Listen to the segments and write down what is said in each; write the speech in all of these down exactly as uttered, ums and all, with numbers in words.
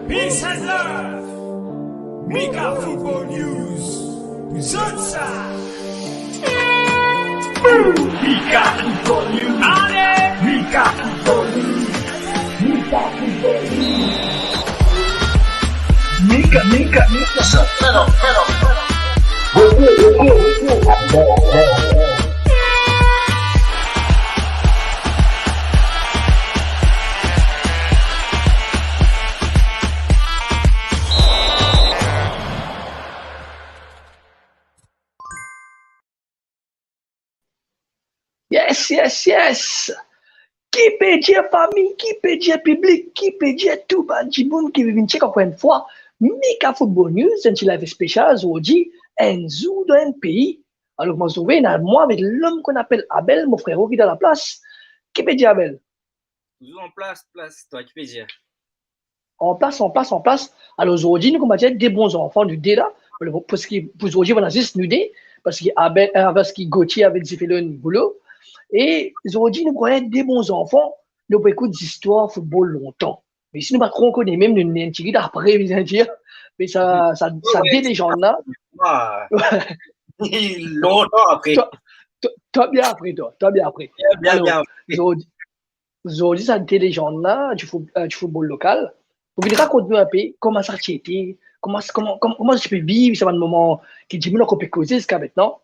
Peace and love. Mika Football News. Zot sa. Mika Football News. Ale. Mika Football News. Mika Football News. Mika, Mika, Mika. Zot fenomenal. Yes, yes, yes. Ki pe dir fami, ki pe dir piblik, ki pe dir tou bann dimoun ki vinn chek ankor enn fwa Mika Football News, enn ti live spesial zordi, enn zour dan enn pei. Alor, kouma zot trouve, ena mwa avek lom ki apel Abel, mo frero ki dan laplas. Ki pe dir, Abel? Touzour anplas, plas, twa ki pe dir? Anplas, anplas, anplas. Alor, zordi, nou kouma dir, de bon zanfan, nou de la. Alor, parski pou zordi, nou ena zis nou de, parski Abel, euh, parski Gauthier avek Zifelon boulo. E zordi, nou kouma dir, de bon zanfan, nou pou ekout zistwar foutbol lontan. Me si nou pa tro kone mem, nou, nou enn tigit apre, bizin dir, me sa, sa, sa de lezann la. Lontan apre. Twa, twa, twa bien apre, twa, twa bien apre. Bien, bien, alor, bien apre. Zordi, zordi, sa de lezann la, di fou-, euh, di foutbol lokal, pou vinn rakont nou enpe kouma sa ti ete, kouma, kouma, kouma, kouma ti pe viv sa bann moman ki dimoun ankor pe koze ziska aster,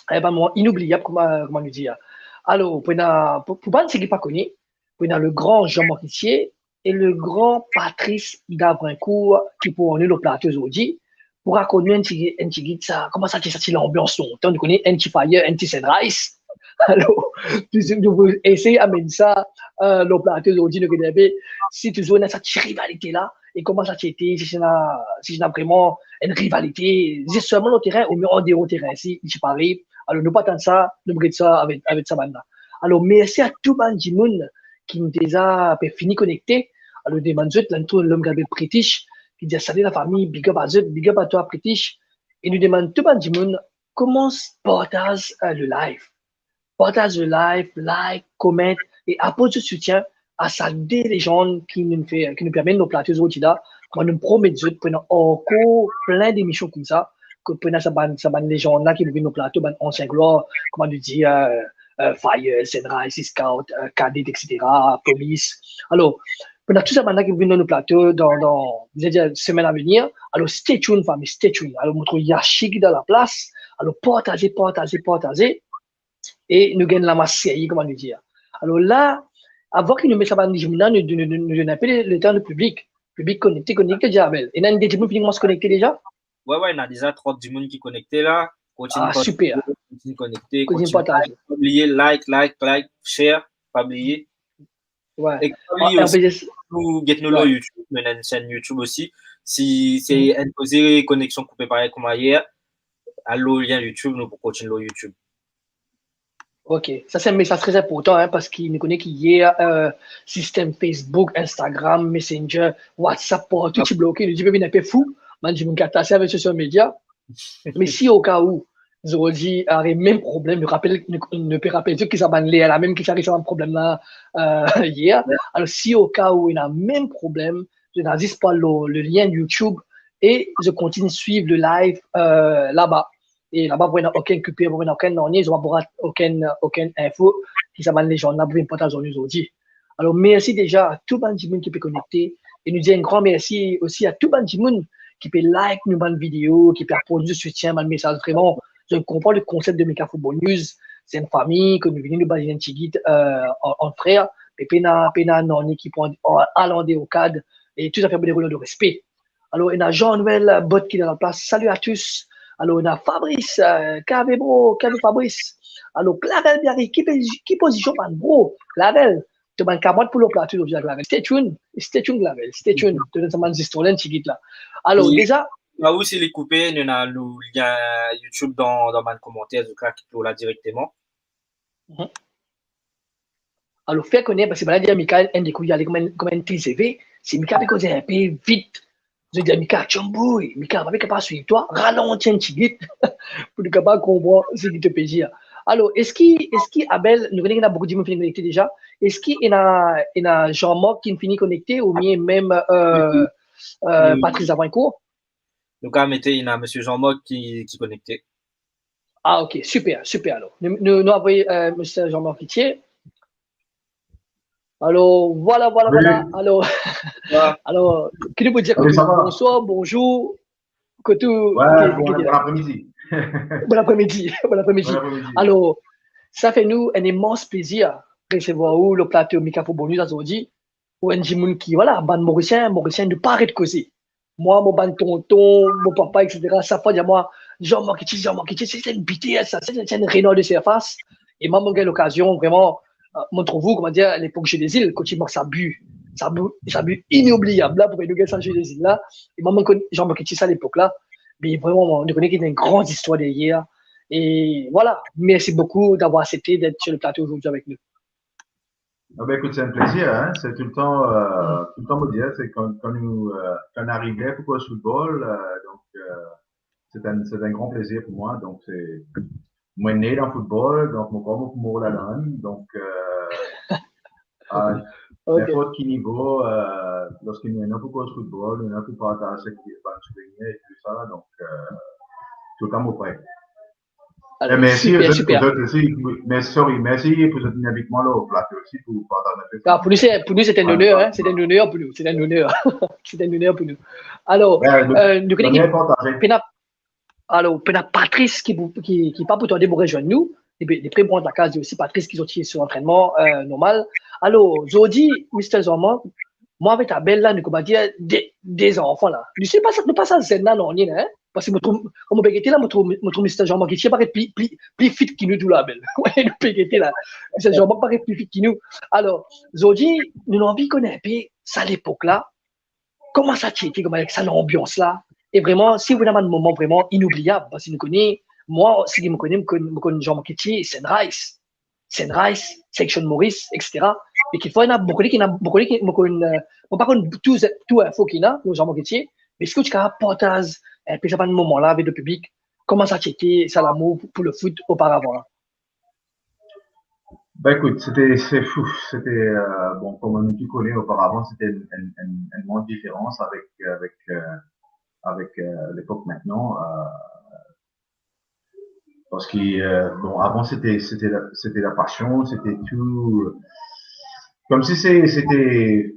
e bann moman inoubliab, kouma, kouma nou dir. Alor, pou ena, pou, pou bann seki pa kone, pou ena le gran Jean Morisset e le gran Patrice Davrincourt ki pou ar nou lor plato zordi, pou rakont nou enn ti, enn tigit sa, kouma sa ti, sa ti lanbians lontan, nou kone, enn ti Fire, enn ti Sunrise. Alor, nou, nou pou esey amenn sa, euh, lor plato zordi, nou gete enpe si touzour ena sa ti rivalite la, e kouma sa ti ete, si ena, si ena vreman enn rivalite, zis selman lor terin oubien andeor terin, si, si parey. Alor, nou pa atann sa, nou get sa avek, avek sa bann la. Alor, mersi a tou bann dimoun ki deza pe fini konekte. Alor, demann zot, la nou trouv lom ki apel British, ki dir, "Salut la famille, big up a zot, big up a twa, British." E nou demann tou bann dimoun, koumans partaz, euh, le live. Partaz le live, like, comment, e aport zot soutien a sa de lezann ki nou fer, ki nou pe amenn lor plato zordi la. Kouma nou promet zot, pou ena ankor plin demision koumsa, ki pou ena sa bann, sa bann lezann la ki pou vinn lor plato, bann ansien glwar, kouma nou dir, euh, euh, Fire, Sunrise, Scout, euh, Cadet, et cetera, Police. Alor, pou ena tou sa bann la ki pou vinn lor plato dan, dan, bizin dir, semenn avenir. Alor, stay tuned, fami, stay tuned. Alor, mo trouv Yashi ki dan laplas. Alor, partaze, partaze, partaze. E nou gagn lamas serye, kouma nou dir. Alor la, avan ki nou met sa bann dimoun la, nou, nou, nou, nou donn enpe le, letan nou piblik. Piblik konekte, konekte, dir Abel. Ena enn de dimoun fini koumans konekte deza? Wi, wi, ena deza trant dimoun ki konekte la. Ah, super. Kontign konekte, kontign partaz. Pa bliye like, like, like, share, pa bliye. Wi. E pa bliye osi, get nou lor YouTube, nou ena enn senn YouTube osi. Si se enn koze koneksion koupe parey kouma yer, al lor lien YouTube, nou pou kontign lor YouTube. Ok, sa se enn mesaz tre inportan, hein, parski nou kone ki yer, euh, sistem Facebook, Instagram, Messenger, WhatsApp, partou ti bloke, nou ti pe vinn enpe fou, bann dimoun ki atase avek social media. Me si o ka ou, zordi, ariv mem problem, nou rapel, nou, nou pe rapel zot ki sa bann ler la mem ki ti ariv sa bann problem la, euh, yer. Alor, si o ka ou ena mem problem, zot ena zis pou al lor le lien YouTube e zot kontign swiv le live, euh, laba. E laba pou ena okenn koupe, pou ena okenn nanye, zot pa pou rat okenn, okenn info ki sa bann lezann la pou vinn partaz ar nou zordi. Alor, mersi deza a tou bann dimoun ki pe konekte. E nou dir enn gran mersi osi a tou bann dimoun ki pe like nou bann video, ki pe aport nou soutien, bann mesaz. Vreman, zot konpran le konsep de Mika Football News. Se enn fami, kot nou vini, nou baz enn tigit, euh, an, ant frer. Me pena, pena nanye ki pou al, al andeor kad. E tou zafer pou deroul dan respe. Alor, ena Jean-Noël Bot ki dan laplas. Salut à tous. Alor, ena Fabrice, euh, kave bro, kave Fabrice. Alor, Clavel Biarritz, ki pe-, ki pozision bann bro? Clavel, to bann kamwad pou lor plato zordi, Clavel. Stay tuned, stay tuned, Clavel, stay tuned. To donn sa bann zistwar la enn tigit la. Alor, deza, ou si li koupe, nou ena nou lien YouTube dan, dan bann komanter, zot kapav klik lor la direkteman. Mhm. Alor, fer kone, parski bann la dir Mika, enn de kou, li ale kouma enn, kouma enn T G V, si Mika pe koze enpe vit, zot dir Mika, "Jumbo, Mika, pa pe kapav swiv twa, ralanti enn tigit," pou nou kapav konpran seki to pe dir. Alor, eski, eski Abel, nou kone ki ena boukou dimoun finn konekte deza, eski ena, ena Jean-Marc ki finn konekte oubien mem, euh, euh, Patrice Zavancourt? Nou kapav mete, ena Misie Jean-Marc ki, ki konekte. Ah, ok, siper, siper alor. Nou, nou, nou avoy, euh, Misie Jean-Marc Itier. Alor, vwala, vwala, vwala. Alor, alor, ki nou pou dir, bonswar, bonzour, kote ou, bon apremidi. Bon apremidi, bon apremidi. Alor, sa fer nou enn imans plezir resevwar ou lor plato Mika pou Bonus azordi. Ou enn dimoun ki, vwala, bann Morisien, Morisien, nou pa aret koze. Mwa, mo bann tonton, mo papa, et cetera, sak fwa dir mwa, Jean-Marc Itier, Jean-Marc Itier, se enn biter sa, se enn renar de sirfas. E mwa, mo gagn lokazion, vreman, euh, mo trouv ou, kouma dir, lepok Jeux des Îles, kot ti mark sa bi, sa bi, sa bi inoubliab la, pou nou gagn sa Jeux des Îles la. E mwa, mo konn Jean-Marc Itier sa lepok la. Me vreman, nou kone ki ena enn gran zistwar deryer. E vwala, mersi boukou d'avoir aksepte d'être sur le plateau aujourd'hui avec nous. Ah ben, écoute, c'est un plaisir, hein. C'est tout le temps, euh, tout le temps, mo dir, c'est quand, quand nous, euh, quand on arrive là pour cause football, euh, donc, euh, c'est un, c'est un grand plaisir pour moi. Donc, c'est, mwa, ne dan football, donc, mo krwar mo pou mor ladan, donc, euh, à n'importe quel niveau, euh, lorsqu'il y en a pour cause football, il y en a pour partager ses souvenirs et tout ça, donc, euh, tout le temps, mo pre. Alor, mersi, siper, siper. Mersi, sorry, mersi pou zot vinn invit mwa lor plato osi pou partaz enn pe. Ah, pou nou, se, pou nou, se enn oner, hein, se enn oner pou nou, se enn oner. Se enn oner pou nou. Alor, euh, nou kone ki pena, alor, pena Patrice ki, ki, ki pa pou tarde pou rezwenn nou. Li pe, li pre pou rant lakaz li osi, Patrice ki sorti so lantrennman, euh, normal. Alor, zordi, Mister Jean-Marc, mwa avek Abel la, nou, kouma dir, de, de zanfan la. Nou se pa sa, nou pa sa zenn la, non, ni, hein? Parski mo trouv, kan mo pe gete la, mo trouv, mo trouv Mister Jean-Marc Itier paret pli, pli, pli fit ki nou tou la, Abel. Wi, nou pe gete la. Mister Jean-Marc paret pli fit ki nou. Alor, zordi, nou, nou anvi kone enn pe sa lepok la, kouma sa ti ete, kouma sa lanbians la. E vreman, si ou ena bann moman vreman inoubliab, parski nou kone, mwa, seki mo kone, mo konn, mo konn Jean-Marc Itier, Sunrise. Sunrise, Selection Maurice, et cetera. E kikfwa, ena boukou, ena boukou, mo konn, euh, mo pa konn tou, tou info ki ena lor Jean-Marc Itier, me eski ou ti kapav partaz enn pe sa bann moman la avek le piblik, kouma sa ti ete, sa lamour pou, pou le foot oparavan? Ben, écoute, c'était, c'est fou, c'était, euh, bon, comme nous tous connaît auparavant, c'était un, un, un, un monde différent avec, avec, euh, avec, euh, l'époque maintenant. Euh, Parce que, euh, bon, avant, c'était, c'était la, c'était la passion, c'était tout. Comme si c'est, c'était,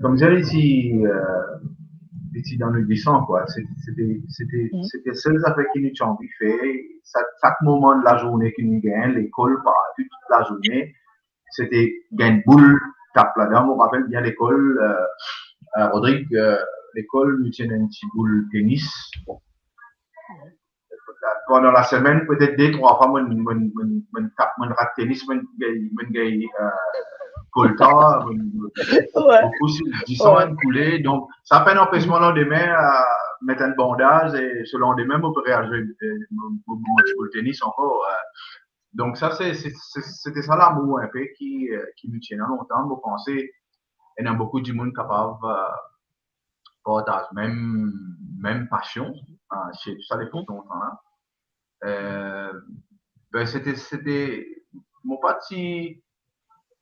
comme dire ici, euh, ici dans le sang, quoi. C'était, c'était, c'était, c'était sel zafer ki nou ti anvi fer. Sa, sak moman de la journée ki nou gagn, lekol, partou, tout la journée, c'était gagn boul, tap ladan. Mo rapel bien lekol, euh, euh, Rodrigue, euh, lekol, nou ti ena enn ti boul tenis. Pandan lasemenn, petet de, trwa fwa, mo, mo, mo, mo tap, mo rat tenis, mo gagn, mo gagn, euh, kolta, mo, mo, mo pous disan, enn koule. Donk, sa fer enn anpesman landime, euh, met enn bandaz, e so landime, mo pe real zwe, euh, mo, mo, mo ti boul tenis ankor, euh. Donk, sa, se, se, se, c'était ça l'amour, enn pe ki, euh, ki nou ti ena lontan. Mo panse, ena boukou dimoun kapav, euh, partaz mem, mem pasion, euh, se sa lepok lontan la. Euh, ben, c'était, c'était, mo pa ti,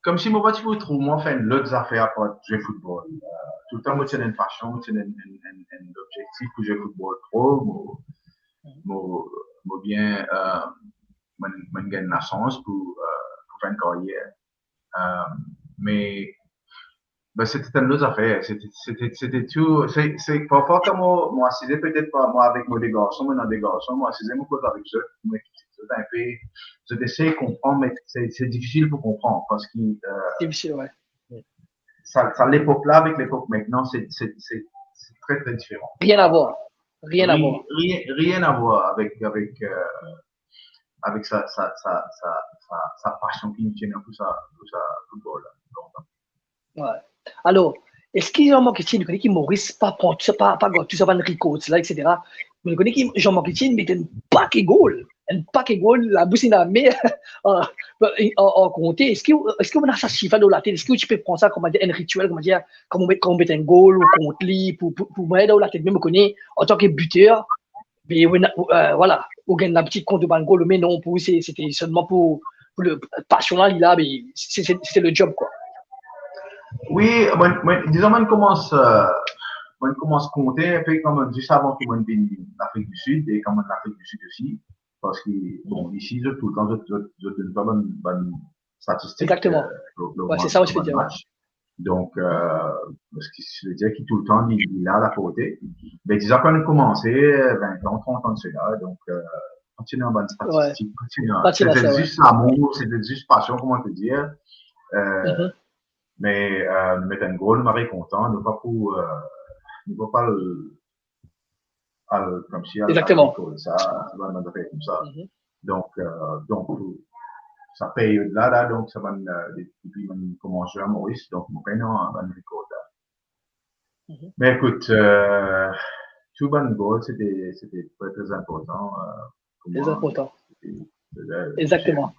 koumsi mo pa ti pou trouv mwa fer enn lot zafer apar zwe football. Euh, toultan mo ti ena enn pasion, mo ti ena enn, enn, enn, enn lobzektif pou zwe football pro, mo, mo, mo bien, euh, mo, mo gagn lasans pou, euh, pou fer enn karyer. Euh, me, ben, c'était enn lot zafer. C'était, c'était, c'était tout. C'est, c'est, parfwa, kan mo, mo asize, petet pa, mwa avek mo de garson, mo ena de garson, mo asize, mo koz avek zot, mo eksplik zot enn pe, zot esey konpran, me se, se difisil pou konpran, parski, euh, Difisil, wi. Sa, sa lepok la avek lepok aster, se, se, se, se tre, tre diferan. Rien à voir. Rien à voir. Rien, rien à voir avec, avec, euh, avec sa, sa, sa, sa, sa, sa pasion ki nou ti ena pou sa, pou sa football la. Donk, Wi. Alor, eski, Jean-Marc, eski nou kone ki Moris pa pran tou sa, pa, pa gard tou sa bann records la, et cetera. Me nou kone ki Jean-Marc Etienne met enn pake gol, enn pake gol, labous ena mer, an, an, an konte. Eski, eski ou ena sa sif la dan latet? Eski ou ti pe pran sa kouma enn ritiel, kouma dir, kan ou met, kan ou met enn gol ou kont li, pou, pou, pou mwa dan latet mem, ou kone, antan ki biter, Me ou ena, ou, euh, vwala, ou gagn labitit kont bann gol, me non, pou ou, se, se te selman pou, pou le, pasion la, li la, me se, se, se te le job, kwa. Wi, mwa, mwa, dizon, mwa, koumans, euh, mwa, koumans konte inpe kanmem, zis avan ki mwa vinn Lafrik di Sid, e kanmem Lafrik di Sid osi, parski, bon, isi, zot toultan, zot, zot, zot donn twa bann, bann statistik, Exactement. euh, lor, lor Ouais, bann, c'est ça, moi, lor je veux bann dire. Match. Donk, euh, parski, se vedir ki toultan, li, li la, la kote. Me dizon, kan nou koumanse, euh, vin an, trant an de sela, donk, euh, pa ti ena bann statistik, pa ti ena, Pa ti ena se te sa, ouais. Zis lamour, se te zis pasion, kouma dir. Euh, Mhm. me, euh, nou met enn gol, nou mari kontan, nou pa pou, euh, nou pa al, al, koumsi, al, Exactement. al lekol, sa, sa va, nou zafer koumsa. Mhm. Donk, euh, donk, sa peryod la, la, donk, sa bann, euh, depi mwa koumans zwe a Moris, donk, mwa pena bann rekor la. Mhm. Me ekout, euh, tou bann gol, se te, se te tre, tre inportan, euh, pou Très mwa. important. Se te, se te, Exactement.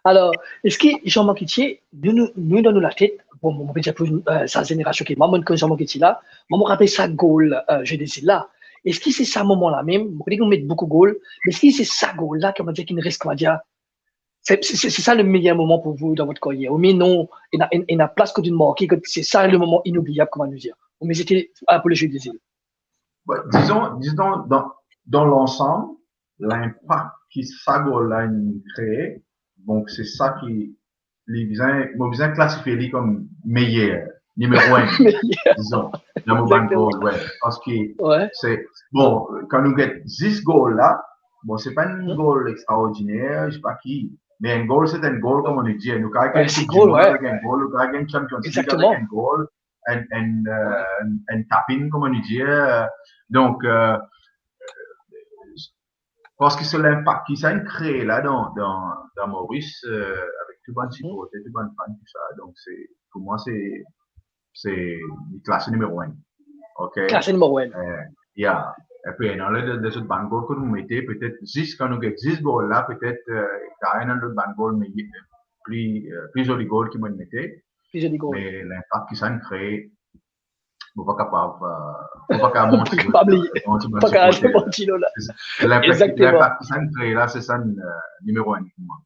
Alor, eski, Jean-Marc Couttier, nou, nou, nou, dan nou latet, bon, mo pe dir pou, euh, sa zenerasion ki mwa, mwa konn Jean-Marc Couttier la, mwa, mo rapel sa gol, euh, Jeux des Îles la. Eski se sa moman la mem, mo kone ki ou met boukou gol, me eski se sa gol la, kouma dir, ki res, kouma dir, se, se, se, se sa le meyer moman pou ou dan vot karyer? Oubien non, ena, ena, ena plas kot ou'nn marke, kot se sa le moman inoubliab, kouma nou dir? Oubien se te, euh, pou le Jeux des Îles? Bon, dizon, dizon, dan, dan lansam, linpak ki sa gol la inn kree, donk se sa ki, li bizin, mo bizin klasifie li kom meyer, nimero enn, Meyer. Dizon, dan mo bann Exactement. gol, ouais. Parski Ouais. se, bon, kan nou get zis gol la, bon, se pa enn Mhm. gol extraordiner, se pa ki, me enn gol, se enn gol, kouma nou dir. Nou kapav Ouais, gagn se Coupe du gol, Monde ouais. avek enn gol, nou kapav gagn Champions League Exactement. avek enn gol, enn, enn, euh, enn, enn tap-in, kouma nou dir. Donk, euh, parski se linpak ki sa inn kree la dan, dan, dan Moris, euh, avek tou bann Mhm. siporter, tou bann fan, tou sa. Donk, se, pou mwa, se, se, li klase nimero enn. OK? Klase nimero enn. Euh, ya. Epi, dan le, le, lezot bann gol ki nou mete, petet zis kan nou get zis gol la, petet, euh, ena lot bann gol, me pli, euh, pli zoli gol ki mo mete. Pli zoli gol. Me linpak ki sa inn kree, mo pa kapav, euh, mo pa kapav manti, Pa bliye. manti, Pa kapav manti, manti, non, la. Linpak, Exactement. Linpak ki sa inn kree la, se sa, euh, nimero enn pou mwa.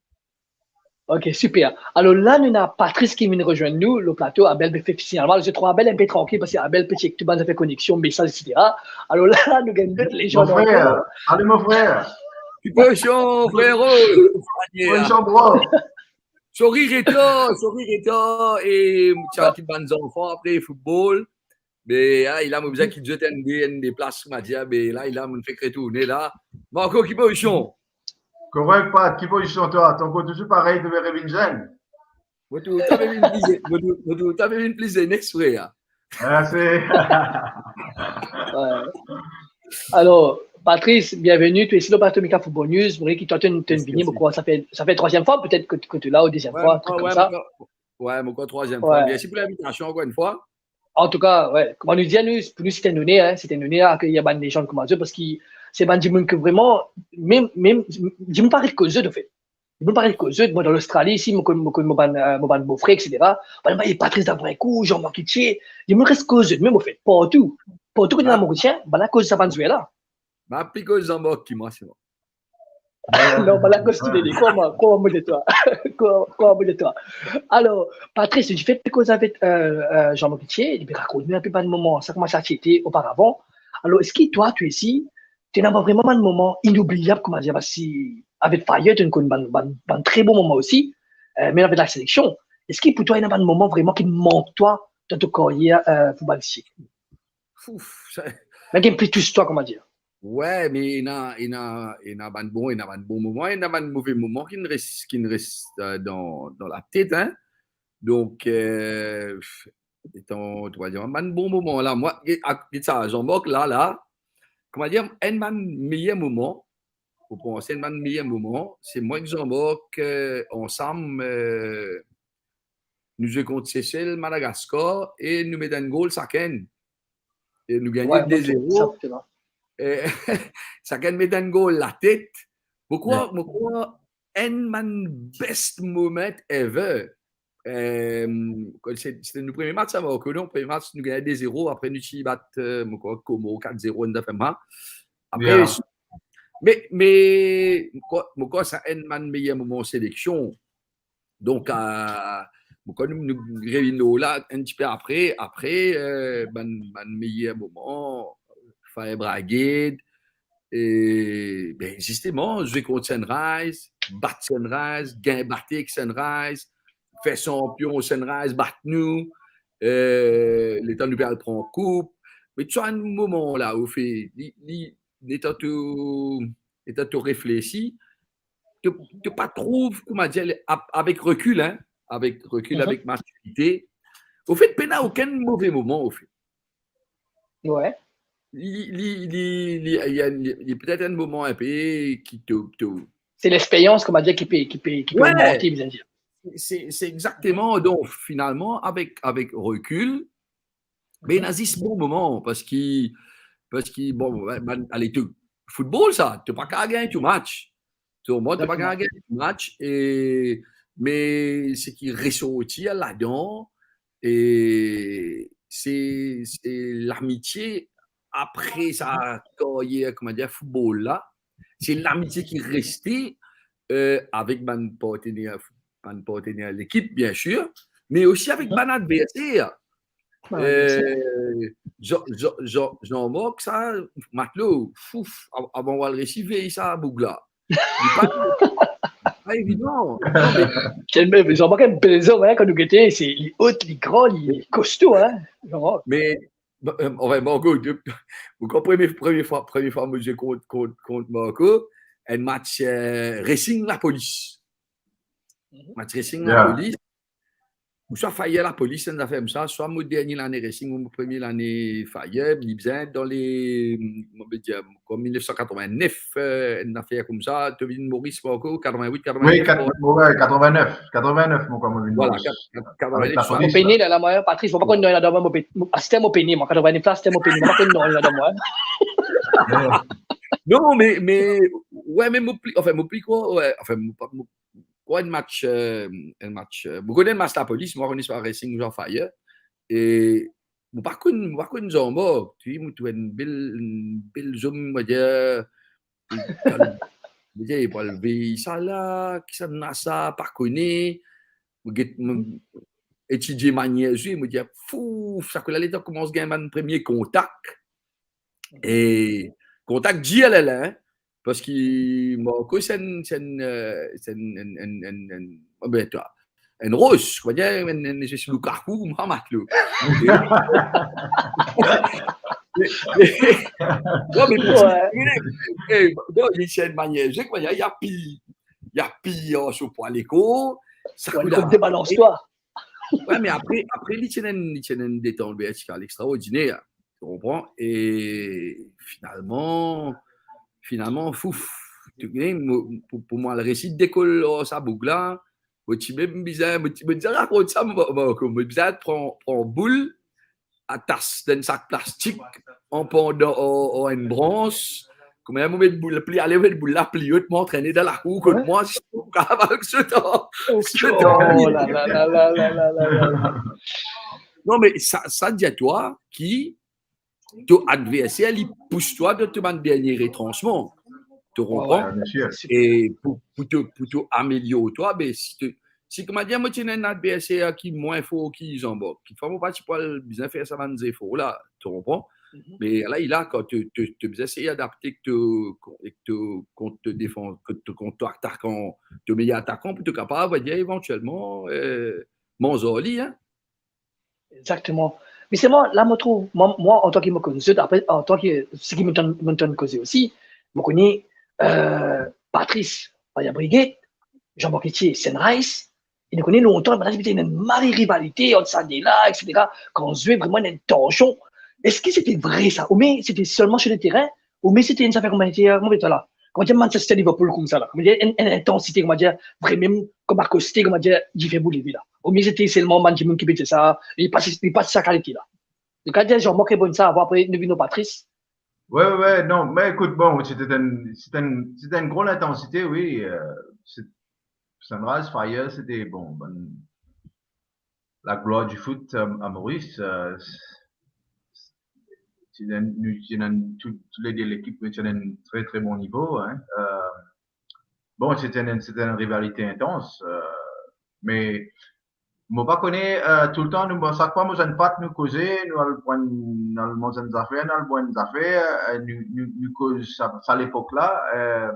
OK, super. Alor la, nou ena Patrice ki vinn rezwenn nou lor plato. Abel, finalman, zot trouv Abel inpe trankil, parski Abel pe chek tou bann zafer koneksion, mesaz, et cetera. Alor la, nou gagn lot lezann ankor. Mon frer, salut mon frer. Ki pozision, frero? Posision, bro. Sori retar, sori retar, e ti al kit bann zanfan apre foutbol. Me, ah, la, mo bizin kit zot enn, enn de plas, kouma dir, me la, la, mo fek retourne la. Marco, ki pozision? Korek, Pat, ki pozision twa? Twa ankor touzour parey, to pe revinn zenn? Mo trouv twa pe vinn pli ze-, mo trouv, mo trouv twa pe vinn pli zenes, frer. Ah, se Ouais. Alor, Patrice, bienveni, to isi lor plato Mika Football News. Mo krwar ki twa, to, to vini, mo krwar, sa fer, sa fer trwaziem fwa, petet ki, ki to la, ou deziem fwa, trik koumsa. Ouais, mo krwar trwaziem fwa. Mersi pou linvitasion ankor enn fwa. Antouka, ouais, kouma nou dir, nou, pou nou, se enn oner, hein, se enn oner akeyir bann lezann kouma zot, parski se bann dimoun ki vreman, mem, mem, dimoun pa aret koz zot, anfet. Dimoun pa aret koz zot. Mwa, dan Lostrali, isi, mo konn, mo konn mo bann, euh, mo bann bofrer, et cetera. Bann, bann, "Eh, Patrice Dabruncourt, Jean-Marc Couttier." Dimoun res koz zot, mem, anfet, partou. Partou kot ena Morisien, bann la koz sa bann zwer la. Bann pli koz Jean-Marc ki mwa, se bon. Non, bann la koz ki vini. Krwar mwa, krwar mwa de twa. Krwar, krwar mwa de twa. Alor, Patrice, difet pe koz avek, euh, euh, Jean-Marc Couttier, li pe rakont nou inpe bann moman, sa kouma sa ti ete oparavan. Alor, eski twa, to isi, to ena vreman bann moman inoubliab, kouma dir, parski avek Fire, to konn bann, bann, bann tre bon moman osi, euh, mem avek laseleksion. Eski pou twa, ena bann moman vreman ki mank twa dan to karyer, euh, foutbolistik? Ouf, sa... Bann ki pli tous twa, kouma dir. Ouais, me ena, ena, ena bann bon, ena bann bon moman, ena bann move moman ki res, ki res, euh, dan, dan latet, hein. Donk, euh, etan, to va dir, bann bon moman la, mwa, e, ak, e sa, Jean-Marc la, la, kouma dir, enn bann meyer moman, pou panse enn bann meyer moman, se mwa ek Jean-Marc, euh, ansam, euh, nou zwe kont Sesel, Madagaskar, e nou met enn gol sakenn. E nou gagne de zero. E, sakenn met enn gol latet. Mo krwar, mo krwar enn bann best moment ever. Euh, se, se te nou premie match, sa, Marco, non? Premie match, nou gagne de zero, apre nou ti bat, euh, mo krwar, Komor kat zero, enn zafer koumsa. Apre, yeah, me, me, mo krwar, mo krwar sa enn bann meyer moman seleksion. Donk, euh, mo krwar nou, nou revinn lor la enn tipe apre, apre, euh, bann, bann meyer moman, Fire Brigade, e, ben, zisteman, zwe kont Sunrise, bat Sunrise, gagn bate ek Sunrise, fer sanpion Sunrise, bat nou, euh, letan nou pe al pran koup. Me tou sa enn moman la, ofe, li, li, letan to, letan to reflesi, to, to pa trouv, kouma dir, le-, a-, avek rekil, hein, avek rekil, mhm, avek matirite, ofet, pena okenn move moman, ofet. Ouais. Li, li, li, li, li, li, li petet enn moman inpe ki to, to... Se lexperyans, kouma dir, ki pe, ki pe, ki pe, ouais, ogmante, bizin dir. Se, se exakteman. Donk, finalman, avek, avek rekil, me, mhm, ena zis bon moman, parski, parski, bon, bann, ale, to, football sa, to pa kav gagn tou match. To, mwa, to pa kav gagn tou match, e, me seki resorti ladan, e se, se lamitie apre sa karyer, kouma dir, football la, se lamitie ki reste, euh, avek bann partener, bann partener lekip, biensir, me osi avek, mhm, bann adverser. Bann adverser. Euh, Jean, Jean, Jean, Jean-Marc, sa, Matelot, fouf, av-, avan ou al resi vey sa boug la. Li pa, pa evidan. Non, me... Kel mem, Jean-Marc enn bel zom, hein, kan nou gete, se, li ot, li gran, li, li kosto, hein, Jean-Marc. Me, euh, anfin, Marco, de, mo krwar premie, premie fwa, premie fwa mo zwe kont, kont, kont Marco, enn match, euh, Racing Lapolis. Mhm. Match Racing, yeah, Lapolis. Ou swa Fire Lapolis, enn zafer koumsa, swa mo dernie lane Racing ou mo premie lane Fire, li bizin dan le, mo pe dir, kom mil nef san katrovin-nef, euh, enn zafer koumsa, to vinn Moris, Marco, katrovin-wit, katrovin-nef, wi, kat-, bon, wi, katrovin-nef, katrovin-nef, mo kouma vinn Moris. Vwala, kat-, kat-, katrovin-nef. Avek Lapolis. Mo pene la, la, mwa, Patrice, mo pa konn nanye ladan mwa, mo pe-, mo, aster mo pene, mwa, katrovin-nef la, aster mo pene, mo pa konn nanye ladan mwa, hein. Non, me, me, wi, me mo pli, anfin, mo pli krwar, wi, anfin, mo pa, mo, Kwa enn match, euh, enn match, euh, mo konn enn match Lapolis, mo pa kone si Racing ou Fire. E mo pa konn, mo pa konn Jean-Marc, ti, mo trouv enn bel, enn bel zom, mo dir, mo dir, pou al vey sa la, kisannla sa, pa kone. Mo get, mo etidie manier zwe, mo dir, fouf, sa kou la, letan koumans gagn bann premie kontak. E kontak dir lerla, hein. Parski Marco, se enn, se enn, euh, se enn, enn, enn, enn, enn, oh ben, twa, enn ros, kouma dir, enn, enn espes Lukaku, mwa, Matelot. Non, me, wi, eh, non, li ti enn manier, kouma dir, li apiy, li apiy ar so pwa lekor, sa kou la, debalans twa. Wi, me apre, apre, li ti ena enn, li ti ena enn detant vertikal extraordiner, to konpran? E finalman, finalman, fouf, to kone, mo, pou, pou mwa, al resi dekol ar sa boug la, mo ti mem bizin, mo ti, mo ti rakont sa, mo, mo, mo bizin pran, pran boul, atas dan enn sak plastik, anpandan ar, ar enn brans. Kouma mo met boul, pli ale, met boul la pli ot, mo antrene dan lakour kot mwa, si mo kapav sot ar, sot ar. Oh la la la. Non, me sa, sa dir twa ki to adverser, li pous twa dan to bann dernie retransman. To konpran? Wi, wi, biensir. E pou, pou to, pou to amelior twa, be, si to, si, kouma dir, mo ti ena enn adverser ki mwin for ki Jean-Marc, kikfwa mo pa ti pou al bizin fer sa bann zefor la, to konpran? Me la, li la, kan to, to, to bizin sey adapte ek to, ek to, kont to defan-, kont to, kont to atakan, to meyer atakan, pou to kapav, va dir, evantielman, euh, manz ar li, hein. Exactement. Me selman, la, mo trouv, mwa, mwa, antan ki mo konn zot, apre, antan ki, seki mo tann, mo tann koze osi, mo kone, euh, Patrice, Fire Brigade, Jean-Marc Etier, Sunrise, e nou kone lontan, bann la ti pe ena enn mari rivalite ant sa de la, et cetera. Kan zwe, vreman ena enn tansion. Eski sete vre sa? Oubien sete selman sir leterin? Oubien sete enn zafer, kouma dir, kouma dir la, kouma dir Manchester Liverpool koumsa la, kouma dir enn, enn intansite, kouma dir, vremem, kouma koste, kouma dir, dife boule la? Oubien sete selman bann dimoun ki pe dir sa, li pa, li pa sa kalite la? Li kapav dir Jean-Marc e bann sa, apre nou vinn ar Patrice. Wi, wi, wi, non, me ekout, bon, sete enn, sete enn, sete enn gro lintansite, wi, euh, se, Sunrise, Fire, sete, bon, bann, laglwar di foot, euh, a Moris, euh, ti ena, nou ti ena tou, tou le de lekip, nou ti ena tre, tre bon nivo, hein. Euh, bon, se ti ena, se ti ena rivalite intans, euh, me mo pa kone, euh, toultan nou, sak fwa mo zwenn Pat, nou koze, nou al pran, nou al manz enn zafer, nou al bwar enn zafer, euh, nou, nou, nou koz sa, sa lepok la, euh,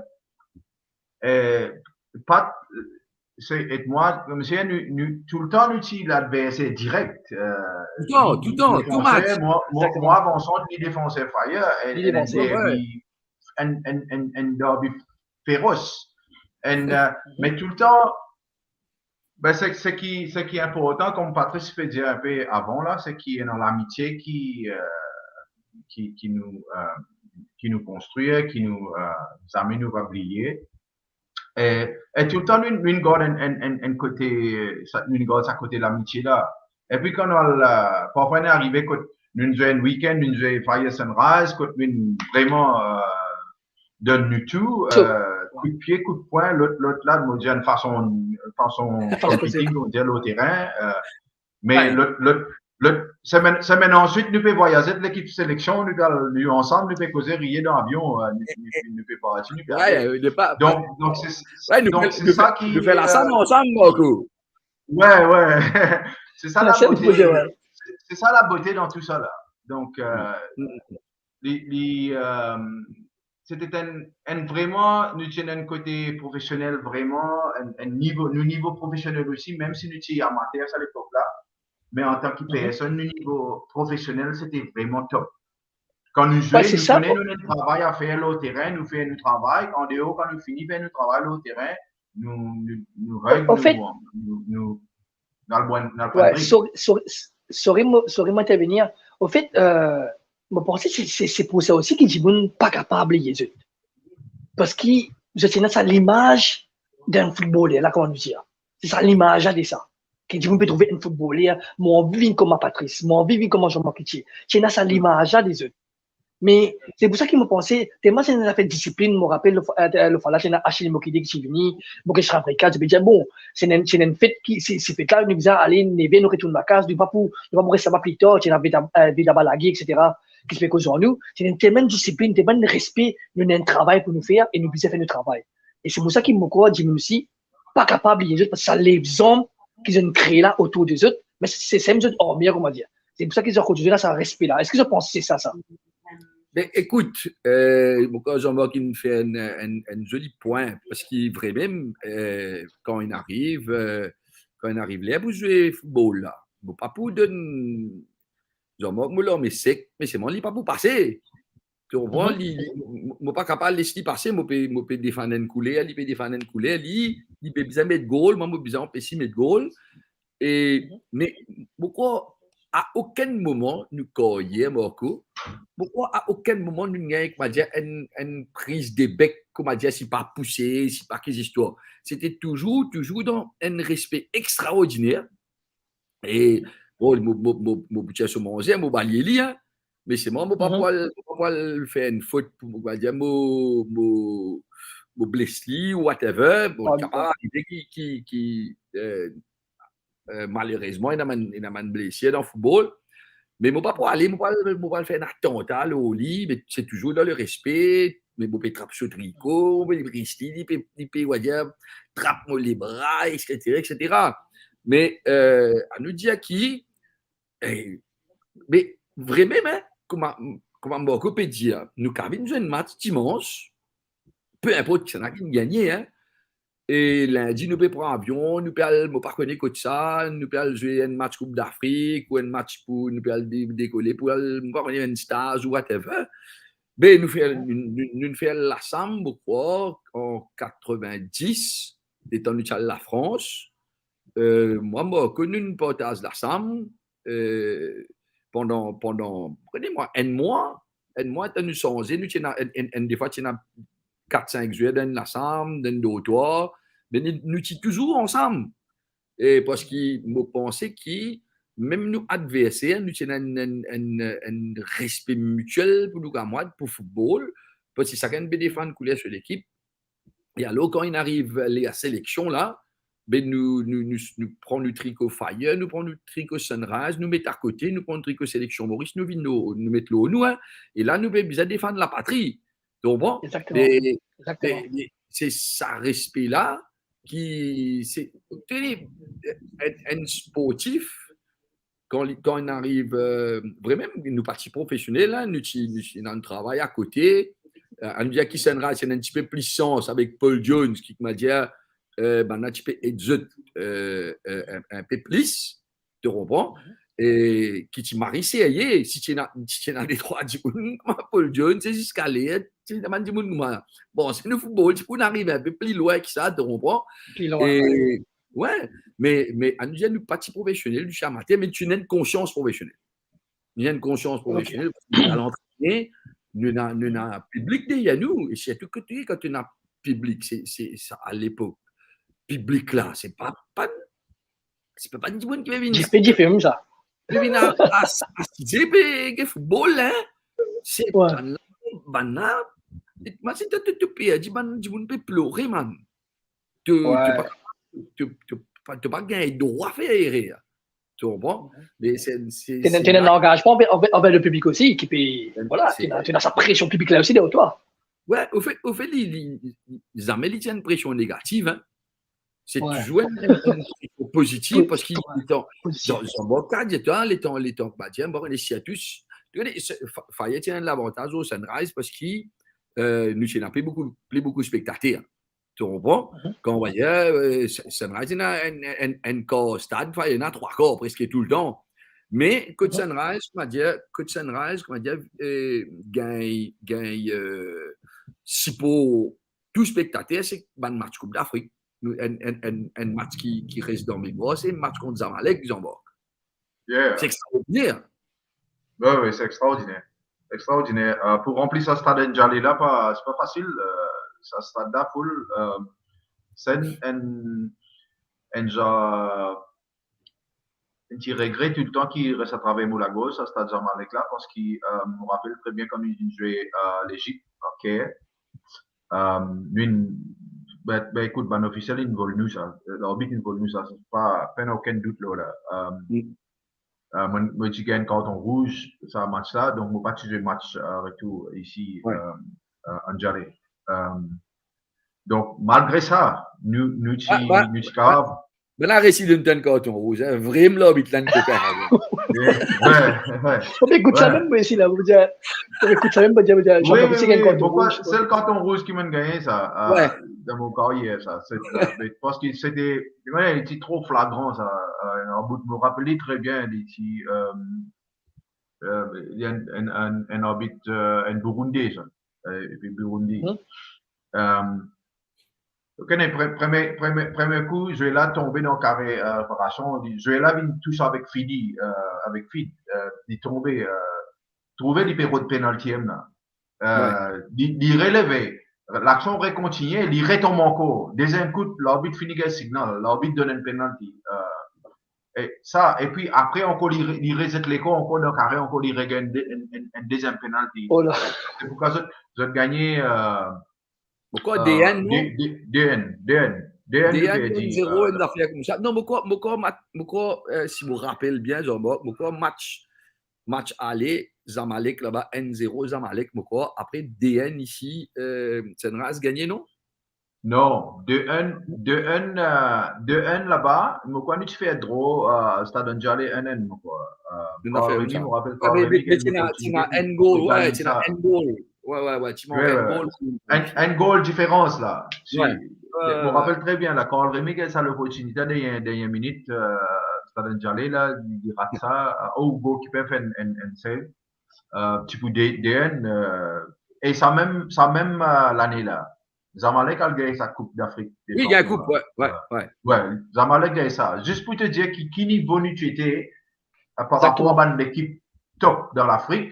euh, Pat, se, ek mwa, koumsi nou, nou, toultan nou ti ladverser direk, euh, Toultan, li, li toultan, tou match. Mwa, mwa, Exactement. Mwa avan sa, li defanser Fire, enn, Li enn defanser, derby, ouais. enn, enn, enn, enn derby feros. Enn, euh, Mhm. me toultan, ben, se, se ki, se ki inportan, kouma Patrice pe dir inpe avan la, se ki ena lamitie ki, euh, ki, ki nou, euh, ki nou konstrir, ki nou, euh, zame nou va bliye. E, e toultan nou, nou gard enn, enn, enn, enn kote, sa, nou gard sa kote lamitie la. Epi kan nou al, euh, parfwa nou arive kot nou zwe enn weekend, nou zwe Fire Sunrise, kot nou vreman, euh, donn nou tou, Tou. euh, kout pie, kout pwin, lot, lot la, mo dir enn fason, fason Fason competing, koze. Mo dir, lor terin, euh, me Ouais. lot, lot, lot semenn, semenn answit, nou pe vwayaze, lekip seleksion, nou pe al, nou ansam, nou pe koze, riye dan avion, euh, nou, nou, nou pe parti, nou pe Ouais, ale. Euh, depar, Donk, donk, se, ouais, nou donk, fer, se nou sa fer, ki, nou fer lasam euh, ansam, Marco. Ouais, ouais. Se sa la bote, ouais. Se, se sa la bote dan tou sa la. Donk, euh, Mm, mm, mm. li, li, euh, se ti enn, enn vreman, nou ti ena enn kote profesionel vreman, enn, enn nivo, nou nivo profesionel osi, mem si nou ti amater sa lepok la, me antan ki Mhm. personn, nou nivo profesionel, se ti vreman top. Kan nou zwe, Ouais, se nou sa, kone bon. Nou ena travay a fer lor terin, nou fer nou travay, an deor, kan nou fini fer nou travay lor terin, nou, nou, nou reg, An, an nou, fet, nou, nou, nou al bwar, nou al pran Ouais, drik. Sorry, sorry, sorry, mo, sorry, mo intervenir. Anfet, euh, mo panse se, se, se pou sa osi ki dimoun pa kapav bliye zot. Parski zot ti ena sa limaz d'enn footballer la, kouma nou dir. Se sa limaz la de sa. Ki dimoun pe trouve enn footballer, mo anvi vinn kouma Patrice, mo anvi vinn kouma Jean-Marc Etier. Ti ena sa limaz la de zot. Me se pou sa ki mo panse, telman se enn zafer disiplin, mo rapel, lo, euh, lo fwa la, ti ena Achille Mokide ki ti vini, Bokesh Ravrika, ti pe dir, bon, se enn, se enn fet ki, se, se fet la, nou bizin ale, neve, nou retourn lakaz, nou pa pou, nou pa pou res laba pli tar, ti ena Veda, euh, Veda Balagi, et cetera, ki ti pe koz ar nou, ti ena telman disiplin, telman respe, nou ena enn travay pou nou fer e nou bizin fer nou travay. E se pou sa ki mo krwar dimoun osi pa kapav bliye zot, parski sa lezanm ki zot inn kree la otour de zot, me se, se sa mem zot armir, kouma dir. Se pou sa ki zot ankor toultan ena sa respe la. Eski zot panse se sa, sa? Ben, ekout, euh, mo krwar Jean-Marc inn fer enn, enn, enn zoli pwin, parski vremem, euh, kan inn ariv, euh, kan inn ariv ler pou zwe football la, mo pa pou donn Jean-Marc, mo larme sek, me selman li pa pou pase. To konpran? Mhm. Li, li, mo, mo pa kapav les li pase, mo pe, mo pe defann enn kouler, li pe defann enn kouler, li, li pe bizin met gol, mwa mo bizin anpes li met gol. E, mhm, me mo krwar a okenn moman nou karyer, Marco, mo krwar a okenn moman nou gagn, kouma dir, enn, enn priz de bek, kouma dir, si pa pouse, si pa ki zistwar. Se ti touzour, touzour dan enn respe extraordiner. E, bon, mo, mo, mo, mo pou tir so manze, mo balie li, hein. Me selman, mo pa pou al, mo pa pou al fer enn fot pou, mo pa dir, mo, mo, mo bles li ou whatever. Bon, li kapav arive ki, ki, ki, euh, euh, malerezman, ena bann, ena bann blesir dan football. Me mo pa pou ale, mo pa, mo pa al fer enn atanta lor li, me se touzour dan le respe, me mo pe trap so triko, mo pe res li, li pe, li pe, on va dire, trap mo lebra, et cetera, et cetera. Me, euh, anou dir ki, eh, me vremem, hein, kouma, kouma Marco pe dir, nou kapav vinn zwe enn match dimans, pe inport kisannla ki gagne, hein. E lindi, nou pe pran avion, nou pe al, mo pa kone kot sa, nou pe al zwe enn match Koup Dafrik ou enn match pou, nou pe al de-, dekole pou al, mo pa kone, enn staz ou whatever. Be, nou fer, nou, nou, nou fer lasam, mo krwar, an katrevin-dis, letan nou ti al Lafrans. Euh, mwa, Marco, nou, nou partaz lasam, euh, pandan, pandan, kone mwa, enn mwa, enn mwa, letan nou sanze, nou ti ena enn, enn, enn, defwa ti ena kat, sink zwer dan enn lasam, dan enn dortwar, me nou, nou ti touzour ansam. E parski mo panse ki mem nou adverser, nou ti ena enn, enn, enn, enn respe mitiel pou nou kamrad, pou football, parski sakenn pe defann kouler so lekip. E alor, kan inn ariv ler seleksion la, be nou, nou, nou, nou pran nou triko Fire, nou pran nou triko Sunrise, nou met akote, nou pran nou triko Seleksion Moris, nou vinn nou, nou met lor nou, hein. E la, nou pe bizin defann lapatri. To konpran? Exactement. Be, exactement. Be, be, se sa respe la ki, se, tene, enn, enn sportif, kan li, kan li ariv, euh, vremem, nou pa ti profesionel, hein, nou ti, nou ti ena enn travay akote, euh, annou dir ki Sunrise, ti ena enn tipe plis sans avek Paul Jones, ki, koumadir, euh, bann la ti pe ed zot, euh, euh, enn, enn pe plis, to konpran? E ki ti mari serye, si ti ena, si ti ena detrwa dimoun kouma Paul Jones, se ziska ler, ti ena bann dimoun kouma. Bon, se nou foutbol, ti pou arive enn pe pli lwin ki sa, to konpran? Pli lwin, e, ouais. Ouais, me, me annou dir nou pa ti profesionel, nou ti amater, me nou ti ena enn konsians profesionel. Nou ena enn konsians profesionel, parski nou al antrene, nou ena, nou ena piblik deryer nou, e sirtou kot, kan to ena piblik, se, se sa, alepok, piblik la, se pa, pa, se pa, pa dimoun ki pe vinn, dife, dife, mem sa. Pe vinn a, a, asize pe gete foutbol, hein. Se, ouais, bann la, bann la, imazinn twa, to, to perdi, bann dimoun pe plore, man. To, to, ouais, pa, to, to pa, to pa gagn drwa fer erer. To konpran? Mhm. Me se, se, to ena, se to ena enn langazman anver, anver, anver le piblik osi, ki pe, voilà, se, to ena, to ena sa presion piblik la osi deryer twa. Ouais, anfet, anfet, li, li, li, zame li ti ena enn presion negativ, hein. Se, ouais, touzour enn, enn, enn presion pozitif, parski, ouais, letan, pozitif, dan, dan mon ka, letan, letan, letan, ba, dir, bon, les sirtou, to kone, se, Fa-, Fire ti ena lavantaz lor Sunrise, parski, euh, nou ti ena pli boukou, pli boukou spektater. To konpran? Mhm. Kan ou vwar, euh, Sa-, Sunrise ena enn, enn, enn kar stad, Fire ena trwa kar preske toultan. Me kot, mhm, Sunrise, koumadir, kot Sunrise, koumadir, euh, gagn, gagn, euh, sipor tou spektater, se bann match Koup Dafrik. Nou, enn, enn, enn, enn match ki, ki res dan memwar, se match kont Zamalek, Jean-Marc. Yeah. Se extraordiner. Wi, wi, se extraordiner. Extraordiner. Euh, pou ranpli sa stad Ndjali la, pa, se pa fasil. Euh, sa stad la, full, euh, se enn, enn, enn zanr, enn ti regre toultan ki res atraver mo lagorz, sa stad Zamalek la, parski, euh, mo rapel tre bien kan nou, nou zwe, euh, Lezip, an Caire. Euh, nou, ben, ben, ekout, bann ofisiel inn vol nou sa. Euh, larbit inn vol nou sa. Se pa, pena okenn dout lor la. Euh, euh, mo, mo ti gagn karton rouz sa match la, donk mo pa ti zwe match, euh, retour isi, wi, euh, euh, Ndjali. Euh, donk, malgre sa, nou, nou ti, ah, bah, nou ti kapav. Bann la resi donn twa enn karton rouz, hein. Vremem larbit la enn kokin, hein. Wi, wi. Bon, me ekout sa mem, mo isi la, mo dir, mo ekout sa mem, mo dir, mo dir, wi, Jean-Baptiste, wi, gagn karton rouz. Sel karton rouz ki mo'nn gagne sa, euh, wi, dan mo karyer sa. Se, euh, parski se te, wi, li ti tro flagran sa. Euh, an bout, mo rapel li tre bien, li ti, euh, euh, li enn, enn, enn, enn arbit, euh, enn Burundais sa. Euh, epi Burundi. Hmm. Euh, ok, ne, pre-, premie, premie, premie kou, zwer la tonbe dan kare, euh, reparasion, li, zwer la vinn tous avek feed, euh, avek feed, euh, li tonbe, euh, trouve li pe rod penalti la. Euh, wi, li, li releve, laksion rekontigne, li retonb ankor. Deziem kout, larbit fini gagn signal, larbit donn enn penalti. Euh, e sa, epi apre ankor, li re-, li rezet lekor ankor dan kare, ankor li regagn de-, enn, enn, enn deziem penalti. Oh la. Se pou sa zot, zot gagne, euh, mo krwar, euh, de enn, non? De, de, de enn, de enn, de enn, de enn, nou perdi, enn zewo, euh, enn zafer koumsa. Non, mo krwar, mo krwar mat-, mo krwar, euh, si mo rapel bien, Jean-Marc, mo krwar match, match ale, Zamalek laba, enn zewo Zamalek, mo krwar. Apre, de enn isi, euh, Sunrise gagne, non? Non, de enn, de enn, euh, de enn laba, mo krwar nou ti fer draw, euh, Stad Ndjali enn enn, mo krwar. Euh, nou ti fer koumsa. Carl Remy, mo rapel, ah, Carl Remy, me, me ti ena, ti ena enn gol, wi, ti ena enn gol. Wi, wi, wi, ti ena enn gol. Enn, enn gol diferans la. Si, wi, wi, mo rapel tre bien la, Carl Remy gagn sa loportinite dernie, dernie minit, euh, Stad Ndjali la, li, li rat sa, euh, oh, goalkeeper fer enn, enn, enn save. Euh, ti pou de, de enn, euh, e sa mem, sa mem, euh, lane la. Zamalek al gagn sa Koup Dafrik. Wi, gagn koup, wi, wi, wi. Wi, Zamalek gagn sa. Zis pou te dir ki, ki nivo nou ti ete, euh, par rapor a bann lekip top dan Lafrik.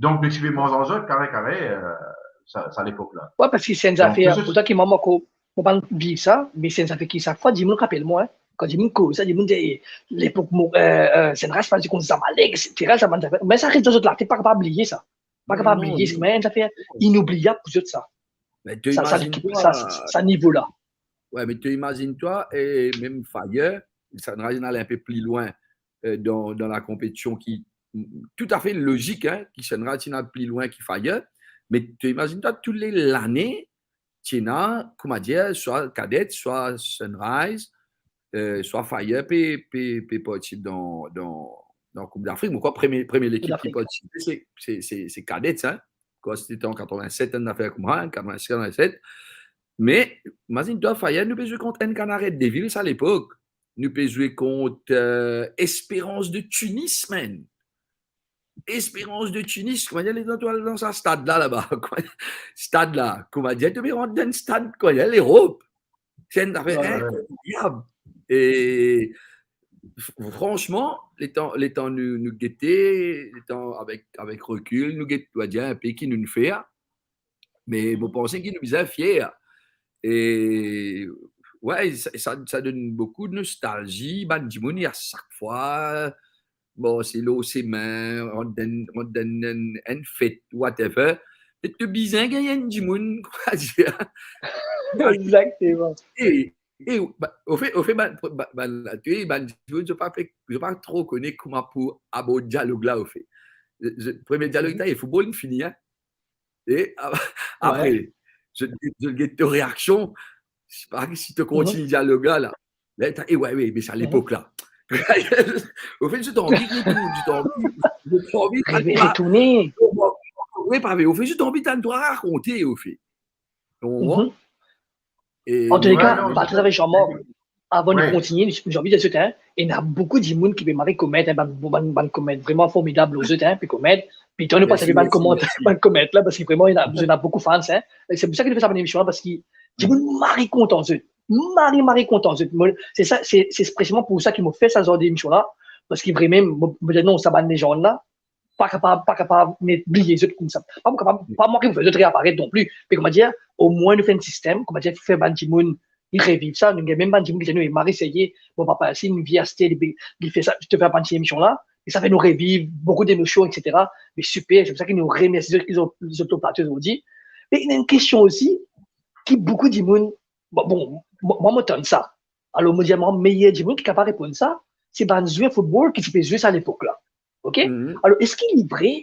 Donk, nou ti pe manz ar zot kare, kare, euh, sa, sa lepok la. Wi, parski se enn zafer, pourtan ki mwa, mo pa viv sa, me se enn zafer ki sak fwa dimoun rapel mwa, hein. Kan dimoun koz sa, dimoun dir, eh, lepok mo, euh, euh, Sunrise pa zwe kont Zamalek, et cetera, sa bann zafer. Me sa res dan zot latet, pa kapav bliye sa. Pa kapav bliye, se kouma enn zafer inoubliab pou zot sa. Sa, sa, sa nivo la. Wi, me to imazinn twa, e mem Fire, Sunrise inn al inpe pli lwin, e, dan, dan la konpetision ki, toutafe lozik, en, ki Sunrise inn al pli lwin ki Fire, me to imazinn twa, tou le lane, ti ena, koumadir, swa Cadet, swa Sunrise, e, swa Fire pe, pe, pe partisip dan, dan, dan Koup Dafrik. Mo krwar premie, premie lekip ki Dafrik. Partisipe, se, se, se, se Cadets, en. Kan se ti an katrevin-set, enn zafer koumsa, katrevin-sis, katrevin-set. Me, imazinn twa, Fire, nou pe zwe kont N K Red Devils a lepok. Nou pe zwe kont, e, Espérance de Tunis, man. Espérance de Tunis, koumadir, letan to al dan sa stad la, laba, koumadir, stad la, koumadir, to pe rant dan stad, koumadir, Lerop. Se enn zafer inkroyab. E fr-, fransman, letan, letan nou, nou gete, letan avek, avek rekil, nou get, koumadir, inpe ki nou fer, me mo panse ki nou bizin fier. E, wi, sa, sa, sa donn boukou de nostalzi, bann dimoun, a sak fwa, bon, se lor semin, rant dan, rant dan enn, enn fet, whatever. Me to bizin gagn enn dimoun, koumadir. Exakteman. E, e, ba, ofe, ofe, bann, bann, bann, to, bann dimoun, zot pa pe, zot pa tro kone kouma pou abord dialog la, ofe. Premie dialog, ta, e foutbol, fini, en. E a-, apre, zot, zot get to reaksion, si to kontign dialog la, la. La, ta, e wi, wi, me sa lepok la. Ofe, zot anvi retourn, zot anvi, zot anvi retourne. Wi, pa vre, ofe, zot anvi tann twa rakonte, ofe. To konpran? E antouka, Patrice avek Jean-Marc, avan nou kontigne, nou, nou anvi dir zot, en, ena boukou dimoun ki pe mari komant, en, bann, bann, bann komant vreman formidab lor zot, en, pe komant. Pi twa nou pa sav bann komant, bann komant la, parski vreman, ena, ena boukou fans, en. E se pou sa ki nou fer sa bann emision la, parski dimoun mari kontan zot. Mari, mari kontan zot. Mo, se sa, se, se presizeman pou sa ki mo fer sa zar de emision la, parski vreman, mo, mo dir non, sa bann lezann la, pa kapav, pa kapav net bliye zot koumsa. Pa kapav, pa mwa ki pou fer zot reaparet non pli. Me koumadir, omwin nou fer enn sistem, koumadir, fer bann dimoun, li reviv sa, nou gagn mem bann dimoun ki dir nou, e, mari serye, mo papa isi, nou vie aster, li, li fer sa, to fer bann ti emision la, e sa fer nou reviv boukou demosion, et cetera. Me siper, se pou sa ki nou remersi zot ki zot, zot lor plato zordi. Me ena enn kestion osi, ki boukou dimoun, bon, bon, mwa, mwa, mo tann sa. Alor, mo dir, mwa, meyer dimoun ki kapav reponn sa, se bann zwer foutbol ki ti pe zwe sa lepok la. Ok? Alor, eski li vre,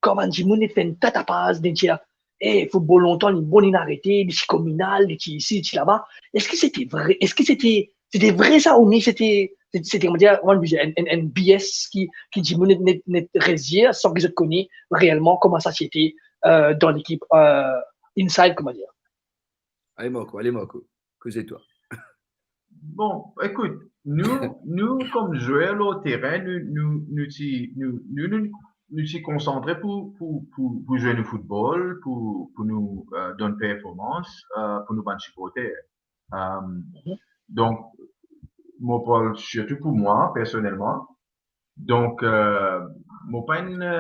kan bann dimoun inn fer enn tatapaz, inn dir, e, foutbol lontan, li bon, inn arete, li ti kominal, li ti isi, li ti laba. Eski sete vre? Eski sete, sete vre sa, oubien sete, sete, sete, koumadir, enn, enn, enn B S ki, ki dimoun net, net, net res dir, san ki zot kone reelman kouma sa ti ete, e, dan lekip, e, inside, koumadir? Ale, Marco, ale, Marco. Koze twa. Bon, ekout, nou, nou, kom zwer lor terin, nou, nou, nou ti, nou, nou, nou, nou ti konsantre pou, pou, pou, pou zwe nou foutbol, pou, pou nou, e, donn performans, e, pou nou bann siporter. E, donk, mo parl sirtou pou mwa, personelman. Donk, e, mo pa'nn, e,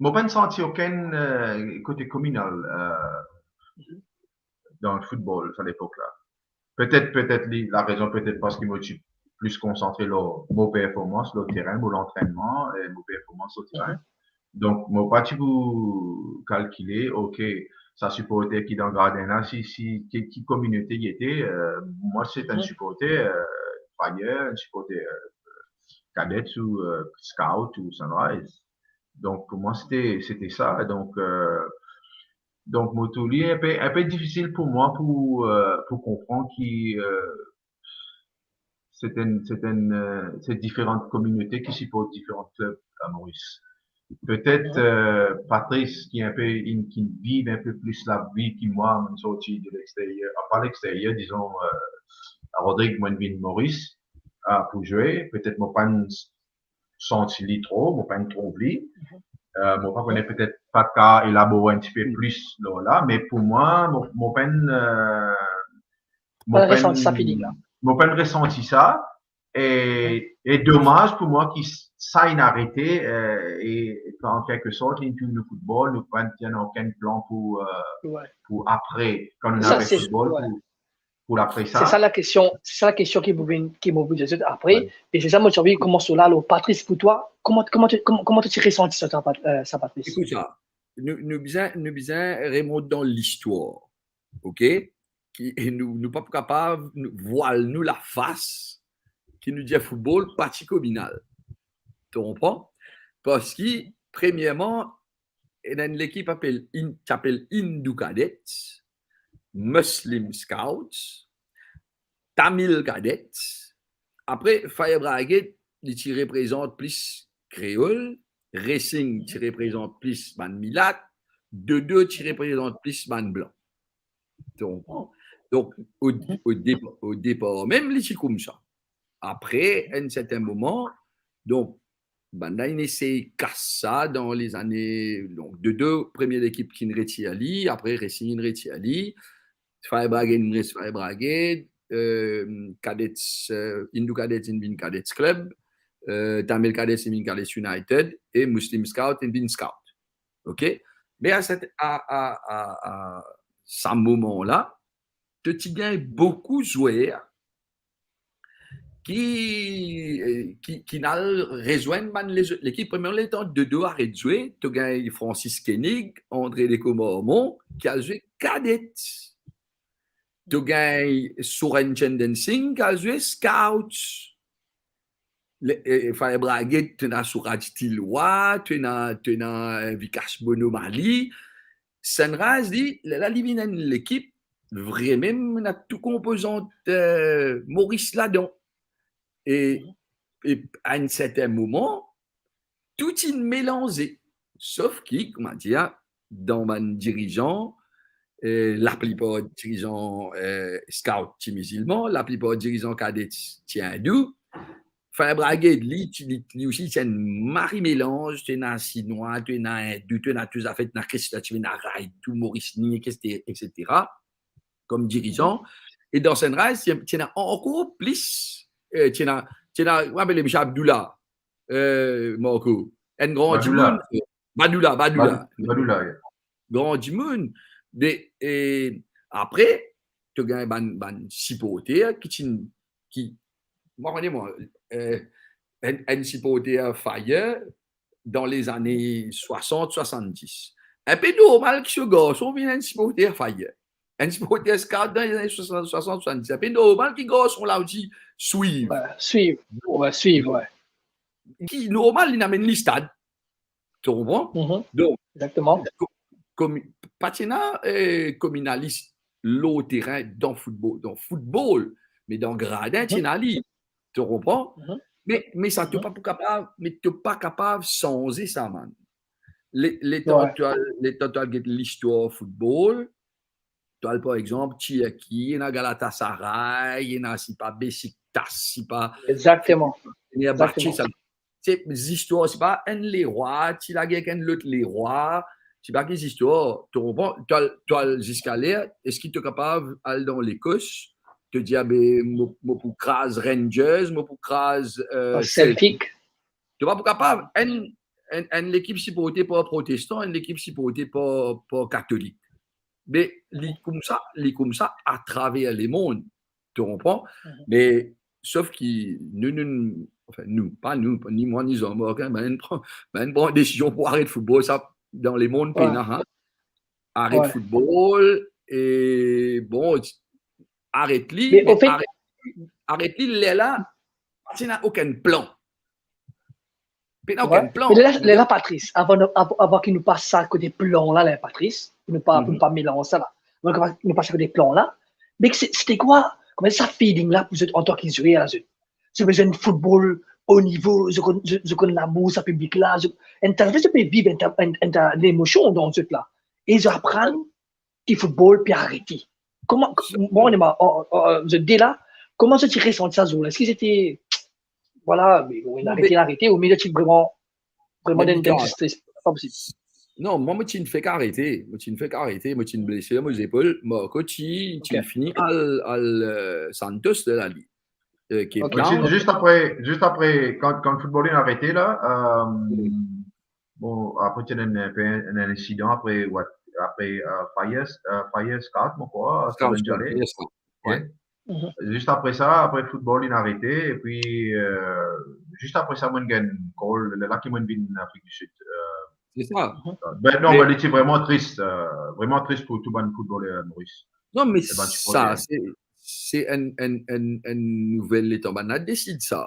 mo pa'nn santi okenn, e, kote kominal, e, dan foutbol sa lepok la. Petet, petet li, larezon petet parski mo ti plis konsantre lor mo performans lor terin, mo lantrennman, e mo performans lor terin. Donk, mo pa ti pou kalkile, ok, sa siporter ki dan gradin la, si, si, ki, ki kominote li ete, e, mwa se enn siporter, e, Fire, enn siporter, e, Cadets ou, e, Scout ou Sunrise. Donk, pou mwa, sete, sete sa. Donk, e, donk, mo trouv li enpe, enpe difisil pou mwa pou, e, pou konpran ki, e, se enn, se enn, e, se diferan kominote ki siport diferan klib a Moris. Petet, e, Patrice, ki enpe, inn, ki viv enpe plis lavi ki mwa, mo'nn sorti de leksteryer, a, pa leksteryer, dizon, e, a Rodrig, mo'nn vinn Moris, a, pou zwe. Petet mo pa'nn santi li tro, mo pa'nn trouv li. E, mo pa kone, petet pa kav elabore enn tipe plis lor la, me pou mwa, mo, mo pa'nn, e, mo pa'nn resanti sa, feeling la. Mo pa'nn resanti sa, e, e domaz pou mwa ki s-, sa inn arete, e, e an kelke sort, inn touy nou foutbol, nou pa'nn ti ena okenn plan pou, e, pou apre, kan nou inn aret foutbol, pou, pou apre sa. Se sa lakestion, se sa lakestion ki mo vinn, ki mo vinn dir zot apre. E se sa mo ti anvi koumans la. Alor, Patrice, pou twa, kouma, kouma to, kouma, kouma to ti resanti sa, sa, Pat-, e, sa, Patrice? Ekout sa, nou, nou bizin, nou bizin remont dan listwar. Ok? ki, e nou, nou pa pou kapav, nou, vwal nou lafas, ki nou dir foutbol pa ti kominal. To konpran? Parski, premierman, ena enn lekip apel In-, ki apel Hindu Cadets, Muslim Scouts, Tamil Cadets. Apre, Fire Brigade, li ti reprezant plis kreol, Racing ti reprezant plis bann milat, Dodo ti reprezant plis bann blan. To konpran? Donk, o, o depa-, o depar mem, li ti koumsa. Apre, enn sertin moman, donk, bann la inn esey kas sa dan lezane, donk, Dodo, premie lekip ki inn retir li, apre Racing inn retir li, Fire Brigade inn res Fire Brigade, eh, Cadets, eh, Hindu Cadets inn vinn Cadets Club, eh, Tamil Cadets inn vinn Cadets United, e Muslim Scout inn vinn Scout. Ok? Me a set, a, a, a, a sa moman la, to ti gagn boukou zwer ki, eh, ki, ki inn al rezwenn bann lezot lekip. Premie letan Dodo aret zwe, to gagn Francis Koenig, André Deco Marmont, ki al zwe Cadets. To gagn Soren Chandon Singh, ki al zwe Scouts. Le, eh, Fire Brigade, to ena Suraj Tillwa, to ena, to ena, eh, Vikash Bonomali. Sunrise, li, lerla li vinn enn lekip, vremem, ena tou konpozant, eh, Moris ladan. E, e a enn sertin moman, tou inn melanze. Sof ki, kouma dir, dan bann dirizan, eh, laplipar dirizan, eh, Scout ti mizilman, laplipar dirizan Cadets ti Indou. Fire Brigade, li, ti, li, li osi ti enn mari melanz, to ena Sinwa, to ena Indou, to ena tou zafer, to ena Kristan, to ena Rai, tou Moris Ni, et cetera, et cetera, kom dirizan. E dan Sunrise, ti, ti ena ankor plis, eh, ti ena, ti ena, mo rapel li, Misie Abdullah, eh, Marco, enn gran dimoun, Badula, Badula. Bad-, Badula, yeah. Gran dimoun. De, eh, apre, to gagn bann, bann siporter ki ti, ki, mo kone mwa, eh, enn, enn siporter Fire dan lezane swasant, swasanndis. Inpe normal ki so garson vinn enn siporter Fire. Enn siporter Scout dan lezane swasant, swasant, swasanndis. Inpe normal ki garson la osi swiv. Wi, swiv. Wi, swiv, wi. Ki normal, li amenn li stad. To konpran? Mhm. Donk, exakteman, ko-, komi-, pa ti ena, eh, kominalis lor terin dan foutbol, dan foutbol, me dan gradin, mhm, ti ena li. To konpran? Mhm. Me, me sa, to, mhm, pa pou kapav, me to pa kapav sanze sa, man. Le, letan, wi, to al, letan to al get listwar foutbol, to al, par exanp, Tirki, ena Galatasaray, ena, sipa, Besiktas, sipa, exakteman, Fenerbahçe, exakteman, sa, se zistwar, sipa, enn lerwa ti lager ek enn lot lerwa, sipa ki zistwar, to konpran? To al, to al ziska ler, eski to kapav al dan Lekos, to dir, "Be, mo, mo pou kraz Rangers, mo pou kraz, eh, Celtic." Celtic. To pa pou kapav, enn, enn, enn lekip siporte par protestan, enn lekip siporte par, par katolik. Me li koumsa, li koumsa atraver lemond, to konpran? Mhm. Me, sof ki nou, nou, anfin, nou, pa nou, ni mwa, ni Jean-Marc, hein, bann pran, bann pran desizion pou aret foutbol, sa, dan lemond, wi, pena, hein. Aret, wi, foutbol, e, bon, aret li, me, me anfet, aret, aret li, lerla, pa ti ena okenn plan. Pena, wi, okenn plan. Me lerla, lerla, Patrice, avan nou, av-, avan ki nou pas sa kote plan la, la, Patrice, pou nou pa, pou nou, mhm, pa melanz sa la. Donk, nou pas sa kote plan la. Me se, sete kwa, kouma sa feeling la pou zot antan ki zwer la, zot? Zot bizin foutbol o nivo, zot konn, zot, zot konn lamour sa piblik la, zot, enn ta, zot pe viv enn ta, enn, enn ta lemosion dan zot la. E zot aprann ki foutbol pe arete. Kouma, mwa, mo, mo, zot de la, kouma zot ti resanti sa zour la? Eski zot ti, vwala, me bon, inn arete, inn arete, oubien zot ti vreman, vreman dan, dan stres, pa posib. Non, mwa, mo ti fek arete, mo ti fek arete, mo ti blese mo zepol, mo kot ti, ti, ok, fini al, al, eh, Santos de la Ligue. Eh, ki, ok, plan, zis, zis apre, zis apre, kan, kan foutbol inn arete la, eh, wi, bon, apre ti ena enn, enn, enn insidan apre, what, apre, eh, Fire, eh, Fire Scout, mo krwar, Scout, Scout, Fire Scout. Ok. Wi. Mhm. Zis apre sa, apre foutbol inn arete, epi, eh, zis apre sa, mo'nn gagn call, lerla ki mo'nn vinn Afrik di Sid. Eh, se sa. Mhm. Ben non, wi, me li ti vreman tris, eh, vreman tris pou tou bann foutboler Moris. Non, me sa, se, se enn, enn, enn, enn nouvel letan bann la desid sa.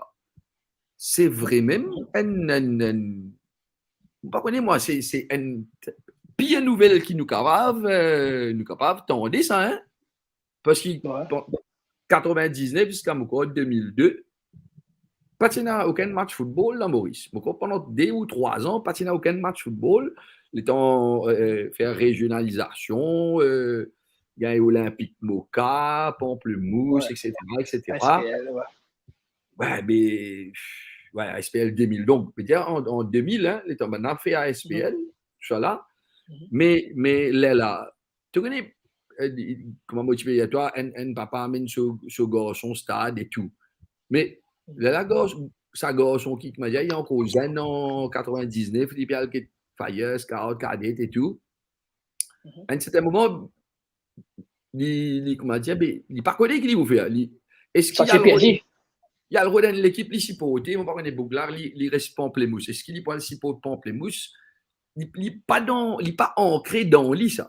Se vre mem enn, enn, enn, mo pa kone mwa, se, se enn pir nouvel ki nou kapav, eh, nou kapav tande sa, hein? Parski pan-, katrevin-diznef ziska mo krwar de mil de, pa ti ena okenn match football dan Moris. Mo krwar pandan de ou trwa an, pa ti ena okenn match football. Letan, eh, fer rezionalizasion, eh, gagn Olympique Moka, Pamplemousse, et cetera, et cetera. S P L, ouais. Ouais, me, ouais, S P L de mil. Donk, vedir, an, an de mil, hein, letan bann la fer S P L, tousala. Me, me lerla, to kone, eh, kouma mo ti pe dir twa, enn, enn papa amenn so, so garson stad e tou. Me lerla, gar-, sa garson ki, kouma dir, li ankor zenn an katrevin-diznef, li pe al get Fires, Scout, Cadet e tou. Enn sertin moman, li, li, kouma dir, be, li pa kone ki li pou fer. Li, eski li al rod, li al rod enn lekip li siporte, mo pa kone boug la, li, li res Pamplemousse. Eski li pou al siport Pamplemousse? Li, li pa dan, li pa ankre dan li sa.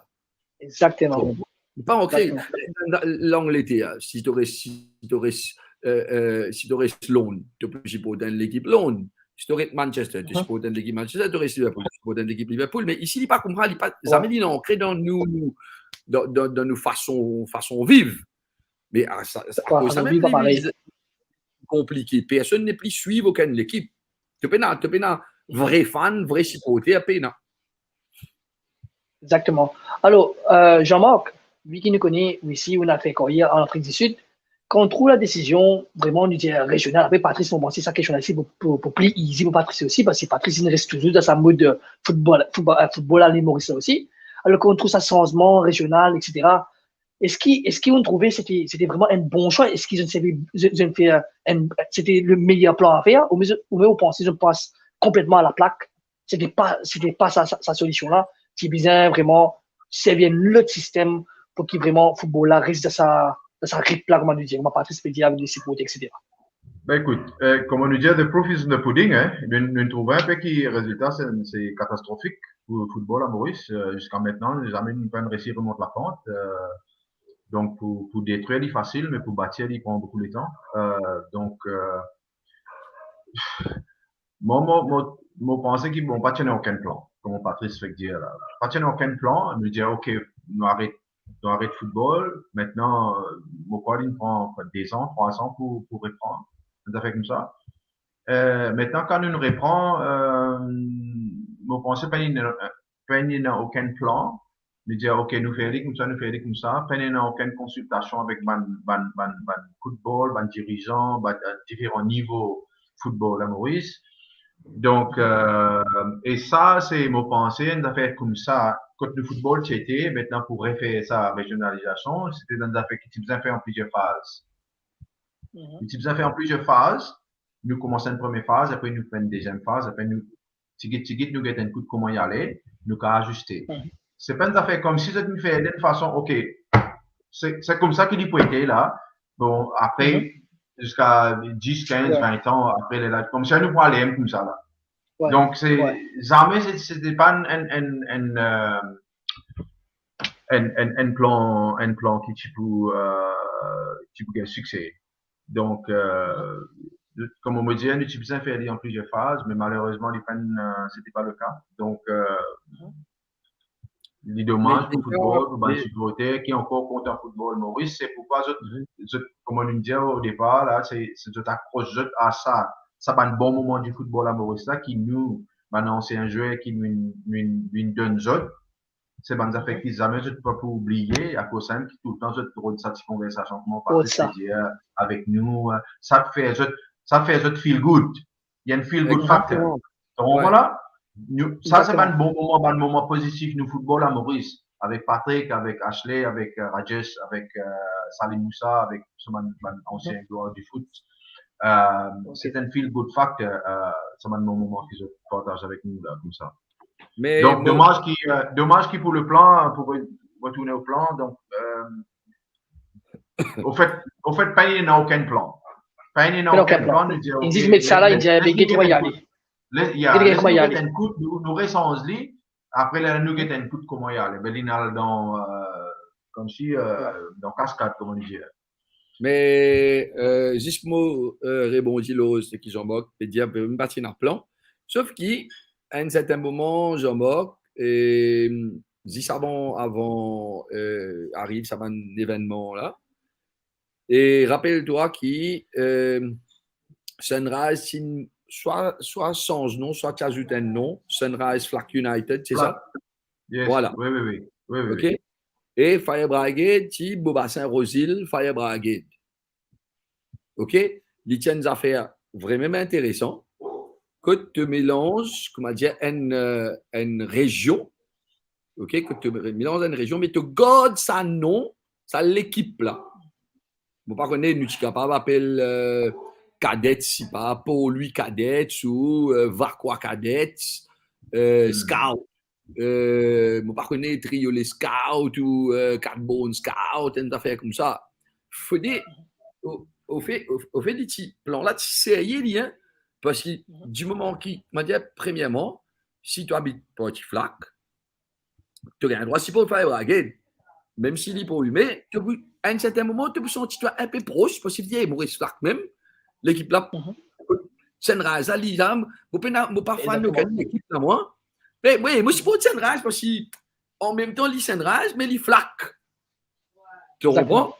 Exactement. Li pa ankre. Dan, dan Langleter, si to res, si to res, eh, eh, si to res Lond, to pou siport enn lekip Lond. Si to res Manchester, to siport enn lekip Manchester, to res Liverpool, to siport enn lekip Liverpool. Me isi, li pa koumsa, li pa, zame li ena ankre dan nou, dan, dan, dan nou fason, fason viv. Me, ah, sa, sa, akoz sa mem, li konplike. Personn nepli swiv okenn lekip. To pena, to pena vre fan, vre siporter, pena. Exactement. Alors, euh, Jean-Marc, vi ki nou kone ou isi, ou ena fer karyer an Afrik di Sid, kan ou trouv la desizion, vreman, nou dir rezional, apre Patrice, mo panse sa kestion la isi pou, pou, pou pli easy pou Patrice osi, parski Patrice, li res touzour dan sa mod, euh, football, football, euh, football a Lil Moris la osi. Alors, kan ou trouv sa sanzman rezional, et cetera, eski, eski ou trouve sete, sete vreman enn bon swa? Eski zot servi, zot, zot fer enn, sete le meyer plan a fer? Oubien, oubien ou panse zot pas konpletman a laplak? Sete pa, sete pa sa, sa, sa solision la. Ti bizin vreman servi enn lot sistem pou ki vreman football la res dan sa, dan sa rit la, kouma nou dir, kouma Patrice pe dir, avek le siporter, et cetera. Ben, ekout, eh, kouma nou dir, the proof is in the pudding, hein. Nou, nou trouve inpe ki rezilta, se, se katastrofik pou football a Moris. Eh, ziska aster, zame nou pa'nn resi remont lapant. Eh, donk, pou, pou detrir li fasil, me pou batir li pran boukou letan. Eh, donk, eh, mo, mo, mo, mo panse ki, bon, pa ti ena okenn plan, kouma Patrice fek dir la. Pa ti ena okenn plan, nou dir, ok, nou aret, nou aret football. Aster, eh, mo krwar li pran, kwa, de zan, trwa zan pou, pou repran, enn zafer koumsa. Eh, aster, kan nou repran, eh, mo panse pa'nn, pa'nn ena okenn plan. Nou dir, ok, nou fer li koumsa, nou fer li koumsa. Pa'nn ena okenn konsiltasion avek bann, bann, bann, bann football, bann dirizan, bann, eh, diferan nivo football a Moris. Donk, eh, e sa, se, mo panse, enn zafer koumsa, kot nou football ti ete, aster pou refer sa rezionalizasion, sete enn zafer ki ti bizin fer an plizier faz. Li ti bizin fer an plizier faz. Nou koumans enn premie faz, apre nou fer enn deziem faz, apre nou tigit, tigit, nou get enn kout kouma li ale, nou kav aziste. Se pa enn zafer koumsi zot inn fer li enn fason, ok, se, se koumsa ki li pou ete la. Bon, apre, ziska dis, kinz, vin an apre, lerla, koumsi nou pou ale koumsa la. Donk, se, zame, se, sete pa enn, enn, enn, enn, eh, enn, enn, enn plan, enn plan ki ti pou, eh, ti pou gagn sikse. Donk, eh, kouma mo dir, nou ti bizin fer li an plizier faz, me malerezman, li pa'nn, eh, sete pa le ka. Donk, eh, li domaz pou football, pou bann siporter ki ankor kontan football Moris. Se poukwa zot, zot, kouma nou dir o depar la, se, se zot akros zot a sa, sa bann bon moman di football a Moris la, ki nou, bann ansien zwer ki nou, nou, nou donn zot, se bann zafer ki zame zot pa pou oubliye, akoz sa mem ki toultan zot rod sa ti konversasion, kouma Patrice pe dir, avek nou, eh, sa fer zot, sa fer zot feel good. Li enn feel good factor. Donk, vwala, nou, sa se bann bon moman, bann moman pozitif nou football a Moris, avek Patrick, avek Ashley, avek, eh, Rajesh, avek, eh, Salim Moussa, avek sa bann, bann ansien glwar di foot. Eh, se enn feel good factor, eh, sa bann bon moman ki zot partaz avek nou la, koumsa. Me donk, mo- domaz ki, eh, domaz ki pou le plan, pou re-, retourn o plan, donk, eh, ofet, ofet, pa'nn ena okenn plan. Pa'nn ena okenn plan, nou dir, ok, les, les, les nou get enn kout, nou, nou resanz li, apre la, nou get enn kout kouma li ale. Be, li al dan, eh, Koumsi, euh, dan kaskad, kouma nou dir. Me, euh, zis mo, euh, rebondi lor seki Jean-Marc pe dir, mem pa ti ena plan. Sof ki, a enn sertin moman, Jean-Marc, e, zis avan, avan, euh, ariv sa bann evennman la, e rapel twa ki, euh, Sunrise ti swa, swa sanz non, swa ti azout enn non, Sunrise Flak United, se sa? Flak. Yes, vwala. Wi, wi, wi. Wi, wi, wi. Ok? E Fire Brigade, ti Bobasin Rosil, Fire Brigade. Ok? Li ti enn zafer vremem interesan. Kot to melanz, kouma dir, enn, euh, enn rezion. Ok? Kot to melanz enn rezion, me to gard sa non, sa lekip la. Mo pa kone, nou ti kapav apel, euh, Cadets, sipa, Port-Louis Cadets ou, euh, Vacoas Cadets, euh, Scout. Euh, mo pa kone, Triolet Scout ou, euh, Quatre Bornes Scout, enn zafer koumsa. Fode, o, o fe, o, o fe, li ti, plan la ti serye li, hein, parski di moman ki, mo dir, premierman, si to abit Parti Flak, to gagn drwa siport Fire Brigade. Mem si li pou ime, to pou, a enn sertin moman, to pou santi twa inpe pros, parski li Maurice Flak mem, lekip la, Sunrise la, li la, mo pena, mo pa fan okenn lekip la, mwa. Me, wi, mo siport Sunrise parski, an mem tan, li Sunrise, me li Flak. To konpran?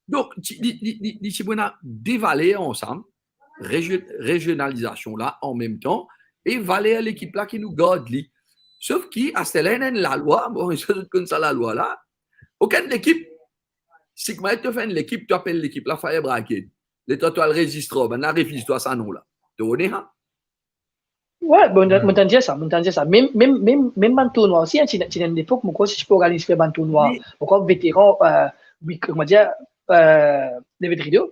Donk, ti, li, li, li, li ti pou ena de valer ansam, rezio-, rezionalizasion la, an mem tan, e valer lekip la ki nou gard li. Sof ki, aster la, ena enn lalwa, bon, zot konn sa lalwa la, okenn lekip, si kouma to fer enn lekip, to apel lekip la Fire Brigade. Letan to al rezistre, bann la refiz twa sa non la. To kone, ha? Wi, bon, mo tann dir sa, mo tann dir sa. Mem, mem, mem, mem bann tournwa osi, hein, ti, ti ena enn lepok, mo krwar si ti pe organiz fer bann tournwa, mo krwar veteran, euh, wi, kouma dir, euh, leve rido,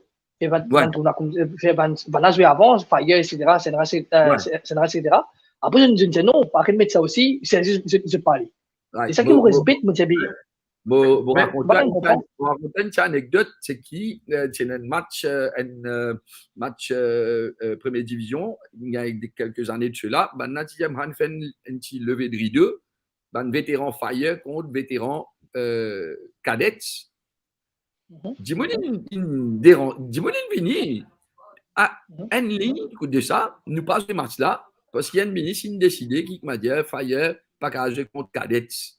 fer bann, bann tournwa koumsa, euh, fer bann, bann la zwe avan, Fire, et cetera, Sunrise, euh, Sunrise, et cetera. Apre, zot, zot dir non, pa met sa osi, se zis, zot, zot pa ale. E sa ki mo, mo res bet, mo dir, be, mo, mo rakont enn, mo rakont enn ti anekdot, se ki, euh, ti ena enn match, euh, enn, euh, match, euh, euh, première division, il y a de, quelques années de cela, bann la ti dir, mo fer enn, enn ti leve rido, bann veteran Fire kont veteran, euh, Cadets. Dimoun inn, inn deran-, dimoun inn vini. Ah, enn lign kout de sa, nou pa zwe match la, parski enn minis inn deside ki, kouma dir, Fire pa kapav zwe kont Cadets.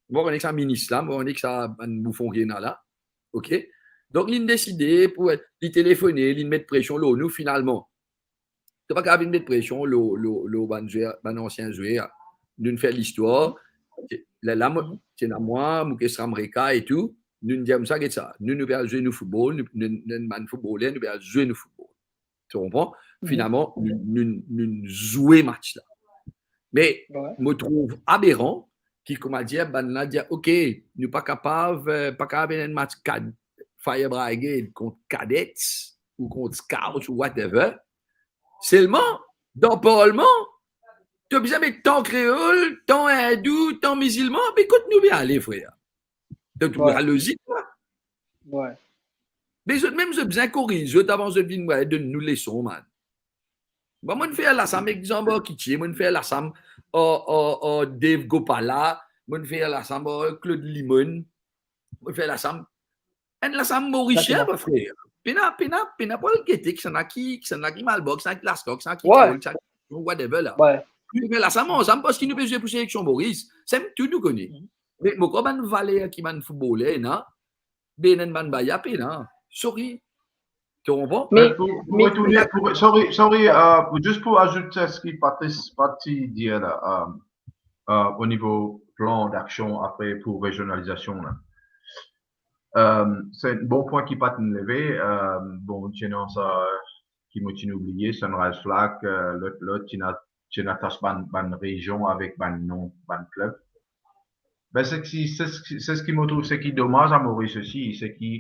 Mo pa kone ki sa minis la, mo pa kone ki sa bann boufon ki ena la. Ok? Donk, linn deside pou, li telefone, linn met presion lor nou finalman. To pa kapav vinn met presion lor, lor, lor bann zwer, bann ansien zwer. Nou'nn fer listwar. Lerla, mo, ti ena mwa, Mukes Ramrekha e tou, nou'nn dir koumsa, get sa, nou, nou pe al zwe nou foutbol, nou, nou, nou bann foutboler, nou pe al zwe nou foutbol. To konpran? Finalman, nou, nou, nou'nn zwe match la. Me mo trouv aberan ki, kouma dir, bann la dir, ok, nou pa kapav, euh, pa kapav ena enn match kad-, Fire Brigade kont Cadets ou kont Scouts ou whatever. Selman, dan parlman, to bizin met tan kreol, tan indou, tan mizilman, be kot nou pe ale, frer? Donk, trouv sa lozik, la. Be zot mem, zot bizin koriz zot avan zot vinn, donn nou leson, man. Bon, mo'nn fer lasam ek Jean-Marc Kittier, mo'nn fer lasam ar, ar, ar Dave Gopala, mo'nn fer lasam ar Claude Limon, mo'nn fer lasam, enn lasam morisien, mo frer. Pena, pena, pena pou al gete kisannla ki, kisannla ki Malbar, kisannla ki Lascar, kisannla ki Carole, kisannla ki whatever la. Nou fer lasam ansam parski nou pe zwe pou seleksion Moris. Sa tou nou kone. Me mo krwar bann valer ki bann foutboler ena, be ena enn bann bagay la pena. Sorry. To konpran? Me, me pou, pou retourne, pou, sorry, sorry, euh, pou, zis pou azout seki Patrice, Pat ti dir la, euh, euh, o nivo plan daksion apre pou rezionalizasion la. Euh, se enn bon pwin ki Pat inn leve, euh, bon, ti ena sa, ki mo ti oubliye, Sunrise Flak, euh, lot, lot, ti ena, ti ena tas bann, bann rezion avek bann non, bann klib. Be, seki, se, se, seki mo trouv, seki domaz a Moris osi, seki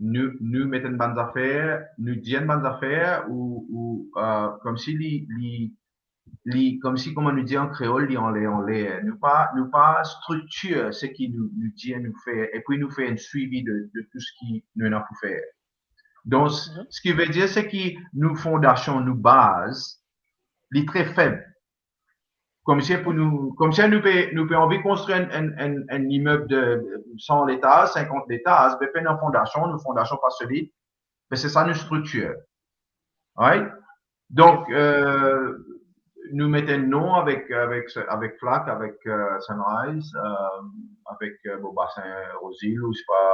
nou, nou met enn bann zafer, nou dir enn bann zafer, ou, ou, euh, koumsi li, li, li, koumsi, kouma nou dir an kreol, li anler, anler. Nou pa, nou pa striktir seki nou, nou dir nou fer, epi nou fer enn swivi de, de tou seki nou ena pou fer. Donk, seki ve dir, seki nou fondasion, nou baz, li tre feb. Koumsi pou nou, koumsi nou pe, nou pe anvi konstrir enn, enn, enn, enn imeb de san letaz, sinkant letaz, be pena fondasion, nou fondasion pa solid, be se sa nou striktir. Right? Donk, euh, nou met enn non avek, avek, avek Flacq, avek, euh, Sunrise, euh, avek, euh, bon, Bassin Rosil, ou sepa,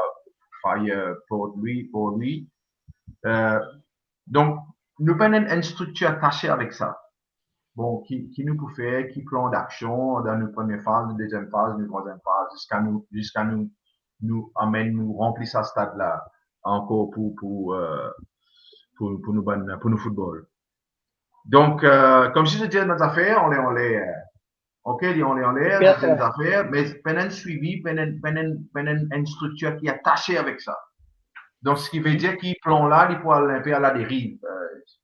Fire, Port Louis, Port Louis. Euh, donk, nou pena enn, enn striktir atase avek sa. Bon, ki, ki nou pou fer, ki plan daksion dan nou premie faz, nou deziem faz, nou trwaziem faz, ziska nou, ziska nou, nou amenn, nou ranpli sa stad la ankor pou, pou, euh, pou, pou nou bann, pou nou foutbol. Donk, euh, koumsi se dir bann zafer, anler, anler, euh, ok, li anler, anler, Bien, se bann zafer, me pena enn swivi, pena enn, pena enn, pena enn, enn striktir ki atase avek sa. Donk, seki ve dir ki plan la, li pou al inpe a la deriv, euh,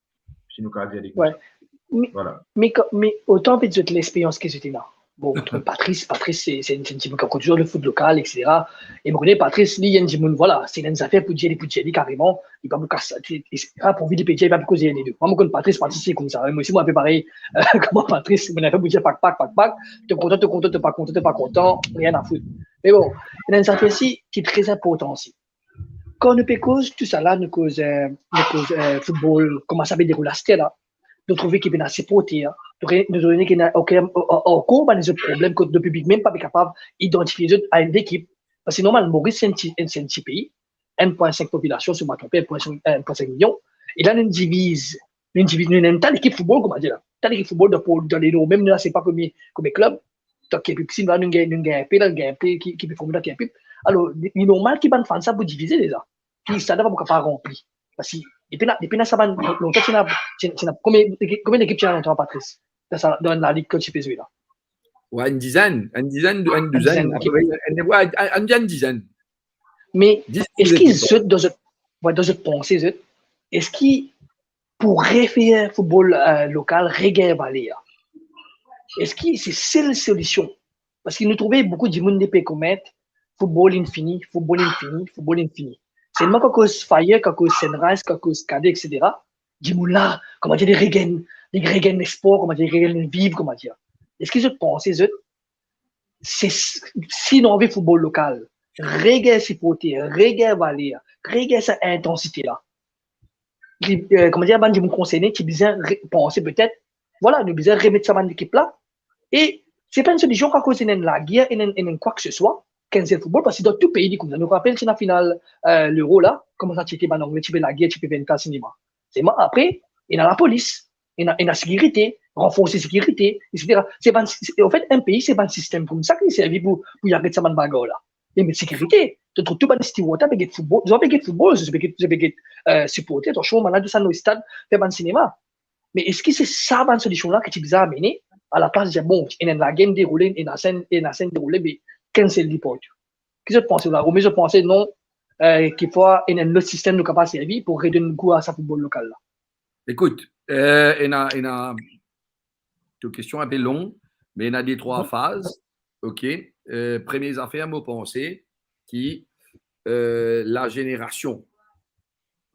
si nou kav dir li koumsa. Wi. Me, Vwala. Me kan, me otan, anfet, zot lexperyans ki zot ena. Bon, Patrice, Patrice, se, se enn, se enn dimoun ki ankor touzour le foot lokal, et cetera. E mo kone Patrice, li, enn dimoun, vwala, si li ena enn zafer pou dir, li pou dir li kareman, li pa pou kas, et cetera. Pou li pe dir, li pa pou koze enn de. Mwa, mo konn Patrice, Patrice, se koumsa. Mwa osi, mo inpe parey, euh, kouma Patrice, mo ena enn zafer pou dir, pak, pak, pak, pak. To kontan, to kontan, to pa kontan, to pa kontan, rien à foutre. Me bon, ena enn zafer osi ki tre inportan osi. Kan nou pe koz tousala, nou koz, euh, nou koz, euh, football, kouma sa pe deroul aster la, nou trouve ki pena siporter, nou re-, nou trouve ki ena, ok, an-, an-, ankor bann lezot problem kot nou piblik mem pa pe kapav idantifie zot a enn lekip. Parski normal, Moris se enn ti, enn, se enn ti pei, enn pwin sink popilasion, si mo pa tronpe, enn pwin sink, enn pwin sink milion. E la, nou diviz, nou diviz, nou ena enn ta lekip football, kouma dir la. Ta lekip football dan, dan le nor mem, nou la, se pa komie, komie klub. Dan Kepip, si nou la, nou gagn, nou gagn inpe, la, nou gagn inpe ki, ki pe form dan Kepip. Alor, li, li normal ki bann fan sa pou divize deza. Ki stad la pa pou kapav ranpli. Parski li pena, li pena sa bann, lontan ti ena, ti, ti ena, konbien, konbien lekip ti ena lontan, Patrice? Dan sa, dan la lig kot ti pe zwe la. Wi, enn dizenn, enn dizenn, enn douzenn, apeprey, enn, wi, enn, enn dizenn. Me eski zot, dan zot, wi, dan zot panse, zot, eski pou refer football, euh, lokal, regagn valer, eski se sel solision? Parski nou trouve boukou dimoun li pe koment, football inn fini, football inn fini, football inn fini. Selman kan koz Fire, kan koz Sunrise, kan koz Cadet, et cetera, dimoun la, kouma dir, li regagn, li regagn lespwar, kouma dir, li regagn viv, kouma dir. Eski zot panse, zot, se, si nou anvi football lokal, regagn siporter, regagn valer, regagn sa intansite la, li, euh, kouma dir, bann dimoun konserne, ti bizin re-, panse petet, vwala, nou bizin remet sa bann lekip la. E se pa enn solision akoz ena enn lager, ena enn, ena enn kwa ke se swa, cancel football, parski dan tou pei li koumsa. Nou rapel, ti ena final, euh, Lero la, kouma sa ti ete bann Angle, ti pe lager, ti pe vinn kaz sinema. Selman apre, ena lapolis, ena, ena sekirite, ranforse sekirite, et cetera. Se bann, se, anfet, enn pei, se bann sistem koumsa ki servi pou, pou aret sa bann bagar la. Li met sekirite. To trouv tou bann steward la pe get football, zot pe get football, zot pe get, zot pe get, euh, siporter. Attention, bann la, desann lor stad, fer bann sinema. Me eski se sa bann solision la ki ti bizin amene, alaplas dir, bon, ena enn lager deroule, ena enn, ena enn deroule, be cancel li partou? Ki zot panse la? Oubien zot panse non, euh, ki fwa ena enn lot sistem nou kapav servi pou redonn gou a sa football lokal la? Ekout, euh, ena, ena, to kestion inpe long, me ena de trwa faz. Ok. Euh, premie zafer, mo panse ki, euh, lazenerasion,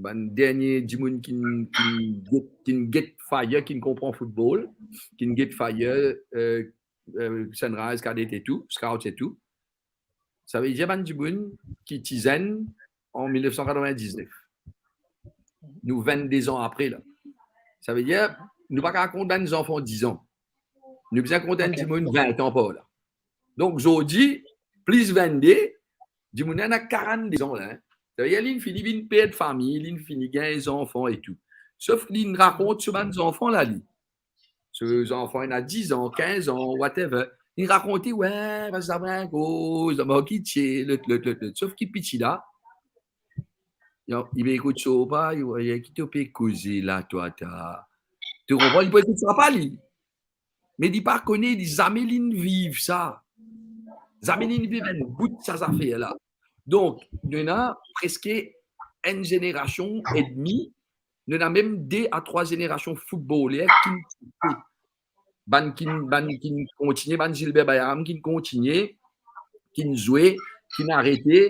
bann dernie dimoun ki, ki get, ki get Fire, ki konpran football, ki get Fire, euh, euh, Sunrise, Cadet e tou, Scouts e tou. Savedir bann dimoun ki ti zenn an mil nef san katrevin-diznef. Nou vennde zan apre la. Savedir, nou pa kapav kont bann zanfan diz an. Nou bizin kont enn dimoun vin an par la. Donk, zordi, plis vennde, dimoun la ena karannde zan la, hein. Savedir, linn fini vinn per de fami, linn fini gagn zanfan e tou. Sof linn rakont so bann zanfan la, li. So zanfan ena diz an, kinz an, whatever. Li rakont, wi, parski sa bann koz, sa bann ki tie, lot, lot, lot, lot. Sof ki piti la, li, li pe ekout so pa, li, ki to pe koze la, twa, ta. To konpran, li pe ekout so pa, li. Me li pa kone, li zame linn viv sa. Zame linn viv enn bout sa zafer la. Donk, nou ena preske enn zenerasion edmi, nou ena mem de a trwa zenerasion footballer ki, bann ki, bann ki kontinie, bann Gilbert Bayram ki kontinie, ki zwe, ki arete,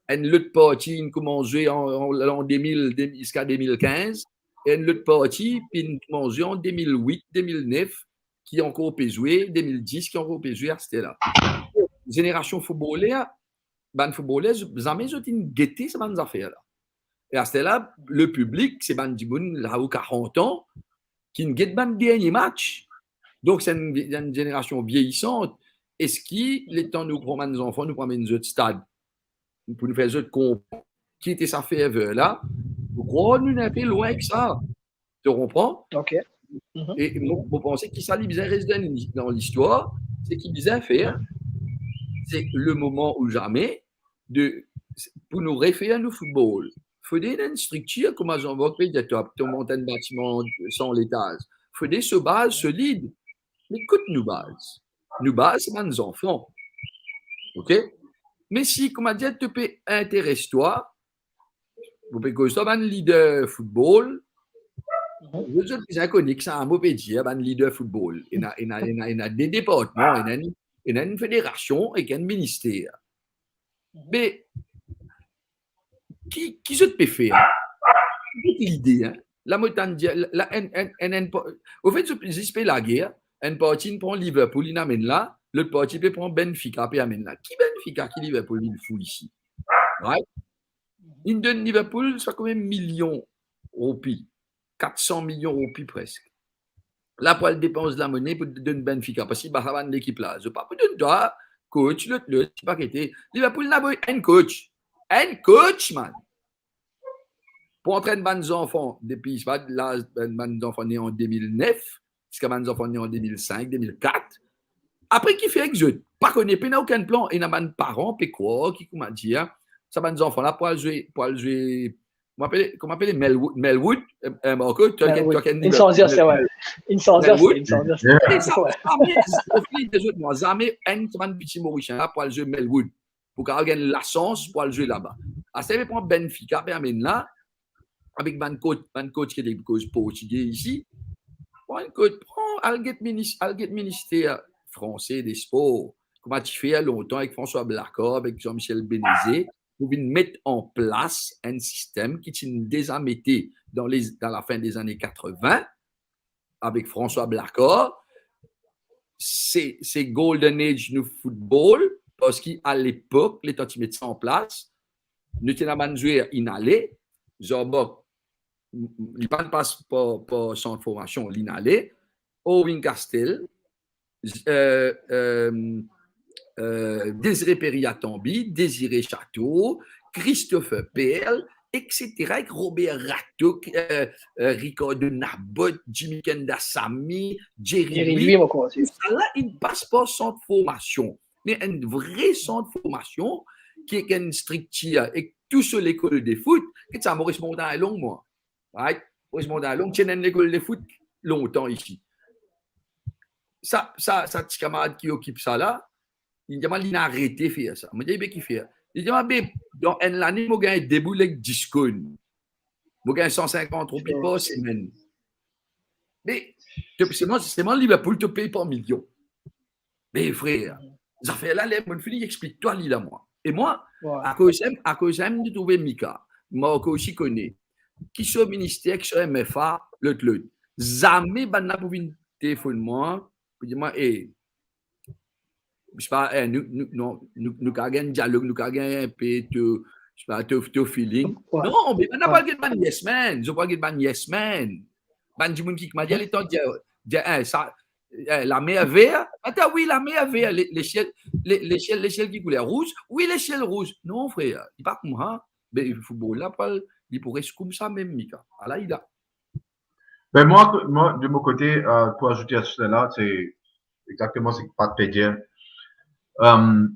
enn lot parti inn koumans zwe an, an, an de mil, de, ziska de mil kinz, enn lot parti inn koumans zwe an de mil wit, de mil nef, ki ankor pe zwe, de mil dis ki ankor pe zwe aster la. Zenerasion foutboler, bann foutboler, zame zot inn gete sa bann zafer la. E aster la, le piblik, se bann dimoun lao karant an, ki'nn get bann dernie match. Donk, se enn, enn zenerasion vieyisan. Eski letan nou pran bann zanfan, nou pou amenn zot stad, pou nou fer zot konpran ki ete sa ferver la, mo krwar nou ena inpe lwin ek sa. To konpran? Ok. Mhm. E mo, mo panse ki sa li bizin res dan, dan listwar, se ki bizin fer, se le moman ou zame de, pou nou refer nou foutbol. Fode ena enn striktir, kouma Jean-Marc pe dir twa, to mont enn batiman san letaz. Fode so baz solid. Me kot nou baz? Nou baz, se bann zanfan. Ok? Me si, kouma dir, to pe interes twa, mo pe koz twa bann lider foutbol, zot, zot bizin kone ki sa mo pe dir, bann lider foutbol. Ena, ena, ena, ena de departman, ena enn, ena enn federasion ek enn minister. Me ki, ki zot pe fer? Ki zot lide, hein? La, mo tann dir, la, enn, enn, enn, enn, anfet, zot zis pe lager, enn parti inn pran Liverpool, inn amenn la, lot parti pe pran Benfica, pe amenn la. Ki Benfica, ki Liverpool, vinn fou isi? Right? Inn donn Liverpool, sa konbien milion roupi? Kat san milion roupi preske. La pou al depans lamone pou donn Benfica, parski bann, sa bann lekip la, zot pa pou donn twa coach, lot, lot, ti pakete. Liverpool ena enn coach. Enn coach, man. Pou antrenn bann zanfan depi, se pa laz, bann, bann zanfan ne an de mil nef, ziska bann zanfan ne an de mil senk, de mil kat. Apre ki fer ek zot? Pa kone, pena okenn plan. Ena bann paran pe krwar ki, kouma dir, sa bann zanfan la pou al zwe, pou al zwe, kouma apele, kouma apele, Melwood, Melwood, eh, eh, Marco, to, to, to, Inn sanz aster, wi. Inn sanz aster, inn sanz aster. E sa, zame, zot, mwa, zame enn sa bann piti Morisien la pou al zwe Melwood, pou kapav gagn lasans pou al zwe laba. Aster pe pran Benfica, pe amenn la, avek bann coach, bann coach ki ete koz portige isi. Pran enn coach, pran, al get minis-, al get minister franse de spor, kouma ti fer lontan ek François Blackard, avek Jean-Michel Bénezet, pou vinn met an plas enn sistem ki ti deza mete dan le, dan lafin de zane katrevin, avek François Blackard, se, se golden age nou foutbol, parski alepok, letan ti met sa an plas, nou ti ena bann zwer inn ale, Jean-Marc, li pa'nn pas par, par sant formasion, li'nn ale, Owen Castel, eh, eh, eh, Désiré Peria-Tambi, Désiré Château, Christopher Perle, et cetera, ek Robert Rato, eh, eh, Ricardo Nabot, Jimmy Kandasamy, Jerry Louis, Louis, mo krwar osi. Tousala inn pas par sant formasion. Me enn vre sant formasion, ki ek enn striktir, ek tou so lekol de foot, ki sa, Maurice Montagnelongue, mwa. Right? Maurice Montagnelongue ti ena enn lekol de foot lontan isi. Sa, sa, sa ti kamarad ki okip sa la, li dir mwa, li'nn arete fer sa. Mo dir, be, ki fer? Li dir mwa, be, dan enn lane, mo gagn de boul ek dis konn. Mo gagn san sinkant roupi par semenn. Me, to, selman, selman Liverpool, to pey par milion. Me frer, zafer la, ler mo fini explik twa li la, mwa. E mwa, akoz sa, akoz sa, mo trouve Mika, Marco osi kone, ki so minister, ki so M F A, lot, lot. Zame bann la pou vinn telefonn mwa, pou dir mwa, e, se pa, eh, nou, nou, non, nou, nou kapav gagn dialog, nou kapav gagn inpe to, se pa, to, to feeling. Non, me bann la pou al get bann yes man, zot pou al get bann yes man. Bann dimoun ki, kouma dir, letan dir, dir, eh, sa, eh, lamer ver, atann, wi, lamer ver, le, lesiel, le, lesiel, lesiel ki kouler? Rouz? Wi, lesiel rouz. Non, frer, li pa koumsa. Be, foutbol la, pou al, li pou res koumsa mem, Mika. Ala li la. Ben, moi, moi, de mon côté, euh, pour ajouter à cela, c'est exactement ce que Pat pe dir. Euh,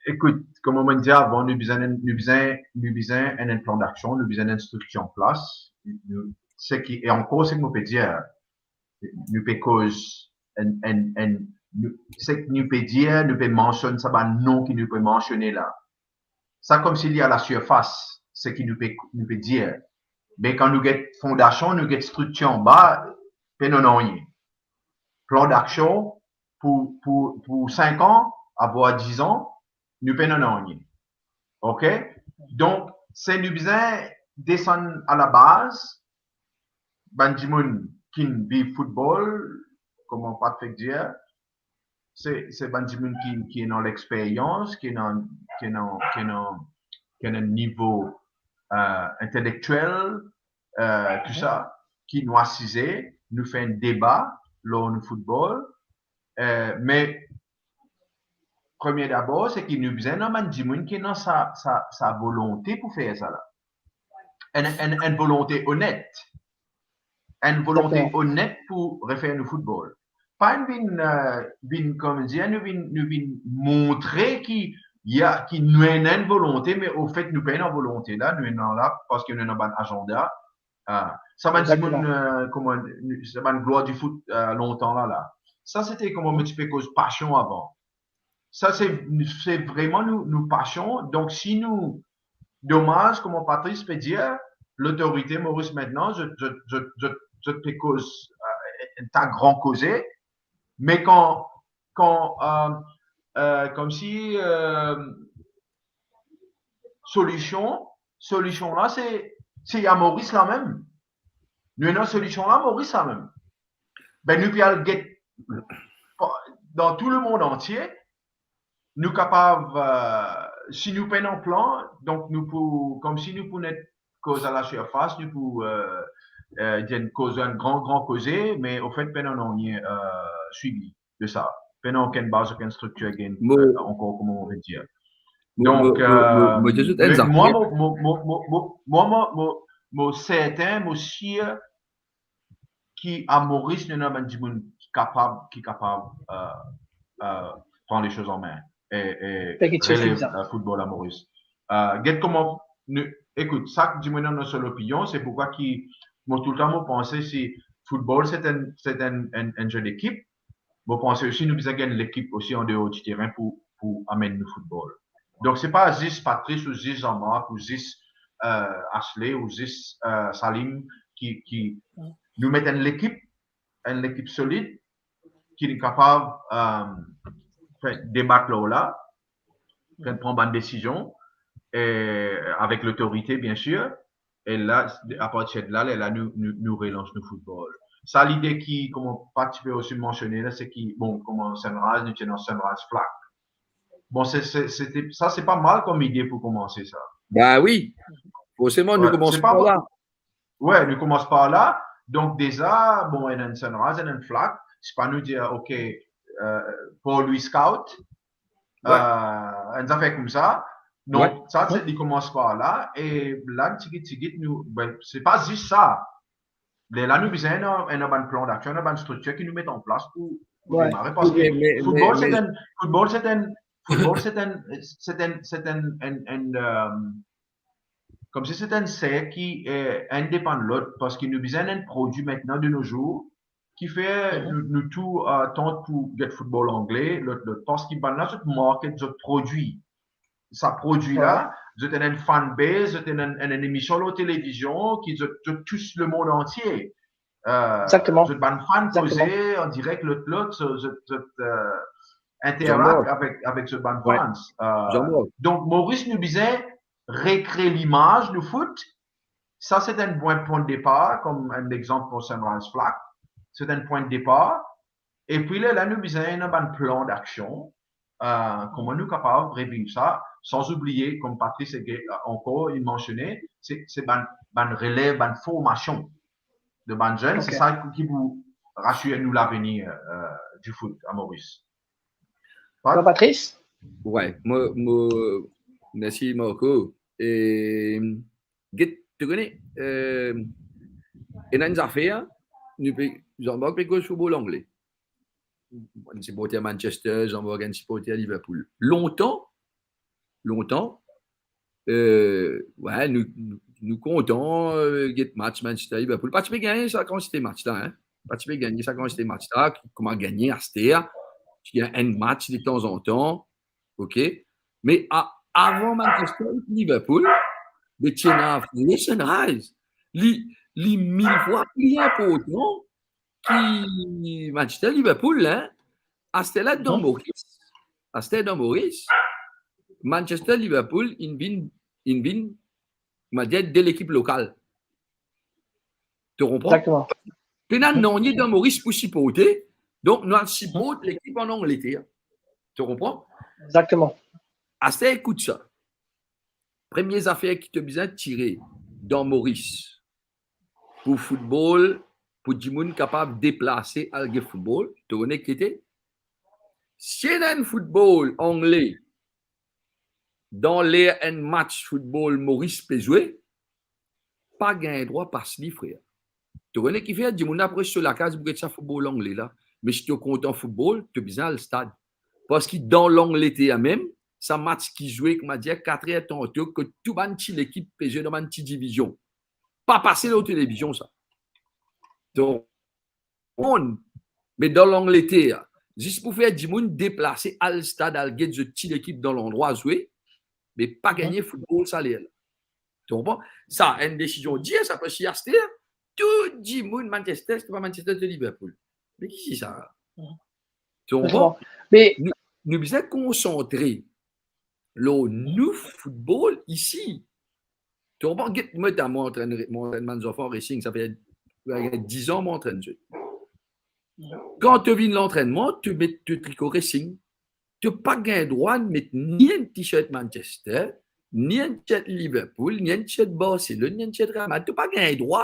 écoute, kouma mo dir avan, nou bizin, nou bizin, nou bizin enn, enn plan daksion, nou bizin enn striktir an plas. Nou, seki, e ankor, seki mo pe dir, nou pe koz enn, enn, enn, nou, seki nou pe dir, nou pe mansionn sa bann non ki nou pe mansione la. Sa koumsi li a la sirfas, seki nou pe, nou pe dir. Me kan nou get fondasion, nou get striktir anba, pena nanye. Plan daksion pou, pou, pou sink an, avwar diz an, nou pena nanye. Ok? Donk, se nou bizin desann a la baz, bann dimoun ki'nn viv foutbol, kouma Patrick dir, se, se bann dimoun ki, ki ena lexperyans, ki ena, ki ena, ki ena, ki ena nivo, eh, intelektiel, eh, tou sa, ki nou asize, nou fer enn deba lor nou foutbol. Eh, me premie dabor, se ki nou bizin ena bann dimoun ki ena sa, sa, sa volonte pou fer sa la. Enn, enn, enn volonte onet. Enn volonte Dakor. onet pou refer nou foutbol. Pa enn vinn, eh, vinn, kouma dir, nou vinn, nou vinn montre ki, ya, ki nou ena enn volonte, me ofet nou pena volonte la, nou ena la parski nou ena bann azanda. Ah, sa bann Exactement. dimoun, eh, kouma, sa bann glwar di fout, eh, lontan la, la. Sa, se te kouma mo ti pe koz pasion avan. Sa, se, se vreman nou, nou pasion. Donk, si nou, domaz, kouma Patrice pe dir, lotorite Moris mintnan, zot, zot, zot, zot, zot pe koz, eh, enn ta gran koze, me kan, kan, eh, eh, koumsi, eh, solision, solision la, se, se a Moris la mem. Nou ena solision la, Moris la mem. Be, nou pe al get dan tou lemond antie, nou kapav, eh, si nou pena plan, donk nou pou, koumsi nou pou net koz a la sirfas, nou pou, eh, eh, dir enn koze, enn gran, gran koze, me ofet pena nanye, eh, swivi de sa. Pena okenn baz, okenn striktir, okenn, Mo- eh, ankor, kouma mo pe dir. Mo, Donk, mo, mo, mo, eh, mo, mo, mo, mo, mo, mo, mo, mo, mo, mo, mo, mo sertin, mo sir ki a Moris, nou ena bann dimoun ki kapav, ki kapav, eh, eh, pran le soz an min e, e Fer kiksoz relev, bizar. eh, foutbol a Moris. Eh, get kouma nou, ekout, sak dimoun ena so lopinion, se poukwa ki, mo, toultan mo panse si foutbol, se enn, se enn, enn, enn ze dekip, mo panse osi nou bizin gagn lekip osi andeor di terin pou, pou amenn nou foutbol. Donk, se pa zis Patrice ou zis Jean-Marc ou zis, eh, Ashley ou zis, eh, Salim ki, ki, Mm. nou met enn lekip, enn lekip solid ki nou kapav, eh, fer debat lor la, fer pran bann desizion, e avek lotorite, biensir. E la, apartir de la, lerla nou, nou, nou relans nou foutbol. Sa lide ki, kouma Patrice pe osi mansione la, se ki, bon, kouma Sunrise, nou ti ena Sunrise Flag. Bon, se, se, se te, sa, se pa mal kom ide pou koumanse sa. Ba wi. Forseman, nou Wi, koumans se pa par la. Wi, nou koumans par la. Donk deza, bon, ena enn Sunrise, ena enn Flag. Se pa nou dir, ok, eh, Port Louis Scout, Wi. eh, enn zafer koumsa. Non, Wi. sa, se, Wi. li koumans par la. E la, tigit, tigit, nou, be, se pa zis sa. Lerla nou bizin ena, ena bann plan daksion, ena bann striktir ki nou met an plas pou, pou Wi. demare. Parski Wi, me, me, foutbol, se me enn, foutbol, se enn, foutbol, se enn, se enn, se enn, enn, enn, eh, koumsi se enn serk ki, eh, enn depann lot, parski nou bizin enn prodwi mintnan de nos jours, ki fer Mhm. nou, nou tou, eh, tant pou get foutbol angle, lot, lot, parski bannla zot market zot prodwi. Sa prodwi la, Wi. zot ena enn fan base, zot ena enn, enn, enn emision lor televizion ki zot, zot tous lemond antie. Eh, Exactement. zot bann fan Exactement. koze an direk lot, lot, so, zot, zot, eh, interak Jean-Marc. avek, avek zot bann Wi. fans. Eh, Jean-Marc. donk, Moris, nou bizin rekre limaz nou fout. Sa, se enn bon pwin de depar, kom enn lexanp pou Sunrise Flag. Se enn pwin de depar. Epi lerla, nou bizin ena bann plan daksion, eh, kouma nou kapav reviv sa, san oubliye, kom Patrice ege-, eh, ankor, li mansione, se, se bann, bann relev, bann formasion de bann zenn, se Ok. sa ki pou rasir nou lavenir, eh, di fout a Moris. Pat? Bon, Patrice? Wi, mo, mo, mersi Marco. E, get, to kone, eh, ena enn zafer, nou pe, Jean-Marc pe koz foutbol angle. Enn siporter Manchester, Jean-Marc enn siporter Liverpool. Lontan, lontan, eh, wi, nou, nou, nou kontan, eh, get match Manchester Liverpool. Pa ti pe gagne sa kantite match la, hein. Pa ti pe gagne sa kantite match la, kouma gagne aster, ti gagn enn match detanzantan, ok? Me a-, avan Manchester Liverpool, be ti ena Sunrise Flag. Li, li mil fwa pli inportan ki Manchester Liverpool, hein. Aster la dan Mhm. Moris, aster dan Moris, Manchester Liverpool, inn vinn, inn vinn, on va dire, de lekip lokal. To konpran? Exactement. Pena nanye dan Moris pou siporte, Donk, nou al siport lekip an Angleter. To konpran? Exactement. Aster, ekout sa. Premie zafer ki to bizin tire dan Moris pou foutbol, pou dimoun kapav deplase al get foutbol, to kone ki ete? Si ena enn foutbol angle dan ler enn match foutbol Moris pe zwe, pa gagn drwa pas li, frer. To kone kifer? Dimoun la pou res so lakaz pou get sa foutbol angle la. Me si to kontan foutbol, to bizin al stad. Parski dan Langleter mem, sa match ki zwe, koumadir, katrer tanto, kot tou bann ti lekip pe zwe dan bann ti divizion. Pa pase lor televizion sa. Donk, on, me dan Langleter, zis pou fer dimoun deplase al stad, al get zot ti lekip dan landrwa zwe, me pa gagne foutbol sa ler la. To konpran? Sa enn desizion dir sa, parski aster, tou dimoun Manchester, si to pa Manchester, to Liverpool. Me ki si sa? To konpran? Me nou, nou bizin konsantre lor nou foutbol isi. To konpran? Get, mwa, mo antrenn, mo antrenn bann zanfan racing, sa fer, fer diz an mo antrenn zot. Kan to vinn lantrennman, to met to triko racing. To pa gagn drwa met ni enn t-shirt Manchester, ni enn t-shirt Liverpool, ni enn t-shirt Barcelone, ni enn t-shirt Real Madrid. To pa gagn drwa.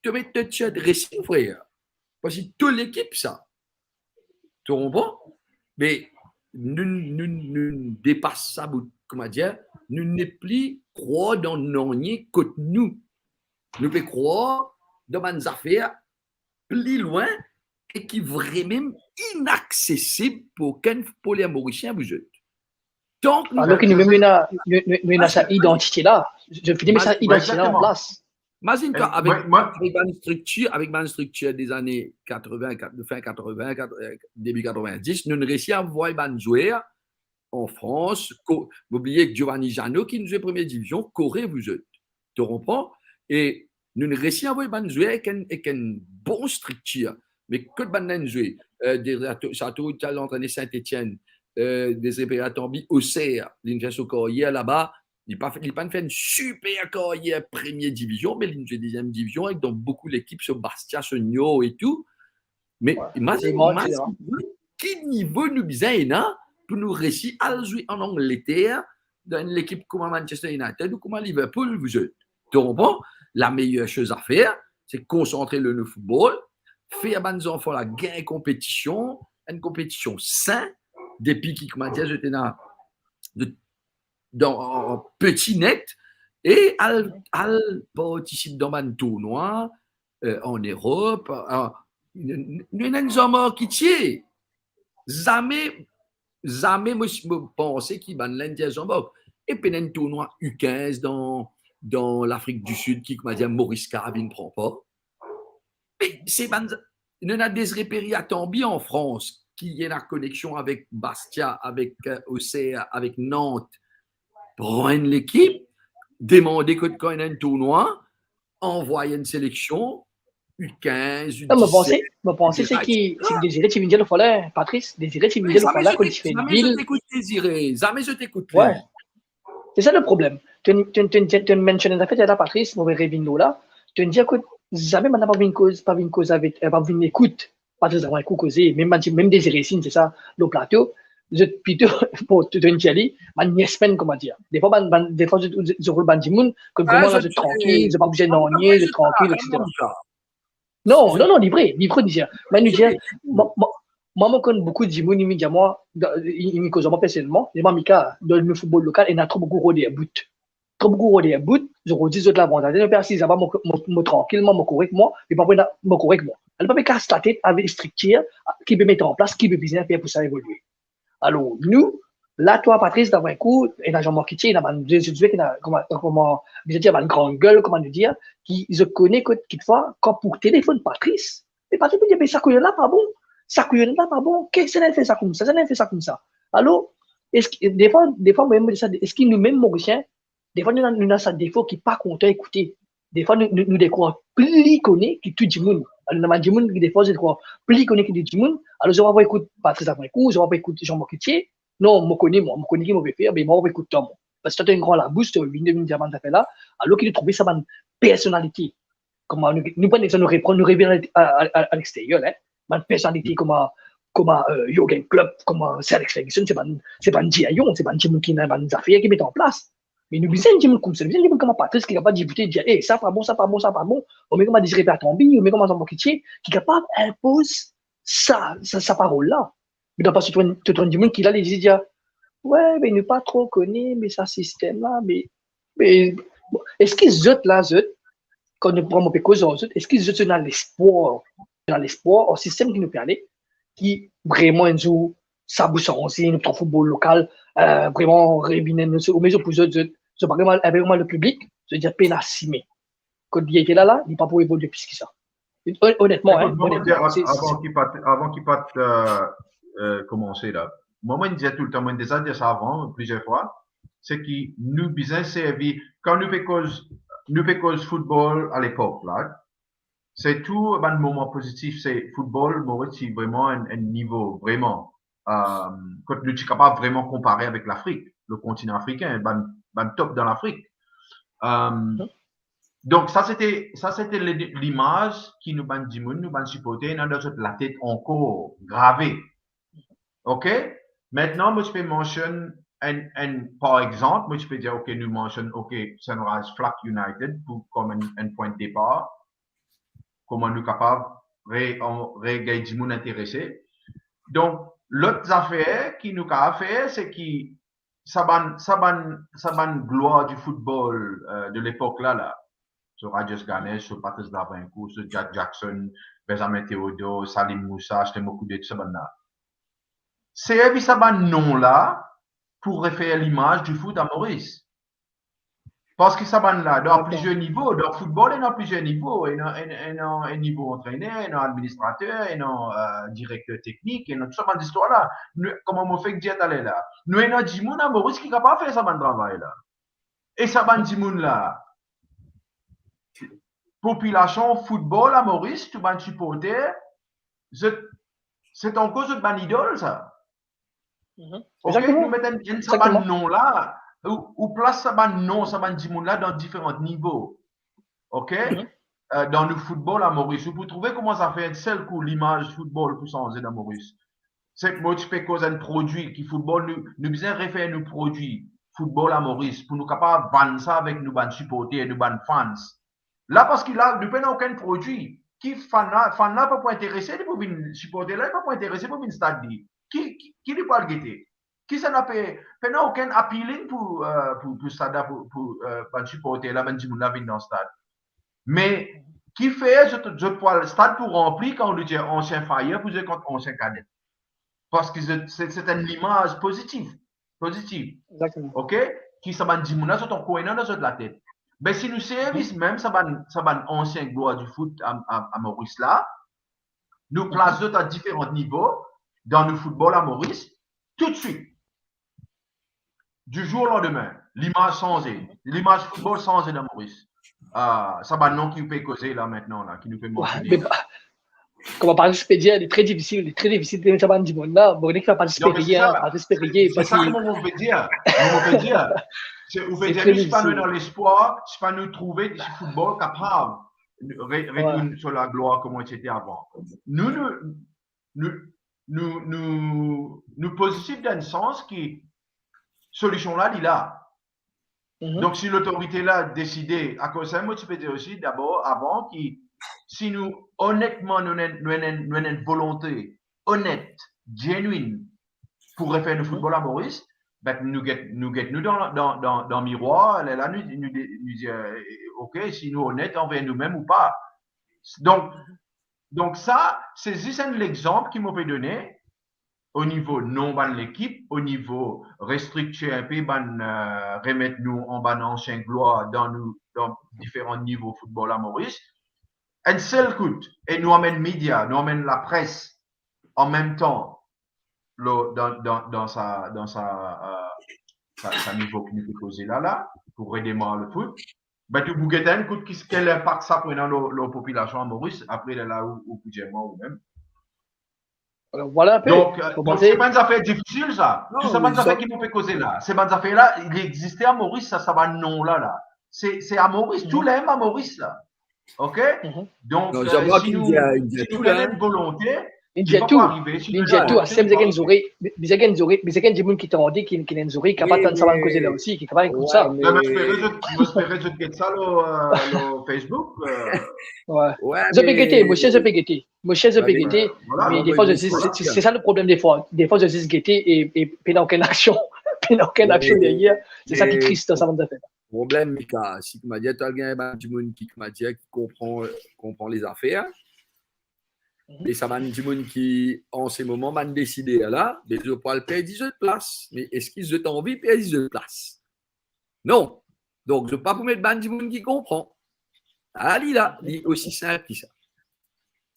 To met to t-shirt racing, frer. Parski to lekip sa. To konpran? Me nou, nou, nou depas sa bout, koumadir, nou nepli krwar dan nanye kot nou. Nou pe krwar dan bann zafer pli lwin e ki vremem inaksesib pou okenn foutboler morisien, vouzot. Tank nou... Alor ki nou mem, nou ena, nou, nou, nou ena sa idantite la. Zot fini met sa idantite la an plas. Mazinn twa, avek, avek bann striktir, avek bann striktir dezane katreven, kat-, fin katreven, kat-, eh, debi katreven-dis, nou resi avoy bann zwer an Frans, ko-, mo bliye Giovanni Janot ki zwe premie divizion, kore vouzot. To konpran? E nou resi avoy bann zwer ek enn, ek enn bon striktir. Me kot bann la inn zwe? Eh, Désiré Chateau, ti al antrene Saint-Étienne, eh, Désiré Pereira Tambi, Auxerre, linn fer so karyer laba, li pa, li pa'nn fer enn siper karyer premie divizion, me linn zwe deziem divizion, ek dan boukou lekip, so Bastia, so Niort e tou. Me imazinn, imazinn ki nivo nou bizin ena pou nou resi al zwe an Angleter, dan enn lekip kouma Manchester United ou kouma Liverpool, vouzot. To konpran? La meilleure chose à faire, se konsantre lor nou foutbol, fer bann zanfan la gagn konpetision, enn konpetision sin, depi ki, koumadir, zot ena, zot dan, an peti net, e al, al partisip dan bann tournwa, eh, an Erop, ah, n-, n-, nou ena enn Jean-Marc Itier. Zame, zame mo, mo panse ki bann la inn dir Jean-Marc, e pena enn tournwa U kinz dan, dan Lafrik di Sid ki, koumadir, Maurice Carr vinn pran par. Me se bann, nou ena Désiré Pereira Tambi an Frans, ki ena koneksion avek Bastia, avek, eh, Auxerre, avek Nantes. Pran enn lekip, demande kot kan ena enn tournwa, anvway enn seleksion, U kinz, U disset, et cetera, et cetera. Non, mo panse, mo panse se ki, se ki Désiré ti vinn dir lafwa la, Patrice, Désiré ti vinn dir lafwa la, kan li ti fer Lille. Zame zot ekout Désiré, zame zot ekout li. Wi. Se sa le problem. To, to, to, to, to mention enn zafer la, Patrice, mo pe revinn lor la. To dir kot zame bann la pa vinn koz, pa vinn koz avek, eh, pa vinn ekout Patrice Zavancourt koze, mem bann, mem Désiré Sine, se sa, lor plato, zot plito, bon, to, to dir li, bann yes men, koumadir. Defwa bann, bann, defwa zot, zot, zot rod bann dimoun, kot vremem zot trankil, zot pa bizin nanye, zot trankil, et cetera. Non, non, non, li vre, li vre, li dir. Me nou dir, mwa, mwa, mwa, mo konn boukou dimoun, inn dir mwa, dan, inn, inn koz ar mwa personelman, li dir mwa, Mika, dan nou foutbol lokal, ena tro boukou rod bout. Tro boukou rod bout, zot rod zot lavantaz. Nou pe asiz laba, mo, mo, mo trankil, mwa, mo korek, mwa, me pa pou ena, mo korek, mwa. Li pa pe kas latet avek striktir ki pe met an plas, ki pe bizin fer pou sa evolie. Alor, nou, la, twa, Patrice, Zavancourt, ena Jean-Marc Itier, ena bann zwe, zwe, zwe, ki ena, kouma, kouma, bizin dir, bann gran gel, kouma nou dir, ki, zot kone kot, kitfwa, kan pou telefonn Patrice, me Patrice pou dir, "Me sa kouyon la pa bon, sa kouyon la pa bon, ki sa inn fer sa koumsa, sa inn fer sa koumsa." Alor, eski, defwa, defwa, mwa, mo dir sa, eski nou mem Morisien, defwa nou ena, nou ena sa defo ki pa kontan ekoute. Defwa nou, nou, nou dekrwar pli kone ki tou dimoun. Alor, ena bann dimoun ki defwa zot dekrwar pli kone ki tou dimoun. Alor, zot pa pou ekout Patrice Zavancourt, zot pa pou ekout Jean-Marc Itier. Non, mo kone mwa, mo kone ki mo pe fer, me mwa, mo pe ekout twa mwa. Parski twa, to ena enn gran labous, to vinn, vinn dir bann zafer la, alor ki nou trouve sa bann personalite. Kouma nou, nou pran lexanp, nou repran, nou revinn a, a, a, a lexteryer, en. bann personalite kouma, kouma, euh, Jürgen Klopp, kouma Sir Alex Ferguson, se bann, se bann dirian, se bann dimoun ki ena bann zafer ki met an plas. Me nou bizin dimoun koumsa, nou bizin dimoun kouma Patrice ki kapav dibout, dir, "Eh, sa pa bon, sa pa bon, sa pa bon." Oubien kouma Désiré Batambi, oubien kouma Jean-Baptiste, ki kapav inpoz sa, sa, sa parol la. Me dan pas to trouv enn, to trouv enn dimoun ki la, li dir, "Wi, me nou pa tro kone, me sa sistem la, me, me, bon, eski zot la, zot, kan nou pran mo pe koz ar zot, eski zot, zot ena lespwar, ena lespwar ar sistem ki nou pe ale, ki vreman enn zour sa pou sanze, nou pran foutbol lokal, euh, vreman revinn, nou, oubien zot pou zot, zot, zot pa vreman, eh ben, vreman le piblik, zot dir pena asime." Kot li ete la, la, li pa pou evolie plis ki sa. Hon-, onetman, hein, Ekout, mwa, mwa, onetman, dir, se, avan se ki pa, avan ki pa, euh, euh, koumanse la. Mwa, mwa, dir toultan, mwa, deza dir sa avan, plizier fwa, se ki nou bizin servi, kan nou pe koz, nou pe koz foutbol a lepok la, se tou bann moman pozitif, se foutbol, Moris ti vreman enn, enn nivo, vreman, euh, kot nou ti kapav vreman konpare avek Lafrik, le kontinan afrikin, bann, bann top dan Lafrik. Euh, donk, sa, se te, sa, se te li-, limaz ki nou bann dimoun, nou bann siporter, ena dan zot latet ankor grave. Ok? Aster, mo ti pe mansionn enn, enn, par exanp, mo ti pe dir, ok, nou mansionn, ok, Sunrise Flak United pou, kom enn, enn pwin de depar, kouma nou kapav re-, an-, regagn dimoun interese. Donk, lot zafer ki nou kapav fer, se ki sa bann, sa bann, sa bann glwar di foutbol, euh, de lepok la, la, so Radius Ganesh, so Patrice Davencourt, so Jack Jackson, Benjamin Théodore, Salim Moussa, Astem Okoudé, tou sa bann la. Servi sa bann nom la pou refer limaz di fout a Moris. Parski sa bann la, dan plizier nivo, dan foutbol, ena plizier nivo, ena, ena, ena enn nivo antrener, ena administrater, ena, euh, direkter teknik, ena tou sa bann zistwar la. Nou, kouma mo fek dir taler la, nou ena dimoun a Moris ki kapav fer sa bann travay la. E sa bann dimoun la, popilasion foutbol a Moris, tou bann siporter, zot, se ankor zot bann idol sa. Mhm. Ok, nou met enn, enn sa bann nom la, ou, ou plas sa bann nom, sa bann dimoun la dan diferan nivo. Ok? Mhm. Euh, dan nou foutbol a Moris, ou pou trouve kouma sa fer enn sel kou limaz foutbol pou sanze dan Moris. Se ki mo ti pe koz enn prodwi ki foutbol, nou, nou bizin refer nou prodwi foutbol a Moris pou nou kapav vann sa avek nou bann siporter, nou bann fans. La, parski la, nou pena okenn prodwi. Ki fan la, fan la pa pou interese li pou vinn, siporter la, li pa pou interese pou vinn stad li. Ki, ki, ki li pou al gete? Kisannla pe, pena okenn appealing pou, euh, pou, pou stad la, pou, pou, euh, bann siporter la, bann dimoun la vinn dan stad. Me ki fer zot, zot pou al stad pou ranpli, kan nou dir ansien Fire pou zwe kont ansien Kadet. Parski zot, se, se enn limaz pozitif. Pozitif. Exactement. Ok? Ki sa bann dimoun la, zot ankor ena dan zot latet. Be si nou servi mem sa bann, sa bann ansien glwar di fout a, a, a Moris la, nou plas zot a diferan nivo dan nou foutbol a Moris, toutswit, du jour au lendemain, limaz sanze, limaz foutbol sanze dan Moris. Ah, sa bann nom ki nou pe koze la aster la, ki nou pe mansione la. Kouma Patrice pe dir, li tre difisil, li tre difisil de met sa bann dimoun la. Bon, nek Patrice pe riye, Patrice pe riye, parski sa ki mo pe dir, mo pe dir, se, ou pe dir, si pa nou ena lespwar, si pa nou trouve si foutbol kapav re-, retourn so laglwar kouma li ti ete avan. Nou, nou, nou, nou, nou, nou pozitif dan sans ki solision la, li la. Mhm. Donk, si lotorite la deside, akoz sa, mo ti pe dir osi, dabor, avan, ki si nou, onetman, nou ena, nou ena, nou ena enn volonte onet, genuine, pou refer nou foutbol a Moris, be, nou get, nou get nou dan, dan, dan, dan mirwar, lerla nou, nou, nou dir, eh, ok, si nou onet anver noumem ou pa. Donk, donk sa, se zis enn lexanp ki mo pe done, o nivo nom bann lekip, o nivo restriktir inpe bann, eh, remet nou an bann ansien glwar dan nou, dan diferan nivo foutbol a Moris. Enn sel kout, e nou amenn media, nou amenn lapres an mem tan, lo, dan, dan, dan sa, dan sa, eh, sa, sa nivo ki nou pe koze la, la, pou redemar le foot. Be, ou pou get enn kout ki, ki lenpak sa pou ena lor, lor popilasion a Moris, apre lerla ou, ou pou dir mwa ou mem. Alor, vwala enpe. Donk, eh, donk, se pa enn zafer difisil, sa. Non, tou sa bann zafer ki nou pe koze la, se bann zafer la, li existe a Moris, sa, sa bann nom la, la. Se, se a Moris, tou lerla a Moris, sa. Ok? Mhm. Donk, eh, si nou, si nou ena enn volonte, Li dir tou, li dir tou, aster bizin gagn zorey, bizin gagn zorey, bizin gagn dimoun ki tande, ki, ki ena zorey, kapav tann sa bann koze la osi, ki kapav ekout sa. Non, me espere zot, mo espere zot get sa lor, euh, lor Facebook, euh. Wi. Zot pe gete, mo sir zot pe gete. Mo sir zot pe gete, me defwa, se, se, se sa le problem defwa. Defwa, zot zis gete e, e pena okenn aksion. Pena okenn aksion deryer. Se sa ki tris dan sa bann zafer. Problem, Mika, si, koumadir, to al gagn bann dimoun ki, koumadir, ki konpran, konpran lezafer, e sa bann dimoun ki, an se moman, bann desider la, be zot pou al perdi zot plas. Me eski zot anvi perdi zot plas? Non. Donk, zot pa pou met bann dimoun ki konpran. Ala li la, li osi sinp ki sa.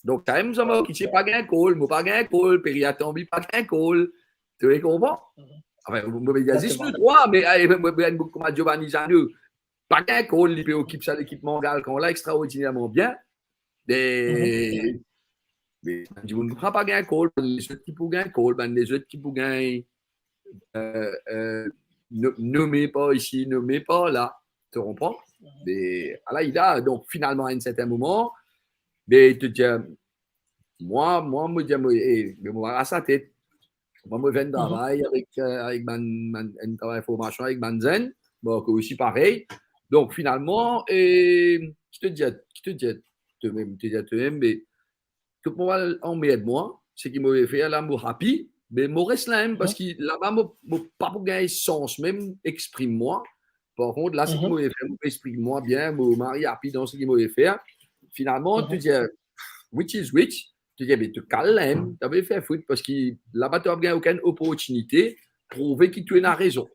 Donk, samem Jean-Marc Heritier pa gagn kol, mo pa gagn kol, Pierre Atamby pa gagn kol. To konpran? Anfin, mo pe dir zis nou trwa, me, eh, mo, mo, mo, kouma Giovanni Janot, pa gagn kol, li pe okip sa lekip Mangalkan la extraordinèrman bien. Me, me bann dimoun pa, pa gagn kol, bann lezot ki pou gagn kol, bann lezot ki pou gagn, euh, euh, no-, nome par isi, nome par la, to konpran? Me, ala li la, donk, finalman, a enn sertin moman, be, to dir, mwa, mwa, mo dir, mo, eh, be, mo aras latet. Mwa, mo finn travay avek, euh, avek bann, bann, enn travay formasion avek bann zenn, bon, ki osi parey. Donk, finalman, eh, ki to dir, ki to dir, to mem, to dir to mem, be, to pou al anmerd mwa, seki mo pe fer la, mo happy, be mo res la mem, parski laba mo, mo pa pou gagn sans mem exprim mwa. Par kont, la, seki mo pe fer, mo exprim mwa bien, mo mari happy dan seki mo pe fer. Finalman, to dir, which is which, to dir, be to kal la mem, to pe fer fout, parski laba to pa gagn okenn oportinite prouve ki to ena rezon.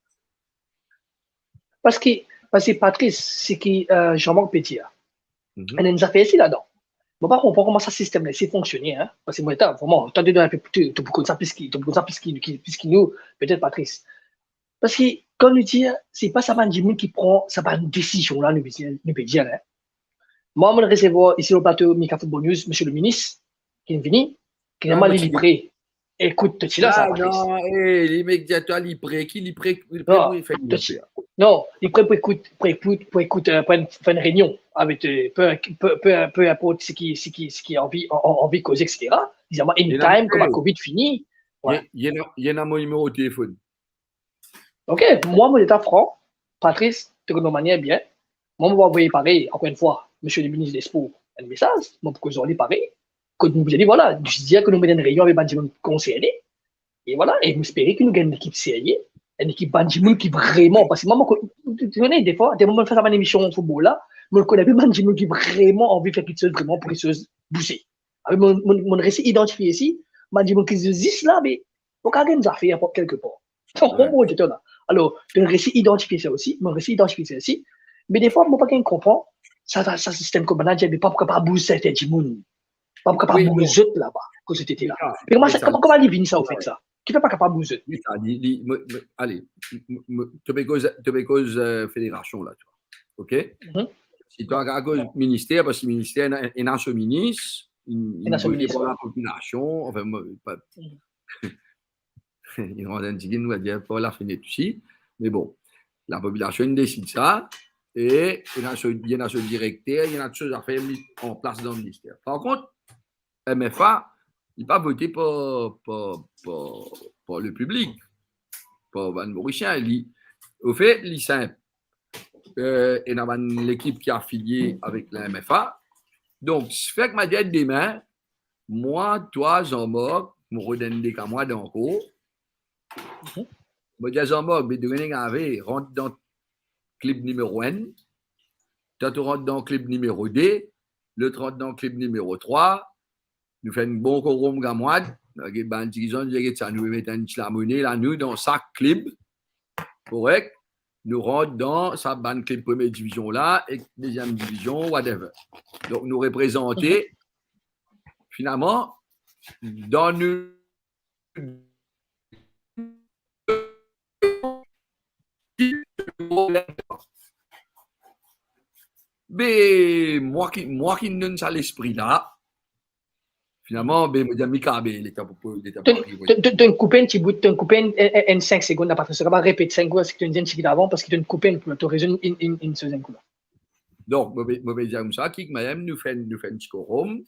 Parski, parski Patrice, seki, euh, Jean-Marc pe dir, ena enn zafer isi ladan. Mo pa konpran kouma sa sistem la isi fonksione, hein. Parski mwa, ta, vreman, to, to, to pou konn sa plis ki, to pou konn sa plis ki, ki, plis ki nou, petet Patrice. Parski, kan nou dir, se pa sa bann dimoun ki pran sa bann desizion la, nou pe dir, nou pe dir la, hein. Mwa, mo resevwar isi lor plato Mika Football News, misie le minis, ki vini, ki dir mwa li, li pre. Ekout, to ti la sa, Patrice. Non, eh, li mem dir twa li pre, ki li pre, li pre pou fer ki? Non, li pre pou ekout, pou ekout, pou ekout, euh, pou enn, pou enn reynion avek, euh, pe, pe, pe, pe inport seki, seki, seki anvi, an-, an-, anvi koze, et cetera. Li dir mwa, anytime, kouma Covid fini. Wi. Ena, ena mo nimero telefonn. Ok, mwa, mo leta fran, Patrice, to konn mo manier bien. Mwa, mo pou avoy parey, ankor enn fwa, misie le minis despor, enn mesaz, mo pou koz ar li parey, kot mo pou dir li, vwala, nou dir ke nou met enn reynion avek bann dimoun konserne, e vwala, e mo espere ki nou gagn enn lekip serye, enn lekip bann dimoun ki vreman, parski mwa, mo ko-, to kone, defwa, de moman mo fer sa bann emision football la, mo kone pe bann dimoun ki vreman anvi fer kiksoz vreman pou kiksoz bouze. Apre, mo, mo, mo resi idantifie isi, bann dimoun ki zis la, me mo kapav gagn zafer kelkepar. Donk, mo dir twa la. Alor, mo resi idantifie sa osi, mo resi idantifie sa osi. Me defwa, mo pa gagn konpran sa, sa, sa sistem kot bann la dir, me pa pou kapav bouz sertin dimoun. Pa pou kapav bouz zot laba, kot zot ete la. Me kouma sa, kouma, kouma li vini sa, anfet, sa? Ki fer pa kapav bouz zot? Wi, sa, li, li, mo, mo, ale, mo, mo, to pe koz, to pe koz, euh, federasion la, twa. Ok? Si twa kapav koz minister, parski minister ena, ena so minis, li, li vote par lapopilasion, anfin, mo, pa, li rant enn tigit, nou va dir, par lafinet osi. Me bon, lapopilasion inn desid sa, e ena so, ena so direkter, ena tou so zafer met an plas dan minister. Par kont, M F A, li pa vote par, par, par, par lepiblik, par bann Morisien. Li, anfet, li sinp. Euh, ena bann lekip ki afilie avek la M F A. Donk, si fer ki mo dir demin, mwa, twa, Jean-Marc, mo rod enn de kamarad ankor. Mo dir Jean-Marc, be to ena enn ave, rant dan klib nimero enn, twa to rant dan klib nimero de, lot rant dan klib nimero trwa, nou fer enn bon korom kamarad, nou get bann dirizan, nou dir get sa, nou met enn ti lamone la, nou, dan sak klib, korek, nou rant dan sa bann klib premie divizion la, ek deziem divizion, whatever. Donk, nou reprezante, finalman, dan nou Be, mwa ki, mwa ki donn sa lespri la, finalman, be, mo dir, Mika, be, letan pou, pou, letan pou arive. To, to, to, to koup enn ti bout, to koup enn, enn, enn, enn sink segonn la, Patrice, to kapav repet sink segonn, seki to dir enn tigit avan, parski to koup enn, to rezonn enn, enn, enn sezonn kou la. Donk, mo pe, mo pe dir koumsa, ki, mem, nou fer, nou fer enn ti korom,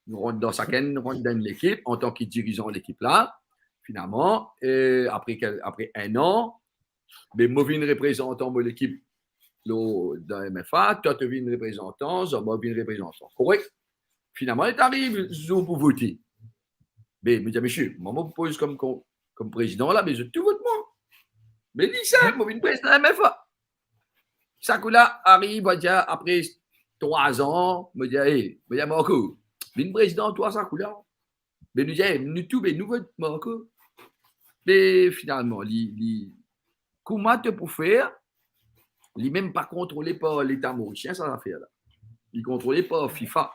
Nou rant dan sakenn, nou rant dan enn lekip, antan ki dirizan lekip la, finalman, e apre kel-, apre enn an, be mo vinn reprezantan mo lekip lor, dan M F A, twa to vinn reprezantan, Jean-Marc vinn reprezantan. Korek? Finalman, li ariv zour pou vote. Be, mo dir, "Misie, mwa, mo propoz kom, kom, kom prezidan la, be zot tou vot mwa." Me li sa, mo vinn prezidan M F A. Sa kou la ariv, mo dir, apre trwa an, mo dir, "Ey," mo dir, "Marco, vinn prezidan twa sa kou la." Be nou dir, "Ey, nou tou, be nou vot Marco." Me finalman, li, li, kouma to pou fer, li mem pa kontrole par Leta morisien, sa zafer la. Li kontrole par FIFA.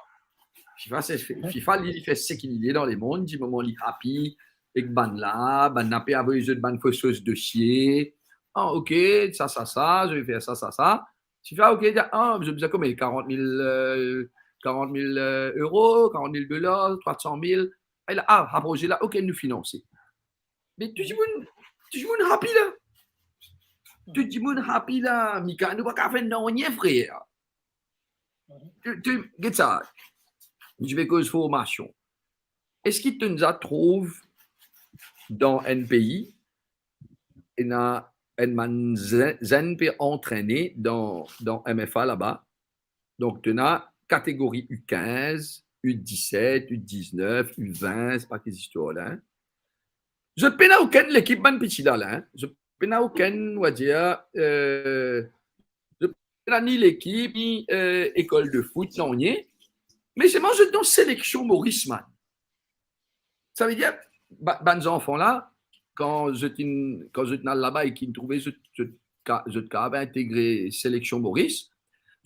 FIFA, se, FIFA, li, li fer seki li le dan lemond, di moman li happy ek bann la, bann la pe avoy zot bann fo sos dosie. Ah, ok, sa, sa, sa, zot fer sa, sa, sa. FIFA, ok, dir, ah, zot bizin konbien, karant mil, euh, karant mil, euh, euro, karant mil dolar, trwa san mil. E la, ah, sa proze la, ok, nou finanse. Me tou dimoun, tou dimoun happy la. Tou dimoun happy la. Mika, nou pa kav fer nanye, frer. To, to, get sa. Mo pe koz formasion. Eski to deza trouv dan enn pei, ena enn bann zenn, zenn pe antrene dan, dan M F A laba? Donk, to ena kategori U quinze, U dix-sept, U dix-neuf, U vingt, se pa ki zistwar la, hein. Zot pena okenn lekip bann piti la, la, hein. Zot pena okenn, on va dire, euh, zot pena ni lekip, ni, euh, ekol de foot, nanye. Me selman zot dan seleksion Moris, man. Savedir, ba-, bann zanfan la, kan zot inn, kan zot inn al laba e ki inn trouve zot, zot ka-, zot kapav integre seleksion Moris,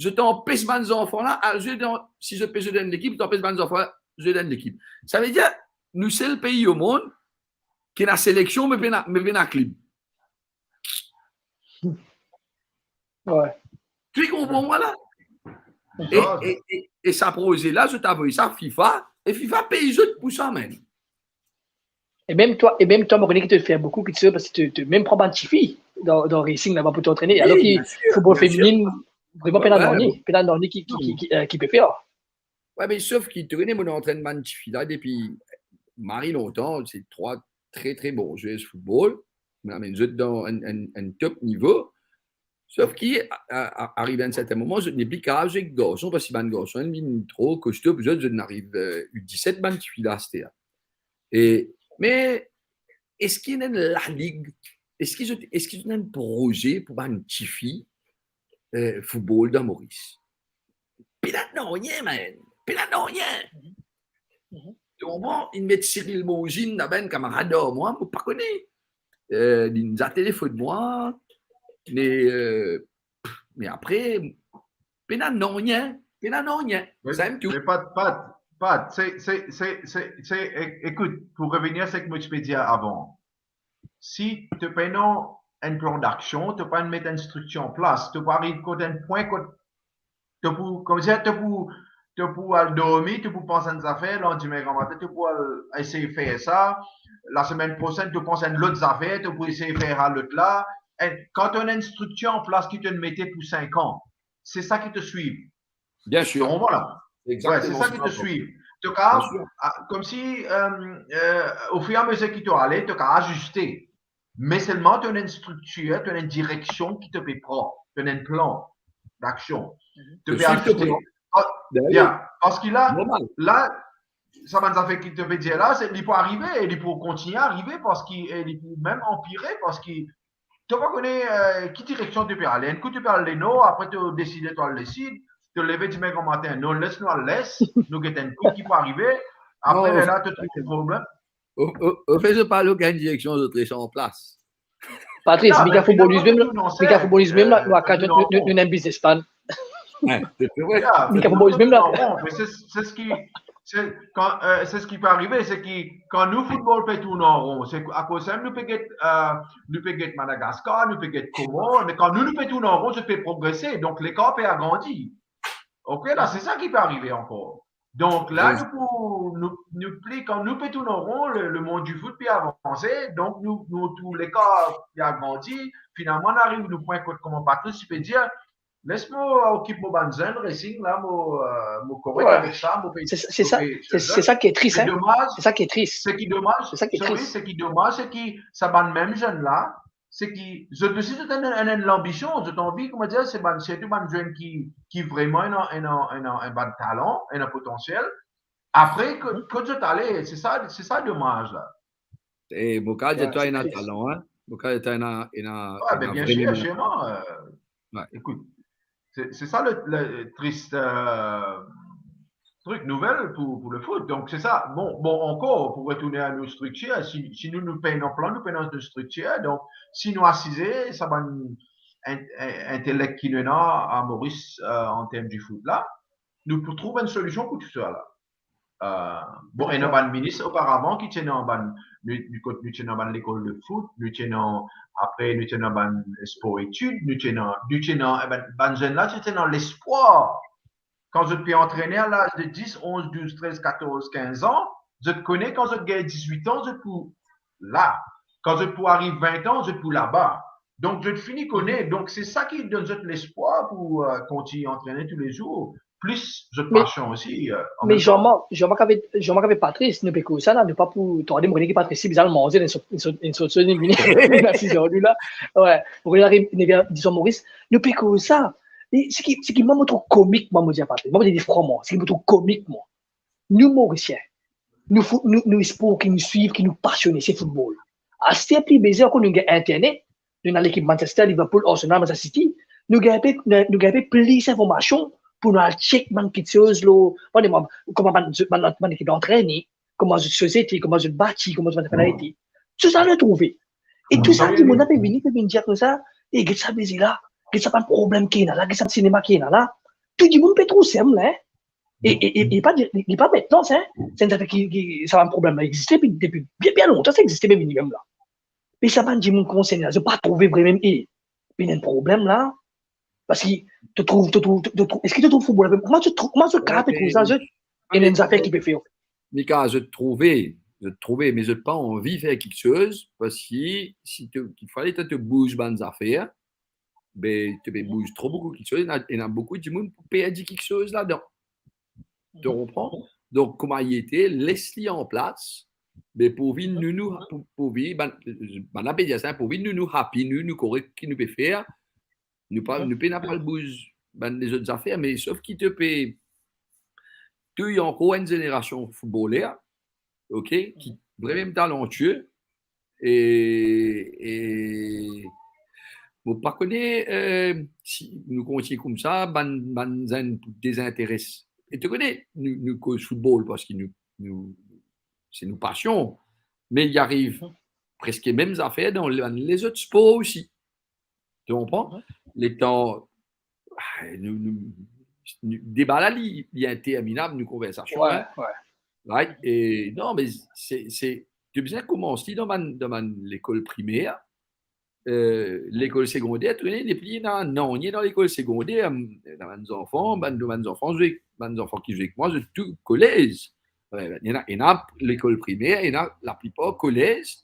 zot anpes bann zanfan la al zwe dan, si zot pe zwe dan enn lekip, zot anpes bann zanfan la zwe dan enn lekip. Savedir, nou sel pei o mond ki ena seleksion, me pena, me pena klib. Wi. To konpran mwa la? E, e, e, e sa proze la, zot avoy sa FIFA, e FIFA pey zot pou sa mem. E mem twa, e mem twa, mo kone ki to fer boukou, ki to, parski to, to mem pran bann tifi dan, dan Racing laba pou to antrene. Wi, alor ki football feminin, vreman pena nanye, pena nanye ki, ki, ki, ki, euh, ki pe fer. Wi, me sof ki, to kone, mo antrene bann tifi la depi mari lontan, se trwa tre, tre bon zwer football. Mo amenn zot dan enn, enn, enn top nivo. Sof ki, a, a, a, arive enn sertin moman, zot nepli kapav zwe ek garson, parski bann garson inn vinn tro kosto pou zot, zot inn ariv, euh, U dix-sept bann tifi la aster. E, me, eski ena enn lalig, eski zot, eski zot ena enn proze pou bann tifi, euh, football dan Moris? Pena nanye, man. Pena nanye. Donk, bon, inn met Cyril Morzine laba, enn kamarad ar mwa, mo pa kone. Euh, li inn za telefonn mwa, me, euh, me apre, pena nanye, pena nanye. Sa mem tou. Me Pat, Pat, Pat, se, se, se, se, se, e-, ekout, pou revenir seki mo ti pe dir avan, si to pena enn plan daksion, to pa met enn striktir an plas, to pou ariv kot enn pwin kot to pou, koumsa, to pou, to pou al dormi, to pou pans enn zafer, landime gramatin, to pou al esey fer sa, lasemenn prosenn, to pans enn lot zafer, to pou esey fer sa lot la. E kan to ena enn striktir an plas ki to inn mete pou sink an, se sa ki to swiv. Biensir. To konpran la? Wi, se sa ki to swiv. To kapav, a, koumsi, euh, euh, ofiramezer ki to ale, to kapav aziste. Me selman to ena enn striktir, to ena enn direksion ki to pe pran, to ena enn plan daksion. To pe aziste. Parski la, la, sa bann zafer ki to pe dir la, se, li pou arive, e li pou kontigne arive, parski, e li pou mem anpire, parski to pa kone, euh, ki direksion to pe ale. Enn kou to pe al lenor, apre to deside to al lesid, to leve dimann gramatin, non, les nou al les, nou get enn kou ki pou arive, apre lerla to trouv problem. O, o, anfet, zot pa al okenn direksion, zot res an plas. Patris, Mika Football News mem, Mika Football News mem la, nou, nou, nou, nou, nou, nou biznes plan. Wi, se vre. Mika Football News mem la. Bon, me se, se seki, se kan, euh, se seki pe arive, se ki kan nou football pe tourn an ron, se akoz sa nou pe get, euh, nou pe get Madagaskar, nou pe get Komor, me kan nou, nou pe tourn an ron, zot pe progrese, donk lekar pe agrandi. Ok, la, se sa ki pe arive ankor. Donk la, nou pou, nou, nou pli, kan nou pe tourn an ron, le, lemond di foot pe avanse, donk nou, nou tou lekar pe agrandi, finalman, nou ariv nou pwin kot, kouma Patris ti pe dir, Les mo okip mo bann zenn Racing la, mo, euh, mo korek avek sa, mo pe, se sa ki tris, se sa ki tris. Se sa ki tris. Se ki domaz, se ki domaz, se ki sa bann mem zenn la, se ki zot osi zot ena, ena, ena lanbision, zot anvi, kouma dir, se bann, sirtou bann zenn ki, ki vreman ena, ena, ena, ena bann talan, ena potansiel. Apre, kot, kot zot ale, se sa, se sa domaz la. E mo kapav dir twa ena talan, hein. Mo kapav dir twa ena, ena, ena bien sir, sirman, euh, ekout, se, se sa le, le tris, euh, trik nouvel pou, pou le foot. Donk, se sa. Bon, bon, ankor, pou retourn a nou striktir, si, si nou, nou pena plan, nou pena nou striktir, donk, si nou asize, sa bann in-, in-, intelek ki nou ena a Moris, euh, an term di foot la, nou pou trouv enn solision pou tou sa la. Euh, bon, ena bann minis oparavan ki ti ena bann, nou, nou, kot nou ti ena bann lekol de foot, nou ti ena, apre nou ti ena bann spor etid, nou ti ena, nou ti ena, e bann, bann zenn la, ti ena lespwar. Kan zot pe antrene a laz de dis, onz, douz, trez, katorz, kinz an, zot kone kan zot gagn dizwit an, zot pou la. Kan zot pou ariv vin an, zot pou laba. Donk, zot fini kone. Donk, se sa ki donn zot lespwar pou, euh, kontign antrene toulezour. Plis zot pasion osi, euh, an mem tan. Me Jean-Marc, Jean-Marc avek, Jean-Marc avek Patris, nou pe koz sa la, nou pa pou tarde, mo kone ki Patris li bizin al manze, li sot, li sot, li sot, li vini, li asiz ar nou la. Wi, mo kone li ariv, li vinn, dizon Moris, nou pe koz sa. E seki, seki mwa mo trouv komik, mwa mo dir a Patris, mwa mo dir li franman, seki mo trouv komik, mwa. Nou Morisien, nou fou-, nou, nou spor ki nou swiv, ki nou pasione, se foutbol. Aster pli bizin ankor nou gagn internet, nou ena lekip Manchester, Liverpool, Arsenal, Manchester City, nou gagn pe, nou, nou gagn pe plis informasion pou nou al check bann kiksoz lor, pa de mwa, kouma bann, bann, bann lekip antrene, kouma zot sosiete, kouma zot bati, kouma zot bann zafer la ete. Tou sa nou trouve. E tou sa, dimoun la pe vini, pe vinn dir koumsa, "E, get sa beze la, get sa bann problem ki ena la, get sa sinema ki ena la." Tou dimoun pe trouv sem la, hein. E, e, e, e pa, e pa mintnan sa, hein. Se enn zafer ki, ki, sa bann problem la existe depi, depi bien, bien lontan, sa existe, me minimem la. Me sa bann dimoun konserne la, zot pa trouve vremem, e, pena enn problem la. Parski to trouv, to trouv, to, to trouv, eski to trouv foutbol la, kouma to trouv, kouma zot kapav trouv sa, zot, ena enn zafer ki pe fer. Mika, zot trouve, zot trouve, me zot pa anvi fer kiksoz, parski si to, kikfwa letan to bouz bann zafer, be, to pe bouz tro boukou kiksoz, ena, ena boukou dimoun pou perdi kiksoz ladan. To konpran? Donk, kouma li ete, les li an plas, be, pourvi nou, nou, pou, pourvi, bann, bann la pe dir sa, pourvi nou, nou happy, nou, nou korek ki nou pe fer, nou pa, nou pena pa al bouz bann lezot zafer, me sof ki to pe touy ankor enn zenerasion foutboler, ok, ki vremem talantie, e, e mo pa kone, eh, si nou kontign koumsa, bann, bann zenn pou dezinteres. E to kone, nou, nou koz foutbol parski nou, nou, se nou pasion, me li ariv preske mem zafer dan bann lezot spor osi. To konpran? Letan, ah, nou, nou, nou, deba la, li, li interminab, nou konversasion, hein. Right? E non, me se, se, to bizin koumans li dan bann, dan bann lekol primer, eh, lekol segonder, to kone, nepli ena nanye dan lekol segonder, ena bann zanfan, bann, bann zanfan zwe, bann zanfan ki zwe ek mwa, zot tou kolez. Wi, ena, ena lekol primer, ena laplipar kolez.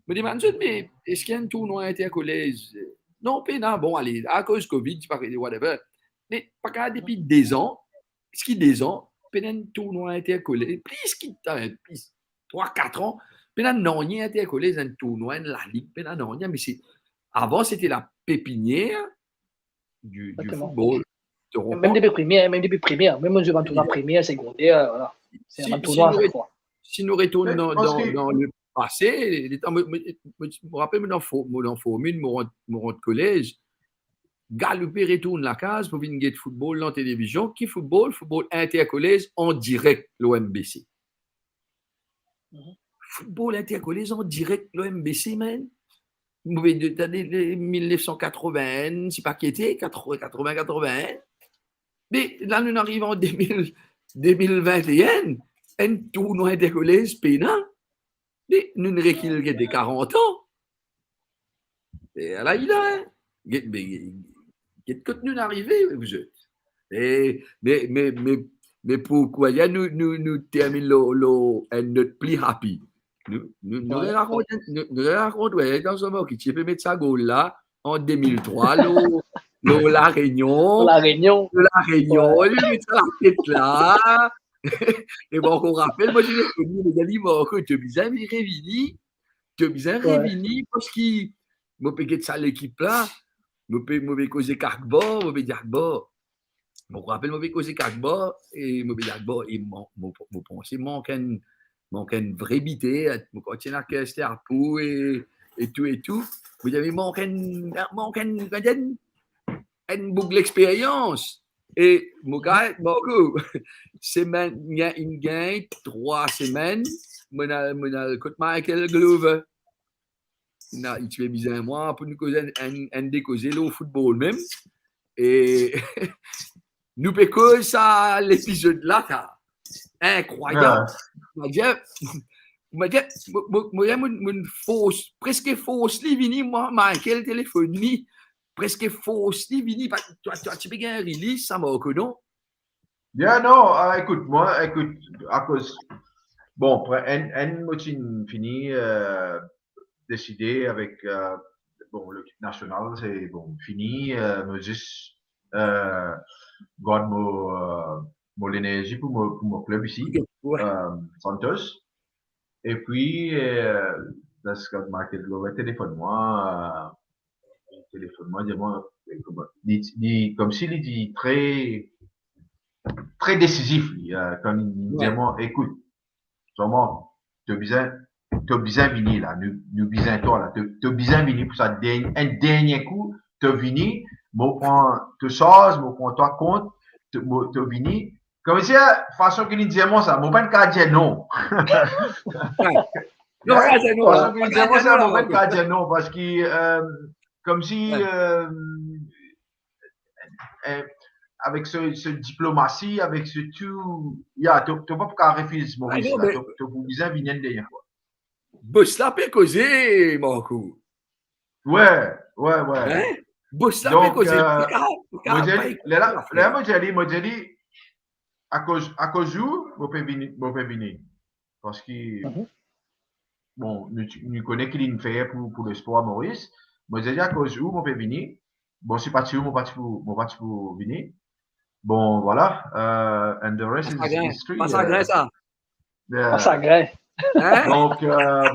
Mo demann zot, "Me eski enn tournwa interkolez?" Non, pena. Bon, ale, akoz covid, ti pa, whatever. Me pa kapav depi dezan, eski dezan, pena enn tournwa interkolez, plis ki, eh, plis, trwa, kat an, pena nanye interkolez, enn tournwa, enn lalig, pena nanye, me se, avan, sete la pépinière du, du football. Mem depi primer, mem depi primer, mem nou zwe bann tournwa primer, segonder, voilà. Se bann tournwa a sak fwa. Si nou retourn dan, dan, dan lepase, letan mo, mo, mo, mo rapel, mo dan for-, mo dan Form In, mo rant, mo rant kolez, galoupe retourn lakaz pou vinn get foutbol dan televizion. Ki foutbol? Foutbol interkolez an direk lor M B C. Foutbol interkolez an direk lor M B C, man. Mo pe dir, tande, mil nef san katrovin, si pa ki ete, katrovin, katrovin, katrovin. Me la, nou ariv an de mil, de mil vin e enn, enn tournwa interkolez pena. Me nou rekil de karant an. E ala li la, hein. Get, me, get kot nou arive, vous êtes. E, me, me, me, me pou krwar nou, nou, nou terminn lor, lor enn not pli happy. Nou, nou, nou rakont, nou, nou rakont, wi, dan son mo ki ti pe met sa gol la, an de mil trwa, lor, Lor La Rényon. Lor La Rényon. Lor La Rényon, li met sa latet la. E mo ankor rapel, mo telefone li, mo dir li, "Marco, to bizin revini, to bizin revini, parski mo pe get sa lekip la, mo pe, mo pe koze Akbar, mo pe dir Akbar." Mo rapel mo pe koze Akbar, e mo pe dir Akbar, e mo, mo, mo panse mank enn, mank enn vre biter, mo kontign a Kirsten Apu e, e tou, e tou. Mo dir, "Me mank enn, mank enn, enn, enn boug lexperyans." E mo gagn, Marco, semenn, inn gagn trwa semenn, mo al, mo al kot Michael Glover. Na, li ti pe bizin mwa pou nou koz enn, enn, enn de koze lor foutbol mem. E nou pe koz sa lepizod la, sa. Inkrwayab. Ah. Mo dir, mo dir, mo, mo, mo, mo, mo fors, preske fors li vini, mwa, Michael telefone li, preske fors li vini, pa, twa, twa, ti pe gagn release sa, Marco, non? Ya, non, ah, ekout, mwa, ekout, akoz, bon, pre-, enn, enn mo ti fini, euh, deside avek, euh, bon, lekip nasional, se, bon, fini, euh, mo zis, euh, gard mo, euh, mo lenerzi pou mo, pou mo klub isi, euh, Santos. Epi, euh, les kan Michael Glover telefone mwa, euh, li telefone mwa, dir mwa, eh, kouma, li, li, koumsi li ti tre, tre desizif, li, euh, kan li, li dir mwa, "Ekout, Jean-Marc, to bizin, to bizin vini la, nou, nou bizin twa la, to, to bizin vini pou sa dernie, enn dernie kou, to vini, mo pran to sarz, mo pran twa kont, to, mo, to vini." Koumsi, fason ki li dir mwa sa, mo pa'nn kapav dir non. Non, pa dir non, fason ki li dir mwa sa, mo pa'nn kapav dir non, parski, euh, koumsi, euh, euh, avek so, so diplomasi, avek so tou, ya, to, to pa pou kapav refiz Moris la, to, to pou bizin vini enn dernie fwa. Bos la pe koze, Marco. Wi, wi, wi. Hein? Bos la pe koze. Donk, euh, mo dir li, lerla, lerla mo dir li, mo dir li, akoz, akoz ou, mo pe vini, mo pe vini. Parski, bon, nou, nou kone ki linn fer pou, pou lespor Moris. Mo dir li, akoz ou, mo pe vini. Bon, si pa ti ou, mo pa ti pou, mo pa ti pou vini. Bon, vwala, euh, and the rest is history. Pa sagrin, euh, pa sagrin sa. Yeah. Pa sagrin. Hein? Donk, euh,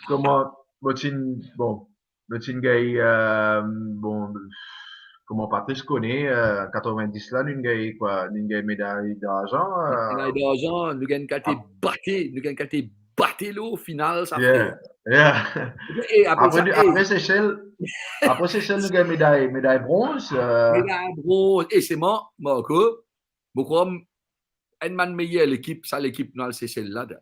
kouma, mo ti, bon, mo ti gagn, euh, bon, kouma Patrice kone, euh, katrevin-dis la, nou gagn kwa, nou gagn meday darzan, euh, meday darzan, nou gagn kalte bate, nou gagn kalte bate lor final sa, frer. Yeah. E apre sa, nou, apre Sesel, apre Sesel, nou gagn meday, meday bronz, euh. Meday bronz. E selman, Marco, mo krwar enn bann meyer lekip, sa lekip nou al Sesel la, da.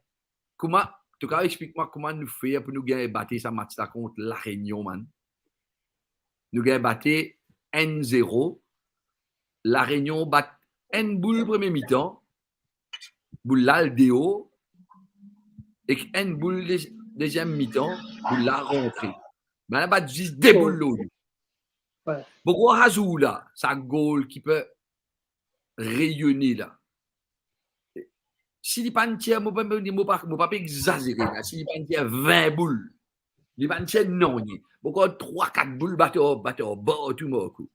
Kouma, to kapav explik mwa kouma nou fer pou nou gagn bate sa match la kont La Rényon, man? Nou gagn bate enn zero. La Rényon bat enn boul premie mitan, boul la al deor, ek enn boul de-, deziem mitan, boul la rantre. Bann la bat zis de boul lor nou. Wi. Bon, kwa sa zour la, sa golkiper reyone la. Si li pa'nn tir, mo pa, mo pa, mo pa pe egzazere la, si li pa'nn tir vin boul, li pa'nn tir nanye. Bon, kan trwa, kat boul bat ar, bat ar bar tou, Marco.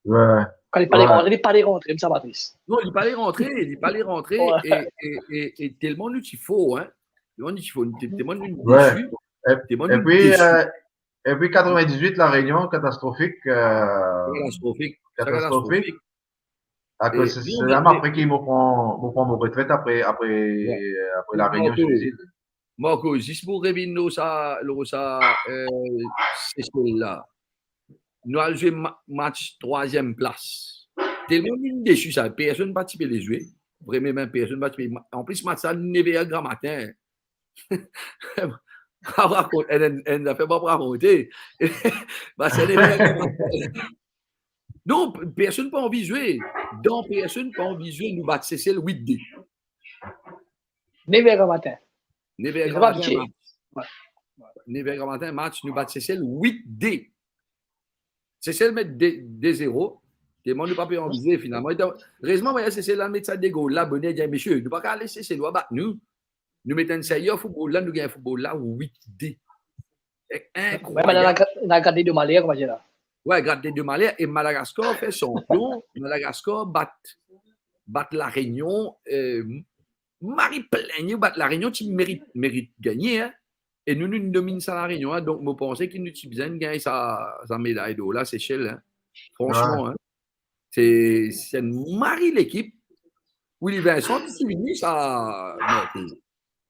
Wi. Kan li pa le rantre, li pa le rantre, sa, Patrice. Non, li pa le rantre, li pa le rantre, wi. E, e, e, e telman nou ti for, hein. Telman nou ti for, te-, telman nou desi, e, telman nou desi. Epi, euh, epi katrevin-dizwit, La Rényon, katastrofik, euh, katastrofik, katastrofik. Akoz se, se la apre ki mo pran, mo pran mo retret apre, apre, apre La Rényon, Sesel. Marco, zis pou revinn lor sa, lor sa, euh, Sesel la. Nou al zwe ma-, match trwaziem plas. Telman nou desi sa, personn pa ti pe le zwe. Vremem, personn pa ti pe. Anplis, match la, nev er gramatin. Pa rakont, enn, enn, enn zafer pa pou rakonte. Match la, nev er gramatin. Non, personn pa anvi zwe. Dan personn pa anvi zwe, nou bat Sesel wit de. Nev er gramatin. Nev er gramatin, match. Nev er gramatin, match, nou bat Sesel wit de. Sesel met de, de zero. Telman nou pa pe anvi zwe, finalman. Erezman, mwa, Sesel la met sa de gol la, boner, dir, "Mesie, nou pa kapav les Seselwa bat nou." Nou met enn serye foutbol la, nou gagn foutbol la wit de. Inkrwayab. Wi, me la, la, la gard de maler, kouma dir la. Ouais, grat les deux malheurs. E Madagaskar fer sanpion. Madagaskar bat, bat La Réunion. Eh, mari plin, bat La Réunion, ti merit, merit gagne, hein. E nou, nou dominn sa La Réunion, hein. Donk, mo panse ki nou ti bizin gagn sa, sa meday dor la, Sesel, hein. Fransman, hein. Se, se enn mari lekip. Willy Vincent, ti vini sa, Marco.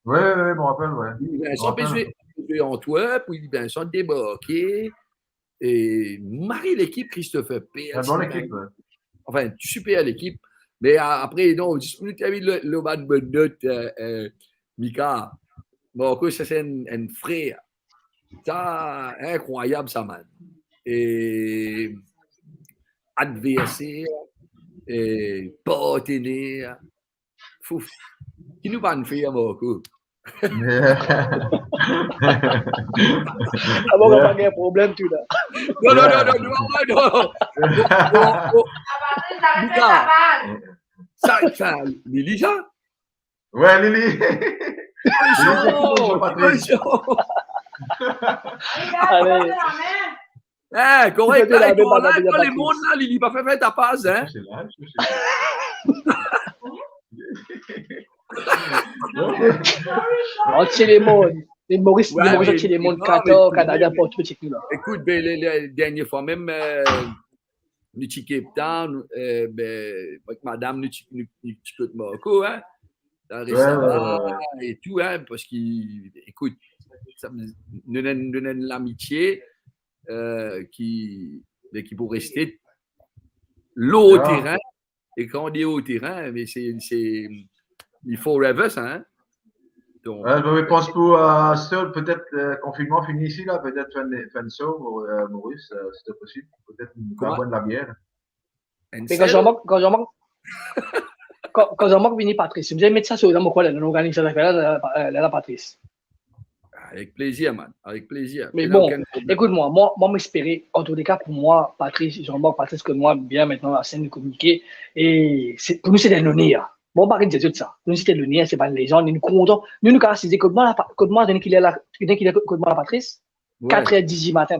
Ouais, ouais, ouais, mo rapel, ouais. Willy Vincent pe zwe, zwe Antwerp, Willy Vincent debarke. E mari lekip, Christopher Payet. Enn bon lekip, ouais. Anfin, super lekip. Me a-, apre, non, zis pou nou terminn le, le bann bonn not, eh, eh, Mika, Marco, sa se enn, enn frer. Sa, inkrwayab sa, man. E adverser, e partener, fouf. Ki nou pa'nn fer, Marco? Ah bon, pa gagn problem tou la. Non, non, non, non, non, non, non. Oh, oh, oh. Mika, sa, sa, Lili, sa? Ouais, Lili. Bonjour. Allez. Eh, korek, Fete la, la, e, beba, la, beba, dan Patrice. Lemonn la, Lili, pa fer, fer tapaz, hein. C'est là, c'est là. Antie Lemonn. Lil Moris, Ouais, Lil Moris, mais, Antie Lemonn, non, Katar, mais, Kanada, mais, partou, check nou la. Écoute, ben, le, le dernier fois même, euh, nou ti Cape Town, euh, ben, avek madam, nou ti, nou, nou ti kot Marco, hein, dan Ouais, restaurant ouais, ouais. et tout, hein, parce qu'il, écoute, sa, nou, nou, nou, nou, l'amitié, euh, qui, ben, qui pour rester l'eau au Ah. terrain, et quand on dit au terrain, mais c'est, c'est, il forever, ça, hein. Donc, Euh, je pense pour euh, ça, peut-être euh, confinement fini ici, là, peut-être fin, fin de show, euh, Maurice, euh, si c'est possible. Peut-être une Comment? Bonne la bière. and Me kan sell. Jean-Marc, kan Jean-Marc, kan, kan Jean-Marc vini, Patrice, bizin met sa so dan mo krwar la, nou organiz sa zafer la, la, la, la, Patrice. Avec plaisir, man. Avec plaisir. Mais Pena bon, okenn problem. Écoute-moi, moi, moi, m'espérer, en tous les cas, pour moi, Patrice, Jean-Marc, Patrice, comme moi, bien maintenant, la scène de communiquer, et c'est, pour nous, c'est un honneur. Bon, pa dir zot sa. Pour nous, c'est un honneur, c'est pas une légende, nous comptons. Nous, nous, quand c'est, écoute-moi, la, écoute-moi, dès qu'il est là, dès qu'il est, écoute-moi, la, Patrice, Ouais. quatre heures dix du matin.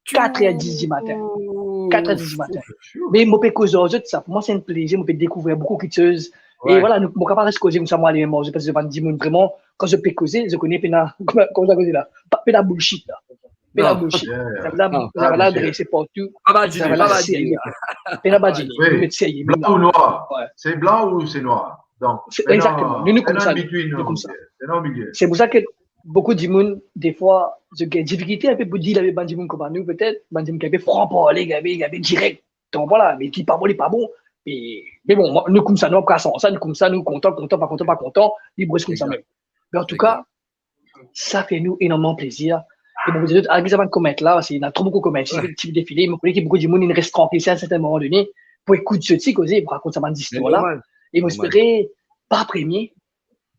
Quatre heures dix du matin. Quatre heures dix du matin. Me mo pe koz ar zot sa, pour moi, c'est un plaisir, mo pe découvrir beaucoup de choses. Et Ouais. Voilà, nou, mo kapav res koze koumsa, mo ale manze, parski bann dimoun, vraiment, kan zot pe koze, zot kone pena, kouma, kouma sa koze la? Pa, pena bullshit la. Pena Non. bullshit. Yeah, yeah. Sa va, Non. sa va Ah, adrese partou. Pas badjine, Ça va pas la badjine. Sérieux. Pena badjine. Oui. Vous êtes sérieux, Blanc maintenant. Ou noir. Ouais. C'est blanc ou c'est noir. Donc, C'est c'est exactement. non, Nous, nous c'est comme non ça, in between, nous non, comme ça. C'est non milieu. C'est pour ça que beaucoup de dimoun, des fois, zot gagn difikilte inpe pou deal avek bann dimoun kouma nou, peut-être, bann dimoun ki inpe fran parle, ki inpe, ki inpe direk. Donc voilà, me ki pa bon, li pa bon. Me, me bon, mwa, nou koumsa, nou pa pran sa, nou koumsa, nou kontan, kontan, pa kontan, pa kontan, li res koumsa mem. Me an tou ka, sa fer nou enormeman plezir. E mo pou dir zot, al gete sa bann comment la, parski ena tro boukou comment, si ti defile, mo kone ki boukou dimoun inn res trankil, si a serten moman done, pou ekout zot ti koze, pou rakont sa bann zistwar la. E mo espere, pa premie,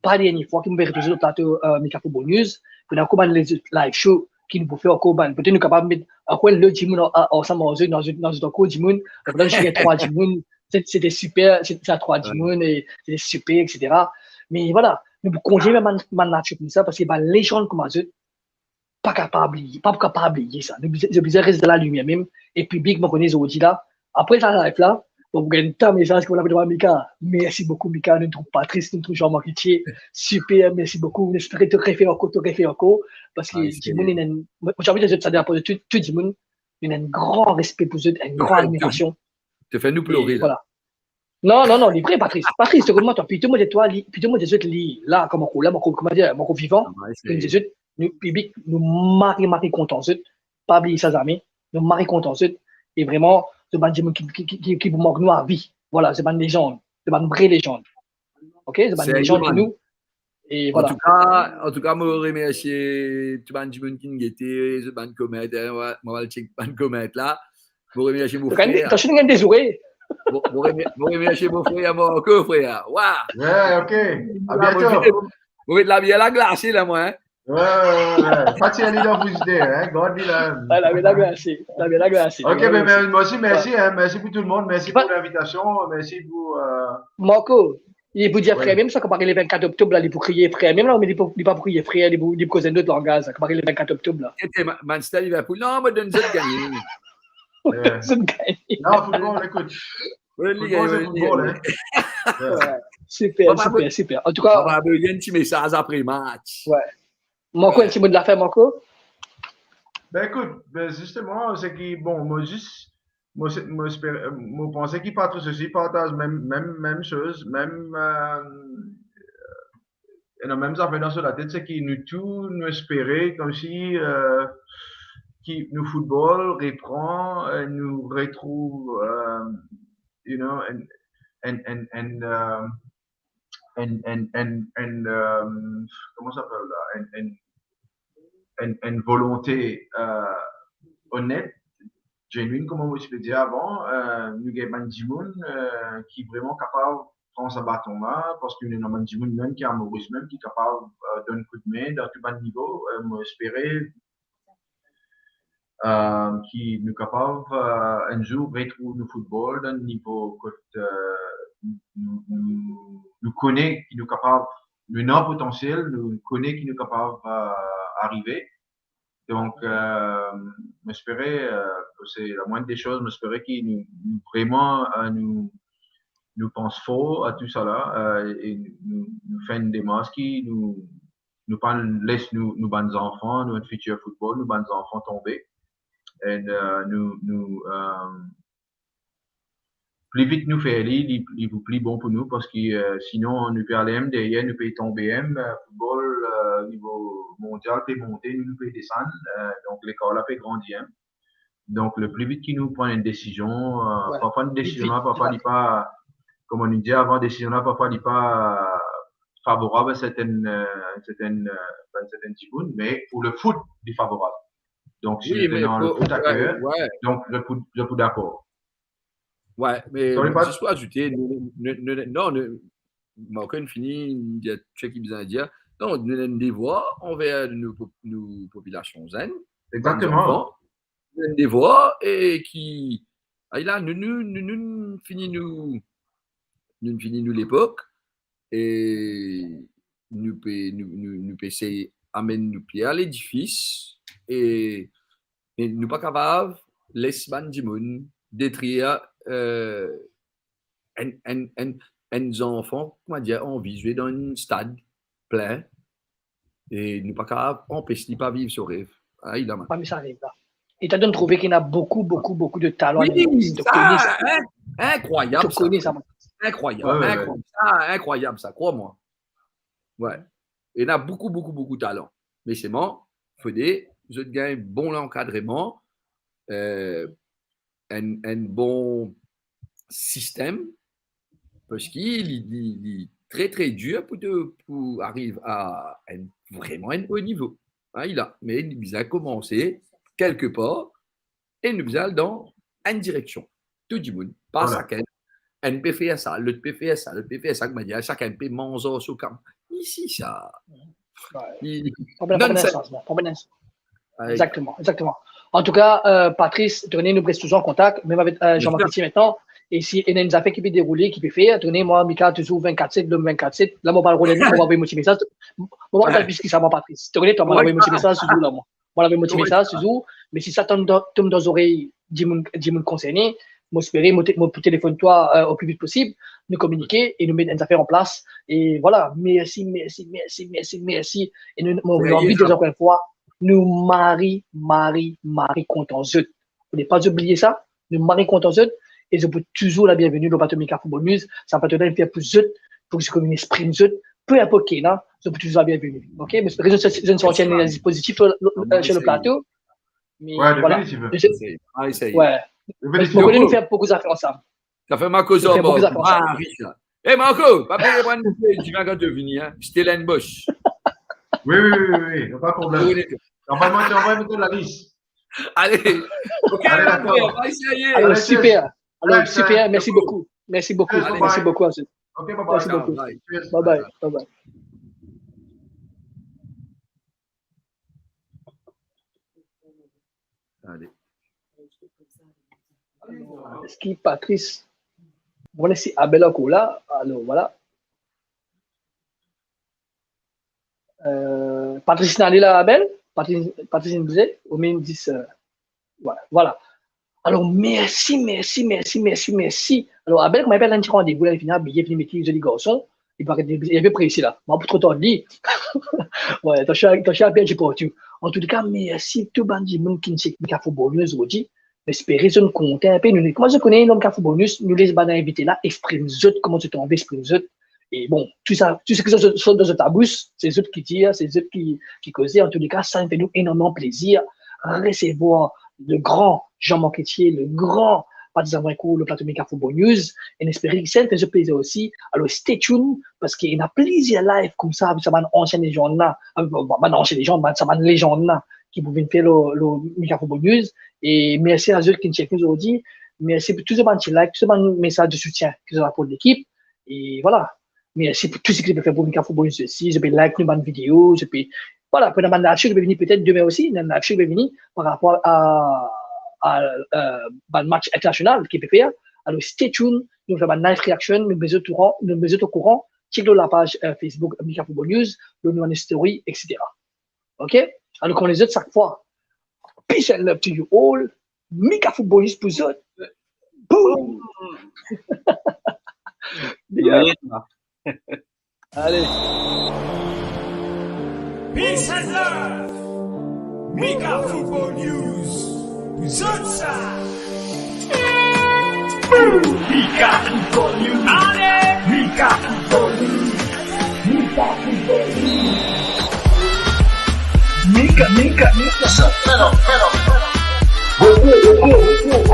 pa dernie fwa ki mo pe retrouv zot plato, euh, Mika pou Bonus, pou ena ankor bann lezot live show ki nou pou fer ankor bann. Petet nou kapav met ankor lot dimoun an-, an-, ansam ar zot, nou azout, nou azout ankor dimoun. Donk la, nou ti gagn trwa dimoun. Se, se ti siper, se ti trwa dimoun, e se ti siper, et cetera. Me vwala, nou pou kontign met bann, bann live show koumsa, parski bann lezann kouma zot, pa kapav bliye, pa pou kapav bliye sa. Nou bizin, nou bizin res dan lalimier mem. E piblik, mo kone zordi la, apre sa live la, bon, pou gagn tan mesaz ki mo lape devan Mika. Mersi boukou, Mika. Nou trouv Patrice, nou trouv Jean-Marc Itier. Siper, mersi boukou. Nou espere to refer ankor, to refer ankor. Parski dimoun, ena enn, mo, mo ti anvi dir zot sa, de lapar de tou, tou dimoun, ena enn gran respe pou zot, enn gran admirasion. To fer nou plore la. Vwala. Non, non, non, li vre, Patrice. Patrice, to konn mwa, twa, plito mo dir twa, li, plito mo dir zot, li la, kouma, kouma, kouma dir, kouma vivan, kouma dir zot, nou, piblik, nou mari, mari kontan zot. Pa bliye sa zame. Nou mari kontan zot. E vreman, zot bann dimoun ki, ki, ki, ki, ki pou mark nou avi. Vwala, zot bann lezann. Zot bann vre lezann. Ok? Zot bann lezann pou nou. E vwala. An tou ka, an tou ka, mo remersie tou bann dimoun ki gete, zot bann comment, hein, mo, mo al check bann comment la. Mo remersie mo frer. Attention, gagn de zoure. Mo, mo remer-, mo remersie mo frer, mo ankor frer. Wa! Ouais, ok. À bientôt. Mo met labier la glase la, mwa, hein. Ouais, ouais, ouais, ouais. Pa tir li dan frizider, hein. Gard li la. Ah, labier la glase. Labier la glase. Ok, ben, ben, moi aussi, merci, hein. Merci pour tout le monde. Merci pour l'invitation. Merci pour, euh, Marco, li pou dir frer mem sa, konpare le vennkat oktob la, li pou kriye frer mem la, me li pou, li pa pou kriye frer, li pou, li pou koz enn lot langaz, konpare le vennkat oktob la. Ete, ma-, Manchester, Liverpool. Non, mo donn zot gagne. Yeah. Zot gagn. Non, football, écoute. Football, c'est football, hein. Yeah. Ouais. Super, super, super. En tout cas, on va envoyer un petit message après match. Ouais. Marco, un petit mot de la fin, Marco? Ben, écoute, ben, justement, c'est que, bon, moi, juste, moi, c'est, moi, espère, moi, je pensais que Patrice aussi partage même, même, même chose, même, euh, ena mem zafer dan so latet, se ki nou tou, nou espere koumsi, euh, ki nou football repran, euh, nou retrouv, euh, you know, enn, enn, enn, enn, euh, enn, enn, enn, enn, euh, comment ça s'appelle là? Enn, enn, enn, enn volonte, euh, onet, genuine, kouma mo ti pe dir avan, euh, nou gagn bann dimoun, euh, ki vreman kapav pran sa baton la, parski nou ena bann dimoun mem ki amour mem, ki kapav, euh, donn koudme dan tou bann nivo. Euh, mo espere, euh, ki nou kapav, euh, enn zour retrouv nou football dan nivo kot, euh, nou, nou, nou kone ki nou kapav, nou ena potansiel, nou kone ki nou kapav, euh, arive. Donk, euh, mo espere, euh, se la moindre des choses, mo espere ki nou, nou vreman, euh, nou, nou pans for a tou sa la, euh, e nou, nou fer enn demars ki nou, nou pa les nou, nou bann zanfan, nou, enn fitir football, nou bann zanfan tonbe. E, euh, nou, nou, euh, pli vit nou fer li, li, li pou pli bon pou nou, parski, euh, sinon nou pe ale mem deryer, nou pe tonbe mem, euh, football, euh, nivo mondial pe monte, nou, nou pe desann, euh, donk lekar la pe grandi mem. Donk, le pli vit ki nou pran enn desizion, euh, ouais, parfwa enn desizion la, parfwa li pa, kouma nou dir avan, desizion la, parfwa li pa favorab a sertenn, euh, sertenn, euh, bann sertenn dimoun, me pou le foot, li favorab. Donk, si, wi, nou, me dan le foot a ker, ouais, donk, nou pou, nou pou dakor. Ouais, me zis pou azoute, nou, nou, nou, non, nou, Marco inn fini, inn dir tou seki bizin dir. Non, nou ena enn devwar anver nou pop-, nou popilasion zenn. Exactement. Nou ena enn devwar e ki, ay la, nou, nou, nou, nou fini nou, nou fini nou lepok e nou pe, nou, nou, nou pe sey amenn nou pie a ledifis e, e nou pa kapav les bann dimoun detrir, euh, enn, enn, enn, enn zanfan, kouma dir, anvi zwe dan enn stad plin, e nou pa kapav anpes li pa viv so rev. Ay la, man. Parmi sa rev la. E ta donn trouve ki ena boukou, boukou, boukou de talan. Wi, sa, in-, inkrwayab sa. Inkrwayab, ouais, ouais, inkrwayab, sa, inkrwayab sa, krwar mwa. Ouais. Ena boukou, boukou, boukou talan. Me selman, fode zot gagn bon lankadreman, euh, enn, enn bon sistem, parski li, li, li tre, tre dir pou to, pou ariv a enn, vreman enn o nivo. Ay la, me li bizin koumanse kelke par e nou bizin al dan enn direksion. Tou dimoun, pa sakenn. Enn pe fer sa, lot pe fer sa, lot pe fer sa, kouma dir, sakenn pe manz ar so kam. Isi sa. Ouais. Pa bann, pa bann sanzman, pa bann sanzman. Exactement, exactement. En tout cas, euh, Patrice, Tourné, nou res touzour an kontak, mem avek, euh, Jean-Marc Petit aster. E si ena enn zafer ki pe deroule, ki pe fer, Tourné, mwa, Mika, touzour vennkat set, lom vennkat set. La, mo pa rod, mo avoy mo ti mesaz. Mo pa plis ki sa, mwa, Patrice. Tourné, twa, mo avoy mo ti mesaz touzour la, mwa. Mo avoy mo ti mesaz touzour, me si sa tom dan, tom dan zorey dimoun, dimoun konserne, mo espere mo te-, mo pou telefonn twa, euh, o pli vit posib, nou kominike e nou met enn zafer an plas. E vwala, mersi, mersi, mersi, mersi, mersi. E nou, mo, mo anvi dir ankor enn fwa, nou mari, mari, mari kontan zot. Fode pa zot bliye sa, nou mari kontan zot, e zot pou touzour la bienveni lor plato Mika Football Muse. Sa plato la inn fer pou zot, pou zot koumans exprim zot, pe inport ki ena, zot pou touzour la bienveni. Ok? Me rezon, rezon santi enn enerzi pozitif lor, lor, euh, sur le plateau. Me vwala. Ouais. Mo kone nou fer boukou zafer ansam. Sa fer Marco Zorbo, Marco. Mari sa. Eh, Marco, pa bliye pran nou divin kan to vini, hein. Stellenbosch. Wi, wi, wi, wi, wi, pa problem. Anvoy mwa, anvoy mwa lalis. Ale. Ok, ale, dakor. Ale, super. Ale, super. Mersi boukou. Mersi boukou. Mersi boukou. Ok, bye bye. Mersi boukou. Bye bye. Bye bye. Ale. Eski Patrice, mo les Abel ankor la. Alor, vwala. Euh, Patrice inn ale la, Abel? Patrice, Patrice inn bliye, ou mem dis, euh, vwala, vwala. Alor, mersi, mersi, mersi, mersi, mersi. Alor, Abel, kouma li pe al enn ti randevou la, li fini abiye, fini met li zoli garson, li pa, li, li pe prese la. Mo pou tro tard li. Wi, atansion, atansion, Abel, ti partou. Antouka, mersi tou bann dimoun ki finn chek Mika Football News zordi. Mo espere zot kontan inpe. Nou, kouma zot kone, dan Mika Football News, nou les bann invite la exprim zot kouma zot anvi exprim zot. E bon, tou sa, tou seki sort, sort dan zot labous, se zot ki dir, se zot ki, ki koze. Antouka, sa inn fer nou enormeman plezir resevwar le gran Jean-Marc Etier, le gran Patrice Zamoincourt, le plato Mika Football News. E nou espere ki sa inn fer zot plezir osi. Alor, stay tuned, parski ena plizier live koumsa avek sa bann ansien lezann la, avek bann ansien lezann, bann, sa bann lezann la ki pou vinn fer lor, lor Mika Football News. E mersi a zot ki finn chek nou zordi. Mersi pou tou zot bann ti like, tou zot bann mesaz de soutien ki zot aport lekip. E vwala. Mersi pou tou seki zot pe fer pou Mika Football News osi. Zot pe like nou bann video, zot pe, vwala, pou ena bann live show ki pe vini petet demin osi, ena bann live show ki pe vini par rapor a, a, eh, bann match internasional ki pe fer. Alor, stay tuned, nou fer bann live reaction, nou met zot okouran, nou met zot okouran, chek lor lapaz, eh, Facebook Mika Football News, lor nou bann story, et cetera. Ok? Alor, kouma lezot sak fwa, peace and love to you all. Mika Football News pou zot. Boom! Big up. Ale. Peace and love. Mika Football News. Zot sa. Mika Football News. Ale. Mika Football News. Mika Football News. Mika, Mika, Mika. Repos, repos, repos.